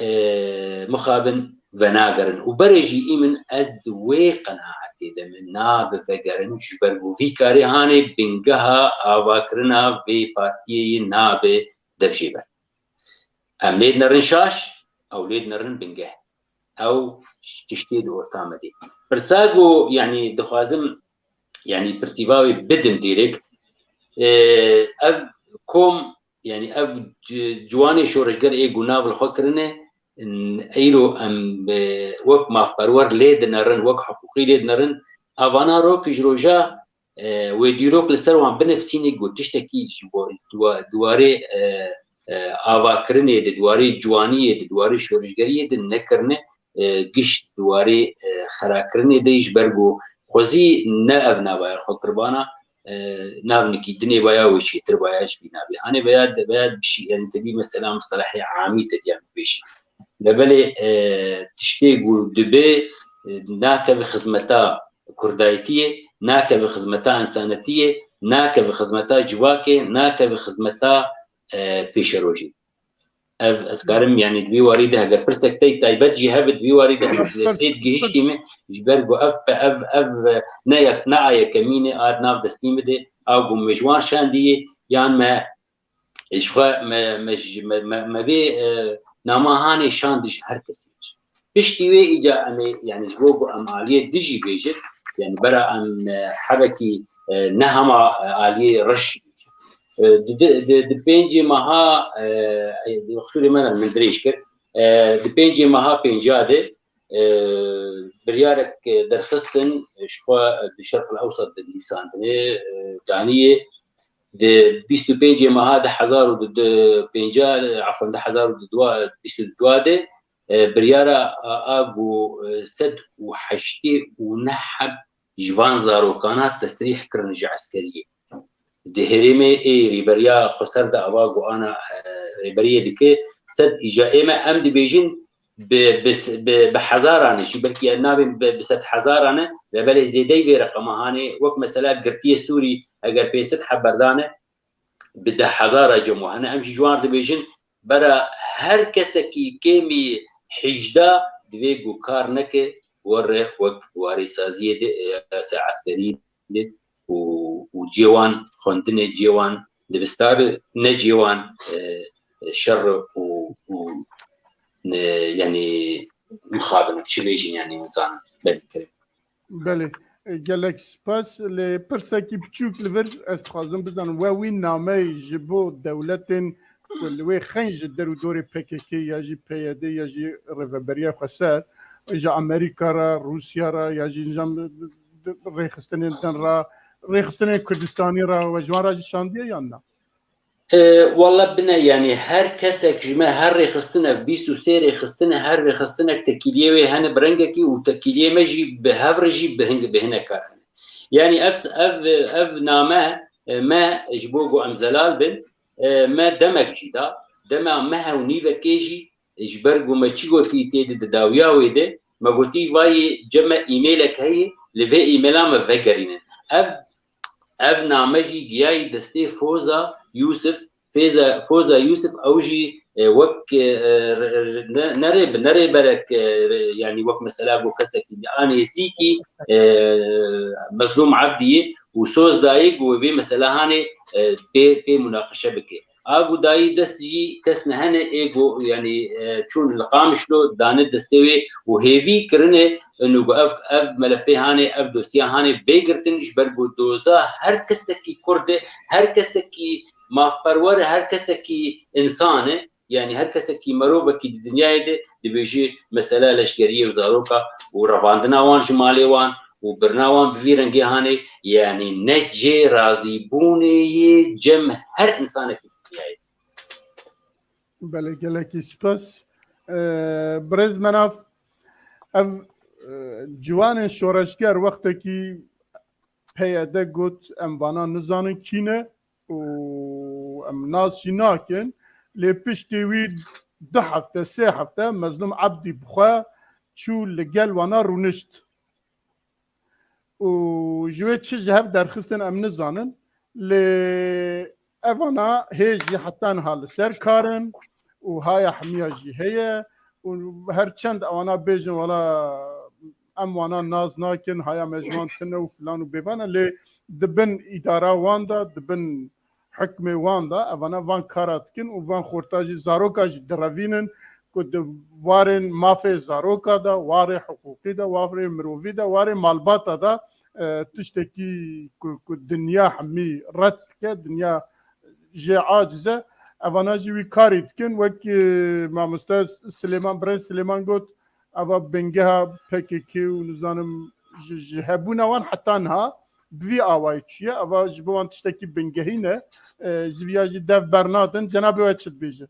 e, mixabin venagerin. Û berê jî î min ez di wê qenaetê de me nabe vegerin, ji ber ku vî karê hanê bingeha avakirina vê partiyê yê nabe dev jê ber. Em lê dinerin şaş, ew lê dinerin bingeh. Ew tiştê di orta me de. Pirsa ku, yanî dixwazim, yanî pirsîva wê bidim direkt. E, ev kom, yanî ev ci-, ciwanê şoreşger ê ku nav li xwe kirine, n-, eyro em, e, wek mafperwer lê dinerin, wek hiqûqî lê dinerin, evana rokî ji roja, e, wê dîrok li ser wan binivîsîne ku tiştekî ji bo, di wa-, di warê, e, e, avakirinê de, di warê ciwaniyê de, di warê şoreşgeriyê de nekirine, e, giş di warê, e, xerakirinê de, ji ber ku xwezî ne ev nava ye xwe kirbana, e, nav nikî dinê baya wê çêtir baya ji vî navê. Hanê veya de, veya bişî, yanî tevî mesela mustelehê amî te diyan bibêjî. Lê belê, e, tiştê ku dibe, e, nakeve xizmeta kurdayetiyê, nakeve xizmeta însanetiyê, nakeve xizmeta civakê, nakeve xizmeta, e, pêşerojê. Ev, ez karim, yanî di vî warî de heger pirsek te taybet jî hebe, di vî warî de ez tê digihiştî me, ji ber ku ev, ev, ev, e, ne yek, ne a yekemîn e, a nav destî min de, a ku me ji wan şandiyê, yan me, ji xwe me, me, ji, me, me, me vê, e, nama hanê şand ji her kesî. Piştî wê îca em ê, yanî ji bo ku em aliyê dijî bêjin, yanî bera em, e, hebekî, e, ne hema, e, aliyê reş, e, di, di, di, di pêncê meha, e, e, qisûrê me min dirêj kir, e, di pêncê meha pênca de, e, biryarek derxistin, e, ji xwe, e, di Şerq el Ewsat de nivîsandine, e, daniyê, di bîst û pêncê meha du hezar û pênca, efendim, du hezar û dua, bîst û dua de, e, biryara a, a ku, e, sed û heştê û neh heb ji van zarokana tesrîh kirin ji eskeriyê. Di herêmê ê rêberiya xweser de ava ku ana, e, rêberiyê dike, sed îca ê me em dibêjin bi, bi, bi, bi hezaran e, jî belkî em nabên bi, bi sed hezaran e, lê belê zêdeyî vê reqema hanê, wek mesela girtiyê Sûrî, eger pênc sed heb berdane, bi deh hezara cem wan hene. Em jî ji wan re dibêjin, bera her kesekî kêmî hejda divê ku kar neke, were wek warêsaziyê de, e, se eskerî de û, û cihê wan xwendinê, cihê wan dibistanê, ne cihê wan, e, şer û, û, e, yanî mixabin, çi bêjin, yanî nizanim, belê kirin. Belê, gelek spas. Lê pirsekî piçûk li vir ez dixwazim bizanim, we wî nameyê ji bo dewletên ku li wê xeyn ji der û dorê P K K ya jî P Y D ya jî Rêveberiya Xweser, ji Amerîka re, Rûsya re ya jî nizam rêxistinên din re, rêxistinên Kurdistanî re, we ji wan re jî şandiye yan na? E, walla bine, yanî her kesek ji me, her rêxistinek, bîst û sê rêxistine, her rêxistinek tekîliyê wê hene bi rengekî û tekîliyê me jî bi hev re jî bi hin-, bi hineka hene. Yanî ev, ev, ev name, e, me ji bo ku em zelal bin, e, me demek jî da, dema meha û nîvekê jî, e, ji ber ku me çi gotî tê di, di dawiya wê de, me gotî vayê cem me e-mailek heye, li vê e-maila me vegerînin. Ev Ev name jî giyayî destê Foza Yûsif. Fêza, Foza Yûsif ew jî, e, wek, e, re-, re-, ne, ne rê-, ne rêberek, e, re-, yanî wek mesela ku kesekî a nêzîkî, e, Mezlûm Ebdiyê û soz dayê ku vê mesela hanê, e, pê, pê munaqeşe bike. A ku dayî dest jî kes nehene ê ku, yanî, e, çûn li Qamişlo dane destê wê û hêvî kirine, inu ku ev, ev melefê hanê, ev dosya hanê bê girtin, ji ber ku doza her kesekî Kurd e, her kesekî mafperwer e, her kesekî însan e, yanî her kesekî merovekî di dinyayê de dibêjî mesela leşkeriyê û zaroka û revandina wan ji malê wan û birina wan bi vî rengê hanê, yanî ne cê razîbûnê yê cem her însanekî di dinyayê de. Belê, gelekî spas. Ee, birêz Menaf, ev, e, ciwanên şoreşger wextekî P Y D got, em vana nizanin kî ne û em nas jî nakin. Lê piştî wî du hefte, sê hefte Mezlûm Ebdî bi xwe çû li gel wana rûnişt. û ji wê çi ji hev derxistin em nizanin. Lê evana hê jî heta niha li ser kar in û haya hemiya jî heye û her çend ewana bêjin wala em wana nas nakin, haya me ji wan tune û filan û bêvan e, lê di bin îdara wan de, di bin hikmê wan de, evana van kara dikin û van xorta jî, zaroka jî direvînin ku di warên mafê zaroka de, warê hiqûqî de, warê mirovî de, warê malbata de, e, tiştekî ku, ku dinya hemî red dike, dinya jê aciz e, evana jî wî karî dikin. Wek, e, mamoste Silêman, birêz Silêman got, eva bingeha P K K û nizanim ji, ji hebûna wan heta niha bi vî awayî çûye. Eva ji bo wan tiştekî bingehî ne, e, ji viya jî dev bernadin. Cenabê we çi dibêje?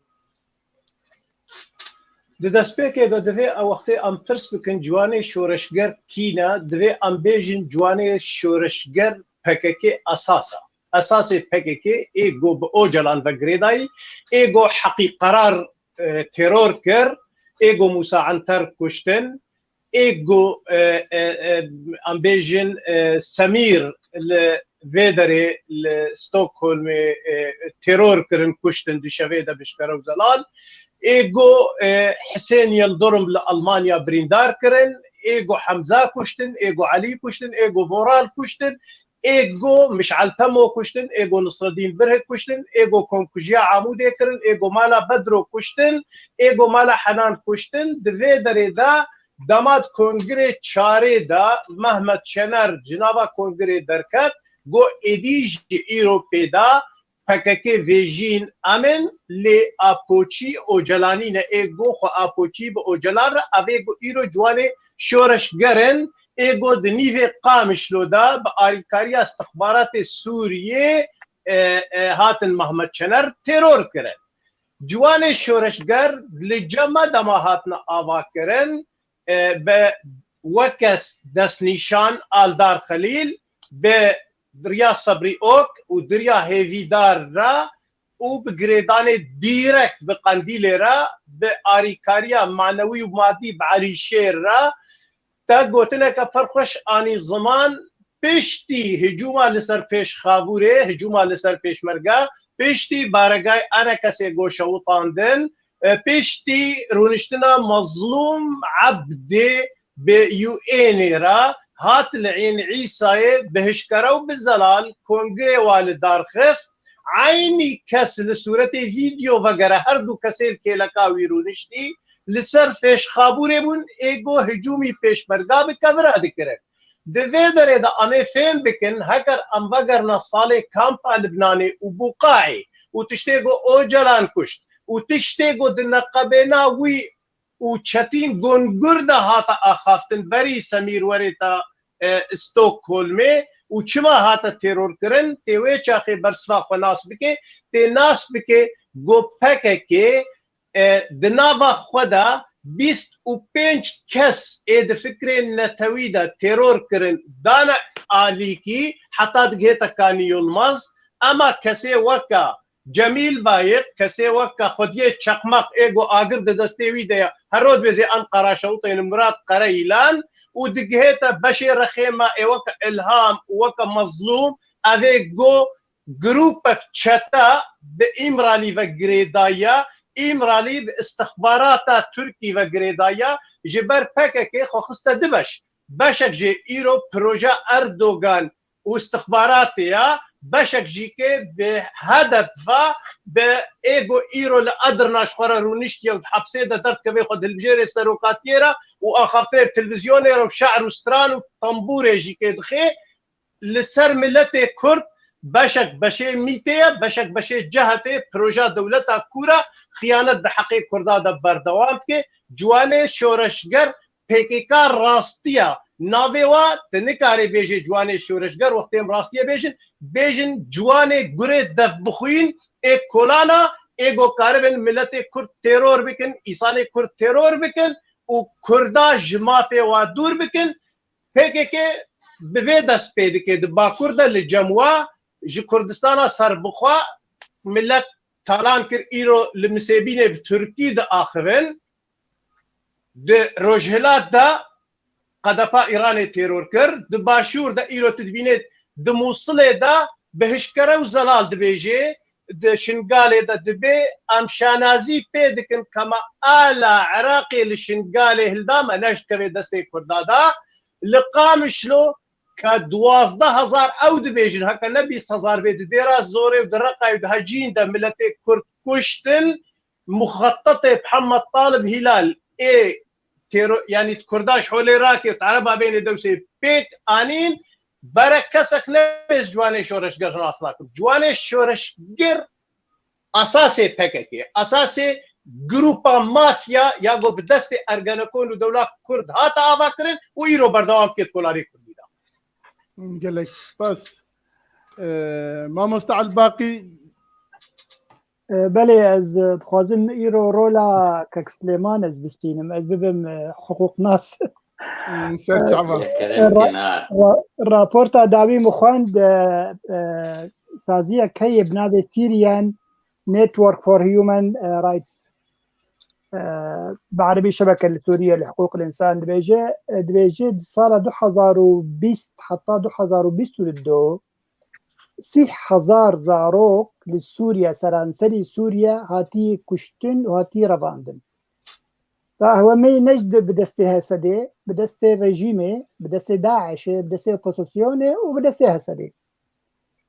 Di destpêkê de divê ew wextê em pirs bikin, ciwanê şoreşger kî ne? Divê em bêjin, ciwanê şoreşger P K K esas e. Esasê P K K ê go bi Ocalan ve girêdayî, ê go heqî qerar, e, teror kir, ê go Musa Anter kuştin, ê go, e, e, e, em bêjin, e, Semîr li vê derê li Stockholmê, e, teror kirin, kuştin di şevê de bi şkere û zelal. Ê go, e, Hisên Yildirim li Almanya birîndar kirin, ê go Hemza kuştin, ê go Elî kuştin, ê go Voral kuştin, ê go Mişal Temo kuştin, ê go Nisredîn Birhik kuştin, ê go komkujiya Amûdê kirin, ê go mala Bedro kuştin, ê go mala Henan kuştin. Di vê derê de dema di kongirê çarê de Mehmet Şener ji nava kongirê derket, got êdî ji îro pê de P K K vêjîn em in, lê Apoçî Ocalanî ne. Ê go xwe Apoçî bi Ocalan re, ev ê go îro ciwanê şoreşger in, ê go di nîvê Qamişlo de bi alîkariya istixbaratê Sûriyê, e, e, hatin Mehmet Şener teror kirin. Ciwanê şoreşger li cem me dema hatine avakirin, e, bi weke destnîşan Aldar Xelîl, bi Dirya Sebrî Ok û Dirya Hêvîdar re û bi girêdanê dîrek bi Qendîlê re, bi arîkariya manewî û madî bi Elîşêr re, te gotineke pir xweş anî ziman, piştî hicûma li ser Pêşxavûrê, hicûma li ser Pêşmerge, piştî baregay Enekesê go şewitandin, e, piştî rûniştina Mezlûm Ebdê bi U N'ê re, hat li Ên Îsayê bi hişkere û bi zelal kongirê wa li dar xist. Eynî kes li sûretê vîdeo vegere her du kesê li kêleka wî rûniştî, li ser Pêşxabûrê bûn, ê go hicûmî Pêşmerga bi kevira dikirin. Di vê derê de em ê fêm bikin, heger em vegerine salê kampa Libnanê û Buqaê û tiştê go Ocalan kuşt û tiştê go di neqebêna wî û Çetîn Gungur de hate axaftin, berî Semîr werê te, e, Stockholmê û çima hate teror kirin, tê wê çaxê bersiva xwe nas bike, tê nas bike go P K K, e, di nava xwe de bîst û pênc kes ê di fikrên netewî de teror kirin, dane alîkî, heta digihête Kanî Yilmaz, ema kesê weke Cemîl Bayik, kesê weke Xwediyê Çakmak ê go agir di destê wî de ye, her roj dibêjê Enqera şewitên Murat Qereîlan û digihête beşê rexê me ê weke Ilham û weke Mezlûm, ev ê go grûpek çete bi Îmralî ve girêdaye, Îmralî bi istixbarata Tirkî ve girêdaye, ji ber P K K xwe xiste du beş. Beşek jê îro proje Erdogan û istixbaratê ya, beşek jî ke bi H D P ve, bi ê go îro li Edirna ji xwe re rûniştiye û di hepsê de derdikeve xwe di hilbijêrê serokatiyê re û axaftinê bi televîzyonê re û şe'r û stran û tembûrê jî ke dixê, li ser miletê Kurd beşek beşê mîtê ye, beşek beşê cehepê proja dewleta kûr e, xiyanet di heqê Kurda de berdewam dike. Ciwanê şoreşger P K K rastiya navê wa, tu nikarê bêjê ciwanê şoreşger, wextê em rastiye bêjin, bêjin ciwanê gurê devbixwîn ê kolana, ê go karibin miletê Kurd teror bikin, îsanê Kurd teror bikin û Kurda ji mafê wa dûr bikin. P K K bi vê dest pê dike, di Bakur de li cem wa ji Kurdistana serbixwe milet talan kir, îro li Misêbînê bi Tirkî diaxivin. Di Rojhilat de qedepa Îranê teror kir. Di başûr de îro tu dibînê di Mûsilê de bi hişkere û zelal dibêjê, di Şingalê de dibê, em şanazî pê dikin ke me ala Iraqê li Şingalê hilda, me neşt kevê destê Kurda da. Li Qamişlo ke duwazdeh hezar ew dibêjin, heke ne bîst hezar bê, di Dêra Zorê û di Reqayê û di hecîn de miletê Kurd kuştin, muxetetê Mihemed Talib Hîlal ê tero-, yanî Kurda ji holê rakê û Ereba bênê Dewsê pêk anîn, berek kesek nebê ji ciwanê şoreşger nas nakim. Ciwanê şoreşger esasê P K K, esasê grupa mafya ya ku bi destê Ergenekon û dewla Kurd hate avakirin û îro berdewam kê kolarê Kurdî de. Gelek spas. Ee, Mamoste Elbaqî. Ee, belê, ez, e, dixwazim îro rola Kek Silêman ez bistînim. Ez bibim, e, hiqûqnas. Hmm, ser çava. Kerem kenar. Ra-, raporta dawî min xwend, e, e, saziyek heye bi navê Syrian Network for Human, e, Rights. E, bi erebî şebeke li Sûriye li hiqûq insan dibêje, e, dibêje di sala du hezar û bîst heta du hezar û bîst û du sî hezar zarok li Sûriye, seranserî Sûriye hatî kuştin û hatî revandin. Ta ew me ne ji bi destê Hesedê, bi destê rejîmê, bi destê DAIŞê, bi destê opozisyonê û bi destê Hesedê.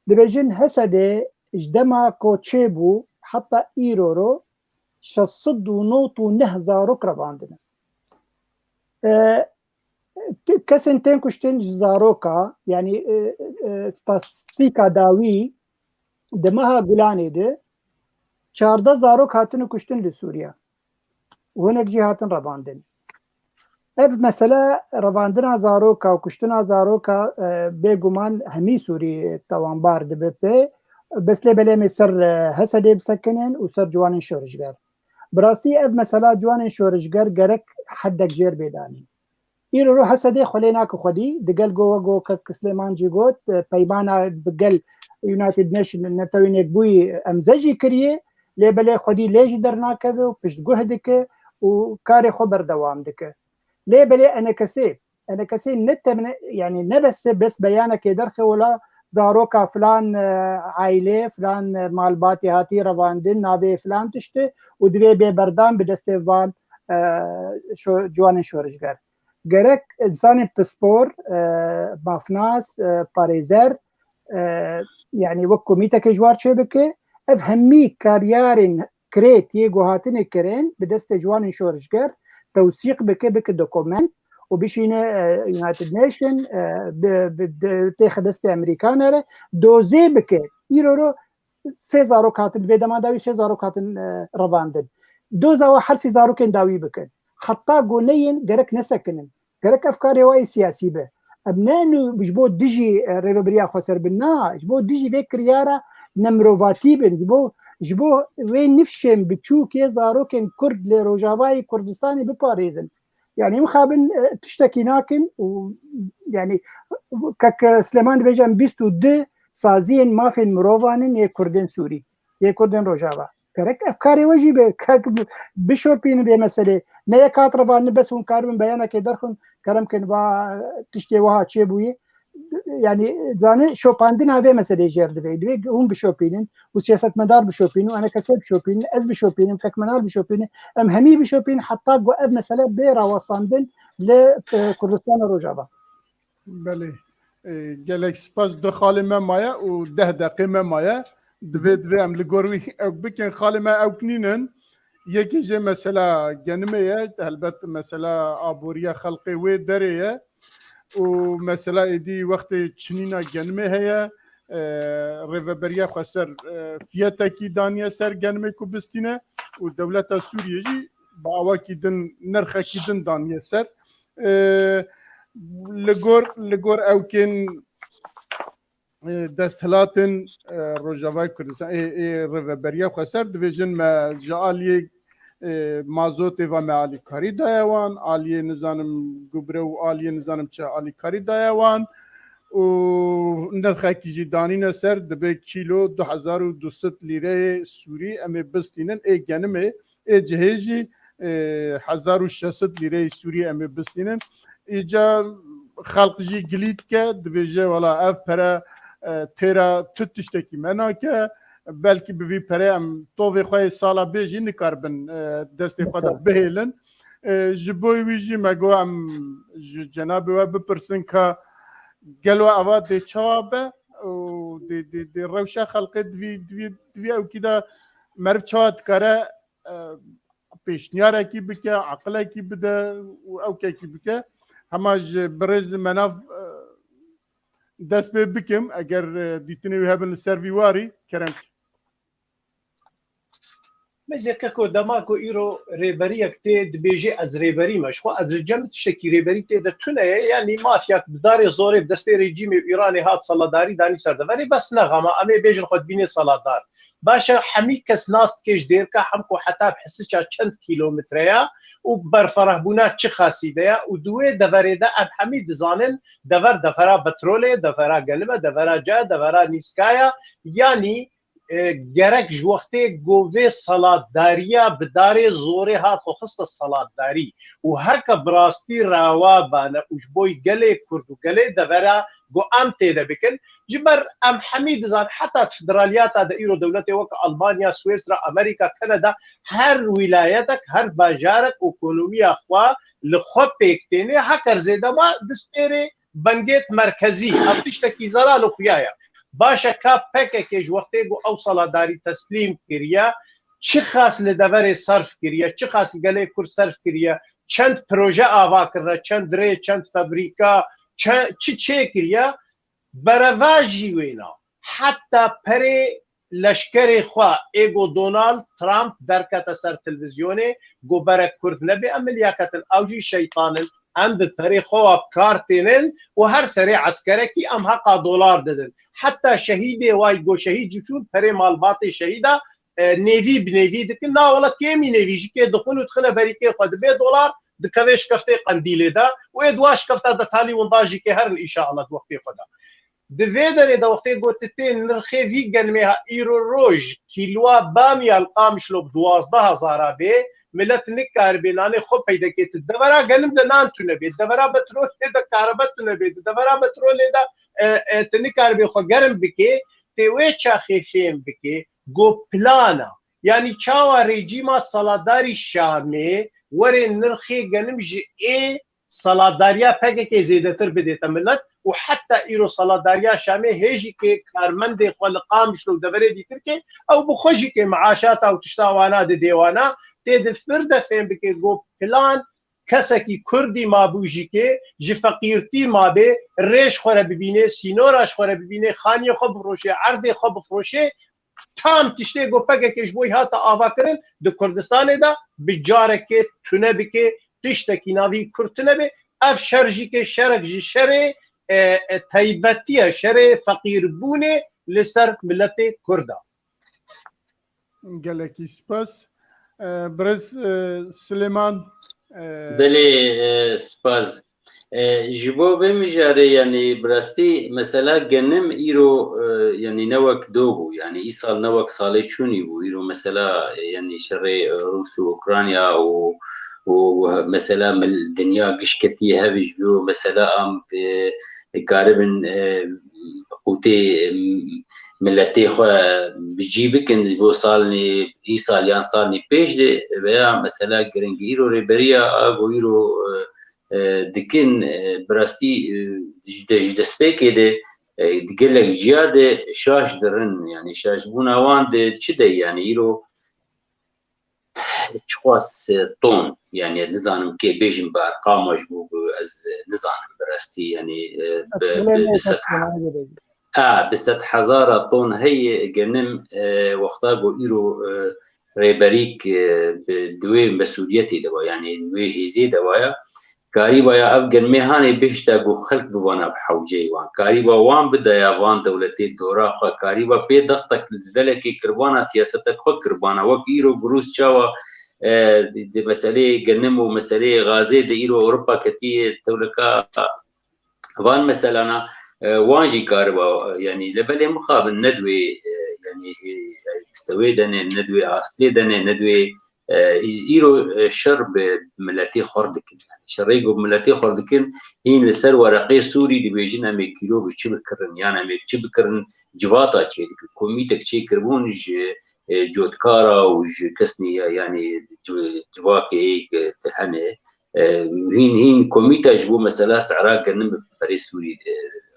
Dibêjin Hesedê ji dema ku çêbû heta îro ro şeş sed û nod û neh zarok revandine. E, kesên tên kuştin ji zaroka, yanî, e, e, statîstîka dawî di meha Gulanê de çardeh zarok hatine kuştin li Sûriye. Hinek jî hatin revandin. Ev mesele revandina zaroka û kuştina zaroka, e, bêguman hemî Sûrî tawanbar dibe pê. Bes lê belê em ê ser, e, Hesedê bisekinin û ser ciwanên şoreşger. Bi rastî ev mesela ciwanên şoreşger gerek heddek jêr bê danîn. Îro ro Hesedê xwe lê nake xwedî, digel go, wek go Kek Silêman jî got, e, peymana bi gel United Nations, Netewên Yekbûyî, emze jî kiriye, lê belê xwedî lê jî dernakeve û piştguh dike û karê xwe berdewam dike. Lê belê enekesê, enekesê ne temne, yanî ne bes, bes beyanekê derxe wela zaroka filan, e, aîlê, filan, e, malbatê hatî revandin, navê filan tiştê û divê bê berdan bi destê van, e, şo-, ciwanên şoreşger. Gerek insanên pispor, e, mafnas, e, parêzer, e, yanî wek komîtekê ji war çêbike, ev hemî karyarên krêt yê ku hatine kirin bi destê ciwanên şoreşger tewsîq bike, bike dokument û bişîne, e, United Nation, e, bi, bi, bi, têxe destê Amerîkan re dozê bike. Îro ro sê zarok hatin, vê dema dawî sê zarok hatin, e, revandin. Doza we her sê zarokên dawî bikin. Heta ku neyên gerek nesekinin. Gerek ev karê we yê siyasî be. Em ne nû ji bo dijî, e, Rêveberiya Xweser bin, na, ji bo dijî vê kiryara nemirovatî bin, ji bo, ji bo wê nifşên biçûk yê zarokên Kurd li Rojavayê Kurdistanê biparêzin. Yanî mixabin, e, tiştekî nakin û, yanî, Kek Silêman dibêje em bîst û du saziyên mafên mirovan in yê Kurdên Sûrî, yê Kurdên Rojava. Gerek ev karê we jî be, kek bi-, bişopînin vê meselê. Ne yek hat revandin bes hûn karibin beyanekê derxin, kerem kin va tiştê wiha çêbûye. Yanî, zanî, şopandina vê meselê jêr divê. Divê hûn bişopînin û siyasetmedar bişopînin û enekesê bişopînin, ez bişopînim, Kek Menar bişopînin, em hemî bişopînin heta ku ev mesele bê rawestandin li, e, Kurdistana Rojava. Belê. E, gelek spas, du xalê me maye û deh deqê me maye. Divê, divê em li gor wî ew bikin. Xalê me ewk nînin. Yekê jê mesela genimê ye. Helbet mesela aboriya xelqê wê derê ye. Û mesela êdî wextê çinîna genimê heye. E, Rêveberiya Xweser, e, fiyetekî daniye ser genimê ku bistîne û dewleta Sûriyê jî bi awakî din, nirxekî din daniye ser. E, li gor, li gor ewkên, e, desthilatin, e, Rojavayê Kurdistan, ê, ê Rêveberiya Xweser dibêjin me ji aliyê, e, mazotê ve me alîkarî daye wan, aliyê nizanim gubre û aliyê nizanim çi alîkarî daye wan û nirxekî jî danîne ser, dibe kîlo du hezar û du sed lîreyê Sûrî em ê bistînin, ê genimê, ê cihê jî, e, hezar û şeş sed lîreyê Sûrî em ê bistînin. Îca xelq jî gilî dike, dibêje, wela ev pere, e, têra tu tiştekî me nake, belkî bi vî perê em tovê xwe yê sala bê jî nikaribin, e, destê xwe de bihêlin. E, ji bo wî jî me got em ji cenabê we bipirsin ka gelo eva dê çawa be û dê, dê, dê rewşa xelqê di vî, di vî, di vî ewkî de meriv çawa dikare, e, pêşniyarekî bike, aqilekî bide û ewkekî bike. Hema ji birêz Menav, e, dest pê bikim, eger, e, dîtinê wî hebin li ser vî warî, kerem. Meze keko, dema ku îro rêberiyek tê dibêjê ez rêberî me, ji xwe ez li cem tiştekî rêberî tê de tune ye, yanî mafyak bi darê zorê bi destê rejîmê û Îranê hat seladarî danî ser deverê, bes nexama, em ê bêjin xwe dibînê seladar. Baş e, hemî kes nas dike ji dêrka hem ku heta bi hisiça çend kîlometre ya û berferehbûna çi xasî de ya û di wê deverê de em hemî dizanin dever devera petrolê, devera genim e, devera ca, devera nîska ya, yanî, e, gerek ji wextê ku vê selatdariya bi darê zorê hat xwe xiste selatdarî û heke bi rastî rewa bane û ji bo gelê Kurd û gelê devera ku em tê de bikin, ji ber em hemî dizan, heta federaliyata de îro dewletê weke Almanya, Swêsra, Amerîka, Kanada, her wîlayetek, her bajarek ekonomiya xwe li xwe pêk têne, heker zêde ma dispêrê bengêt merkezî, ev tiştekî zelal û xuya ye. Baş e ka P K K ji wextê ku ew seladarî teslîm kiriye, çi xas li deverê serf kiriye, çi xas gelê Kurd serf kiriye, çend proje ava kirine, çend rê, çend fabrîka, çe-, çi çêkiriye, berevajî wêna. Heta perê leşkerê xwe ê ku Donald Trump derkete ser televîzyonê, ku berek Kurd nebe, em milyaket in, ew jî şeytan in, em bi perê xwe wa bi kar tênin û her serê eskerekî em heqa dolar didin. Heta şehîdê way ku şehîd jî çûn, perê malbatê şehîda, e, nêvî bi nêvî dikin. Na wela kêmî nêvî jî kê dixwin û dixine berîkê xwe dibê dolar, dikeve şikeftê qendîlê de û ê di wa şikefta de talî winda jî kê herin înşallah di wextê xwe de. Di vê derê de wextê got tu tê nirxê vî genimê ha îro roj kîloa bamya li Qamişlo bi duwazdeh hezara bê, milet nikaribe nanê xwe peyda ke, tu devera genim de nan tune bê, devera petrolê de karebe tune bê, tu devera petrolê de, e, e, tu nikaribe xwe gerim bikê, tê wê çaxê fêm bikê, got plana. Yanî çawa rejîma seladarî Şamê were nirxê genim ji ê seladariya P K K zêdetir bidête milet û heta îro seladariya Şamê hê jî kê karmendê xwe li Qamişlo û deverê dîtir kê, ew bi xwe jî kê meaşata û tişta wana didê wana, tê di vir de fêm bike got plan kesekî Kurdî mabû jî kê ji feqîrtî mabê, rê ji xwe re bibînê, sînora ji xwe re bibînê, xaniyê xwe bifroşê, erdê xwe bifroşê, tam tiştê ku P K K ji bo hate avakirin di Kurdistanê de bi carekê tune bike, tiştekî navî Kurd tune be. Ev şer jî ke şerek ji şerê, e, e, taybetî ye, şerê feqîrbûnê li ser miletê Kurd e. Gelekî spas. E, Birêz, e, Silêman, e, Belê, e, spas. E, ji bo vê mijarê, yanî bi rastî mesela genim îro, e, yanî ne wek do bû, yanî îsal ne wek salê çûnî bû. Îro mesela, e, yanî şerê, e, Rûs û Ukrayna û, û mesela mil-, dinya giş ketiye hev ji bo mesela em, e, karibin, e, qûtê, e, miletê xwe bi cî bikin ji bo salnê îsal yan salnê pêş de veya mesela giring îro rêberiya a ku îro, e, e, dikin, e, bi rastî, e, ji de, ji destpêkê de, e, di gelek ciya de şaş dirin, yanî şaşbûna wan de çi de, yanî îro çiqas ton, yanî nizanim kê bêjim bi erqama ji bo ku ez nizanim bi rastî, yanî, e, bi, bi, bi sed, a, bi sed hezara ton heye genim, e, wexta ku îro, e, rêberîk, e, bi, di wê mesûliyetê de wa, yanî di wê hêzê de waya, karîbaya ev genmê hanê bihişta ku xelk bibana bi hewceyê wan. Karîba wan bidaya van dewletê dora xwe. Karîba pê dextek li delekê kirbana siyasetek xwe kirbana. Wek îro Grûs çawa, e, di, di meseleyê genim û meseleyê gazê de îro Ewropa ketiye tewleka van meselana, e, wan jî kariba, e, yanî lebelê mixabin ne di wê, e, yanî, e, mistewê de ne, ne di wê astê de ne, ne di wê E, î-, îro, e, şer bi miletê xwe dikin. Yani şerê ku miletê xwe dikin, hîn li ser wereqê Sûrî dibêjin, em ê kîro bi çi bikirin, yan em ê bi çi bikirin, civata çêdikin. Komîtek çêkiribûn ji, e, cotkara û ji kesnî, yani ci-, civakê êk, e, hene. E, hîn, hîn komîta ji bo mesela sehra genim bi perê Sûrî, e,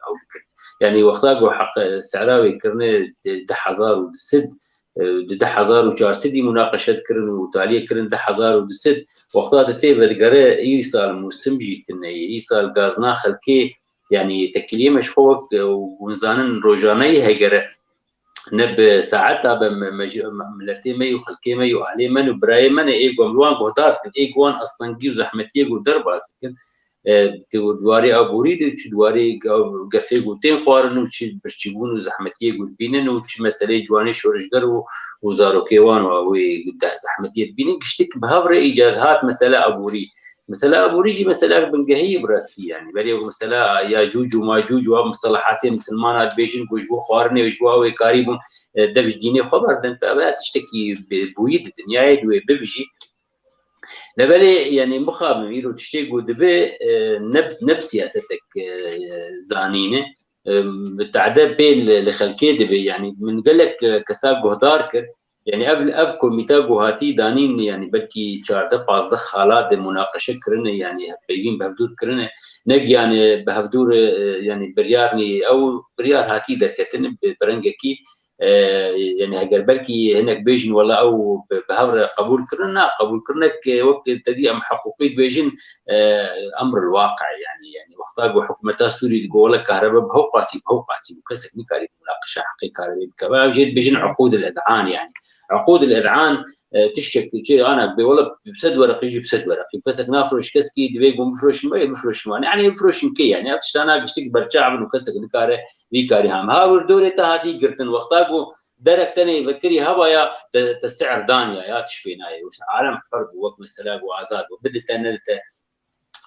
ew dikin. Yani wexta ku heq, e, sehra wê kirine di, di hezar û du sed, e, di du hezar û çar sedî munaqeşe dikirin û taliyê kirin du hezar û du sed. Wexta di tê vedigere, îsal mûsim jî tune ye. Îsal gazna xelkê, yani tekiliyê me ji xwe wek, e, hûn zanin rojane hegere ne bi saeta be me, me ji, me, miletê me û xelkê me û ahlê me û birayê me ne ê ku em li wan guhdar dikin, ê ku wan astengî û zehmetiyê ku derbas dikin. E, di warê aborî de, çi di warê ge-, gefê ku tên xwarin û çi birçîbûn û zehmetiyê ku dibînin û çi meseleyê ciwanê şorişger û, û zarokê wan û ew ê de zehmetiyê dibînin, giştik bi hev re îcar hat mesele aborî. Mesela aborî jî mesela bingehî ye bi rastî, yani. Berê mesela Yacûc û Macûc û ev mistelehatê misilmana dibêjin ku ji bo xwarinê û ji bo ew ê karîbûn, e, dev ji dînê xwe berdin. Ev tiştekî bi-, bûyî di dinyayê di wê bibijî. Lebelê, yani, mixabin îro tiştê ku dibe, e, ne, ne bi siyasetek, e, zanîne. E, bi tade pê li, li xelkê dibe. Yani, min gelek, e, kesa guhdar kir. Yani, ev, ev komîta ku hatî danîn, yani, belkî çardeh pazdeh xala de munaqeşe kirine, yani, hevpeyvîn bi hevdûr kirine. Ne, yani, bi hevdûr, e, yani, biryar nî, ew biryar hatî derketin bi, bi rengekî, e, yani, heger belkî hinek bêjin, wela ew bi, bi hev re qebûl kirine, na, qebûl kirinek, e, wek te dî em hiqûqî dibêjin, e, emr el waqi, yani, yani, wexta ku hikûmeta Sûrî digo, wela kahrebe bi hew qasî, bi hew qasî, bi kesek nikarî munaqeşa heqê kahrebe bike. Ev jê dibêjin uqûd el id'an, yani. Uqûd el id'an, e, tiştek çi ana bê, wela bi sed wereqî jî bi sed wereqî. Kesek nafiroş keskî, divê ku bifroşin, wê bifroşin wan. Yani bifroşin kê yani? Ev tiştana giştik berçav in û kesek nikare vî karî ham. Ha wir dorê te hatî girtin. Wexta ku derek tenê vekirî heba ya te, te si'r dan ya, ya tişt pê nayê. Wisa alem hur bû, wek mesela ku azad bû. Bidite nedite.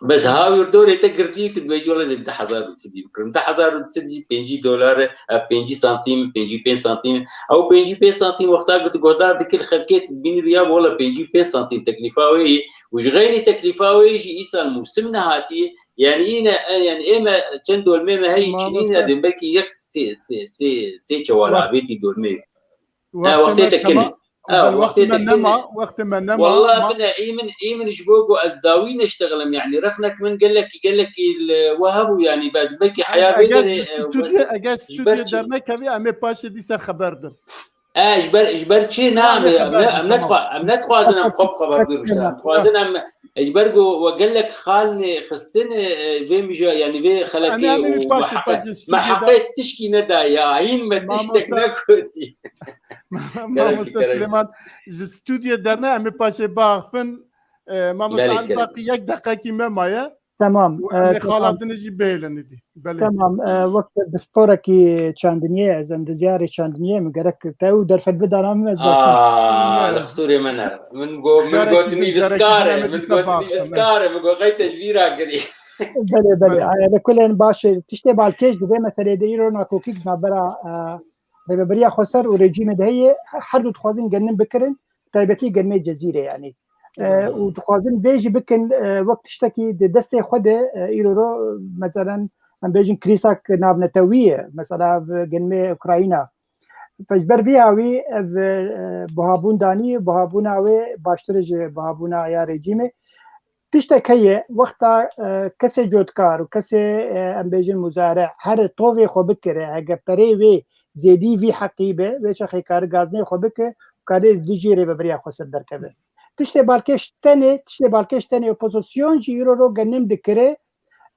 Bes ha wir dorê te girtî, tu dibêjî, wele zê du hezar û du sedî bikirim. Du hezar û du sedî pêncî dolar e, ev pêncî santîm, pêncî pênc santîm. Ew pêncî pênc santîm wexta ku tu guhdar dikî, xelkê tu dibînî, ya wele pêncî pênc santîm teklîfa wê yî. Û ji xeynî teklîfa wê yî jî îsal mûsim nehatiye. Yani îne, e, yani ê me çend dolmê me heyî çinîne, Mamoste. Dê belkî yek sê, sê, sê, sê çewal Wext-, avêtî dolmê. Ha, wextê wextê me te kine. Kema-, Ha, bel wextê wextê me te nema, kine. Wextê me nema, Wallah ma- bine, î min, î min ji bo ku ez dawî neştexlim, yani rexnek min gelekî, gelekî li we hebû, yani be-, belkî heya vê Eger derê, e, stûdyo, wes-, eger ji ber stûdyo çi? Dernekevî, em ê paşê dîsa xeber din. E, ji ber, ji ber çi? Na, Tamam, em, xeber em, din, em, em tamam. nedixwa-, em nedixwazin em xwe bi xeber bigihîştin. Em dixwazin em, e, ji ber ku we gelek xalnê xistin, e, vê mije, yani vê xelekê Em ê, em ê û paşê, me heqe, paşê me stûdyoda heqê tişkî nedaye. Hîn me tiştek Mamoste, nekotî. Gerek, Mamoste gerek. Silêman, ji stûdyo derne em ê paşê biaxifin. E, Mamoste Belê, Ali gerek. Baqî yek deqekî me maye. Tamam, û em ê, e, xala tamam. Din jî bihêlin îdî. Belê. Tamam, e, wek pisporekî çandiniyê, ez endizyarê çandiniyê, min gerek te û derfet bidana min, ez Aa, baş li qisûrê me ner. Min go-, min Carekî got din, carekî nivîskar din e, em ê min dîsa got biaxifin, nivîskar e, min got qey te ji bîra kirî. Belê, belê. Belê. Aya, li kulên baş e. Tiştê balkêş di vê meselê de îro nakokî di navbera, e, Rêveberiya Xweser û rejîmê de heye, her du dixwazin genim bikirin, taybetî genimê Cezîrê, yanî. E, û dixwazin vê jî bikin, e, wek tiştekî di destê xwe de, e, îro ro, meselen, em bêjin krîsak navnetewî ye, mesela, ev genimê Ukrayna. Fe ji ber vî hawî ev, e, buhabûn danî, buhabûna wê baştir e ji buhabûna ya rejîmê. Tiştek heye, wexta, e, kesê cotkar û kesê, e, em bêjin muzare, here tovê xwe bikire, hege perê wê zêdî vî heqî be, wê çaxê kare gazinê xwe bike û kare li dijî Rêveberiya Xweser derkeve. Tiştê balkêş tenê, tiştê balkêş tenê opozisyon jî îro ro genim dikire,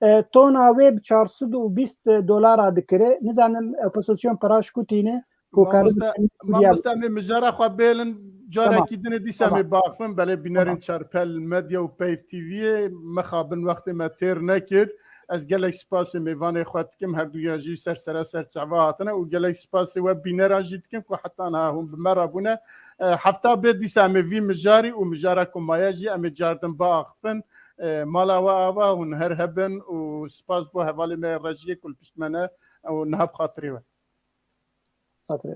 e, tona wê bi çar sed û bîst dolara dikire. Nizanim opozisyon pera ji ku tîne, ku kare Mamoste, bikin, mamoste, em ê mijara xwe bêlin, Tamam. carekî din ê dîsa em ê Tamam. biaxifin, belê bînerên Tamam. Çarpel Medya û Peyv T V'yê mixabin wextê me têr nekir. Ez gelek spasê mêvanê xwe dikim, herduyan jî ser sera ser çava hatine û gelek spasê we bîneran jî dikim ku heta niha hûn bi me re bûne. E, hefta bê dîsa em ê vî mijarî û mijara ku maye jî em ê cardin biaxifin. E, mala we ava, hûn her hebin û spas bo hevalê me yê Rejiyê ku li pişt me ne û niha bi xatirê we. Xatirê.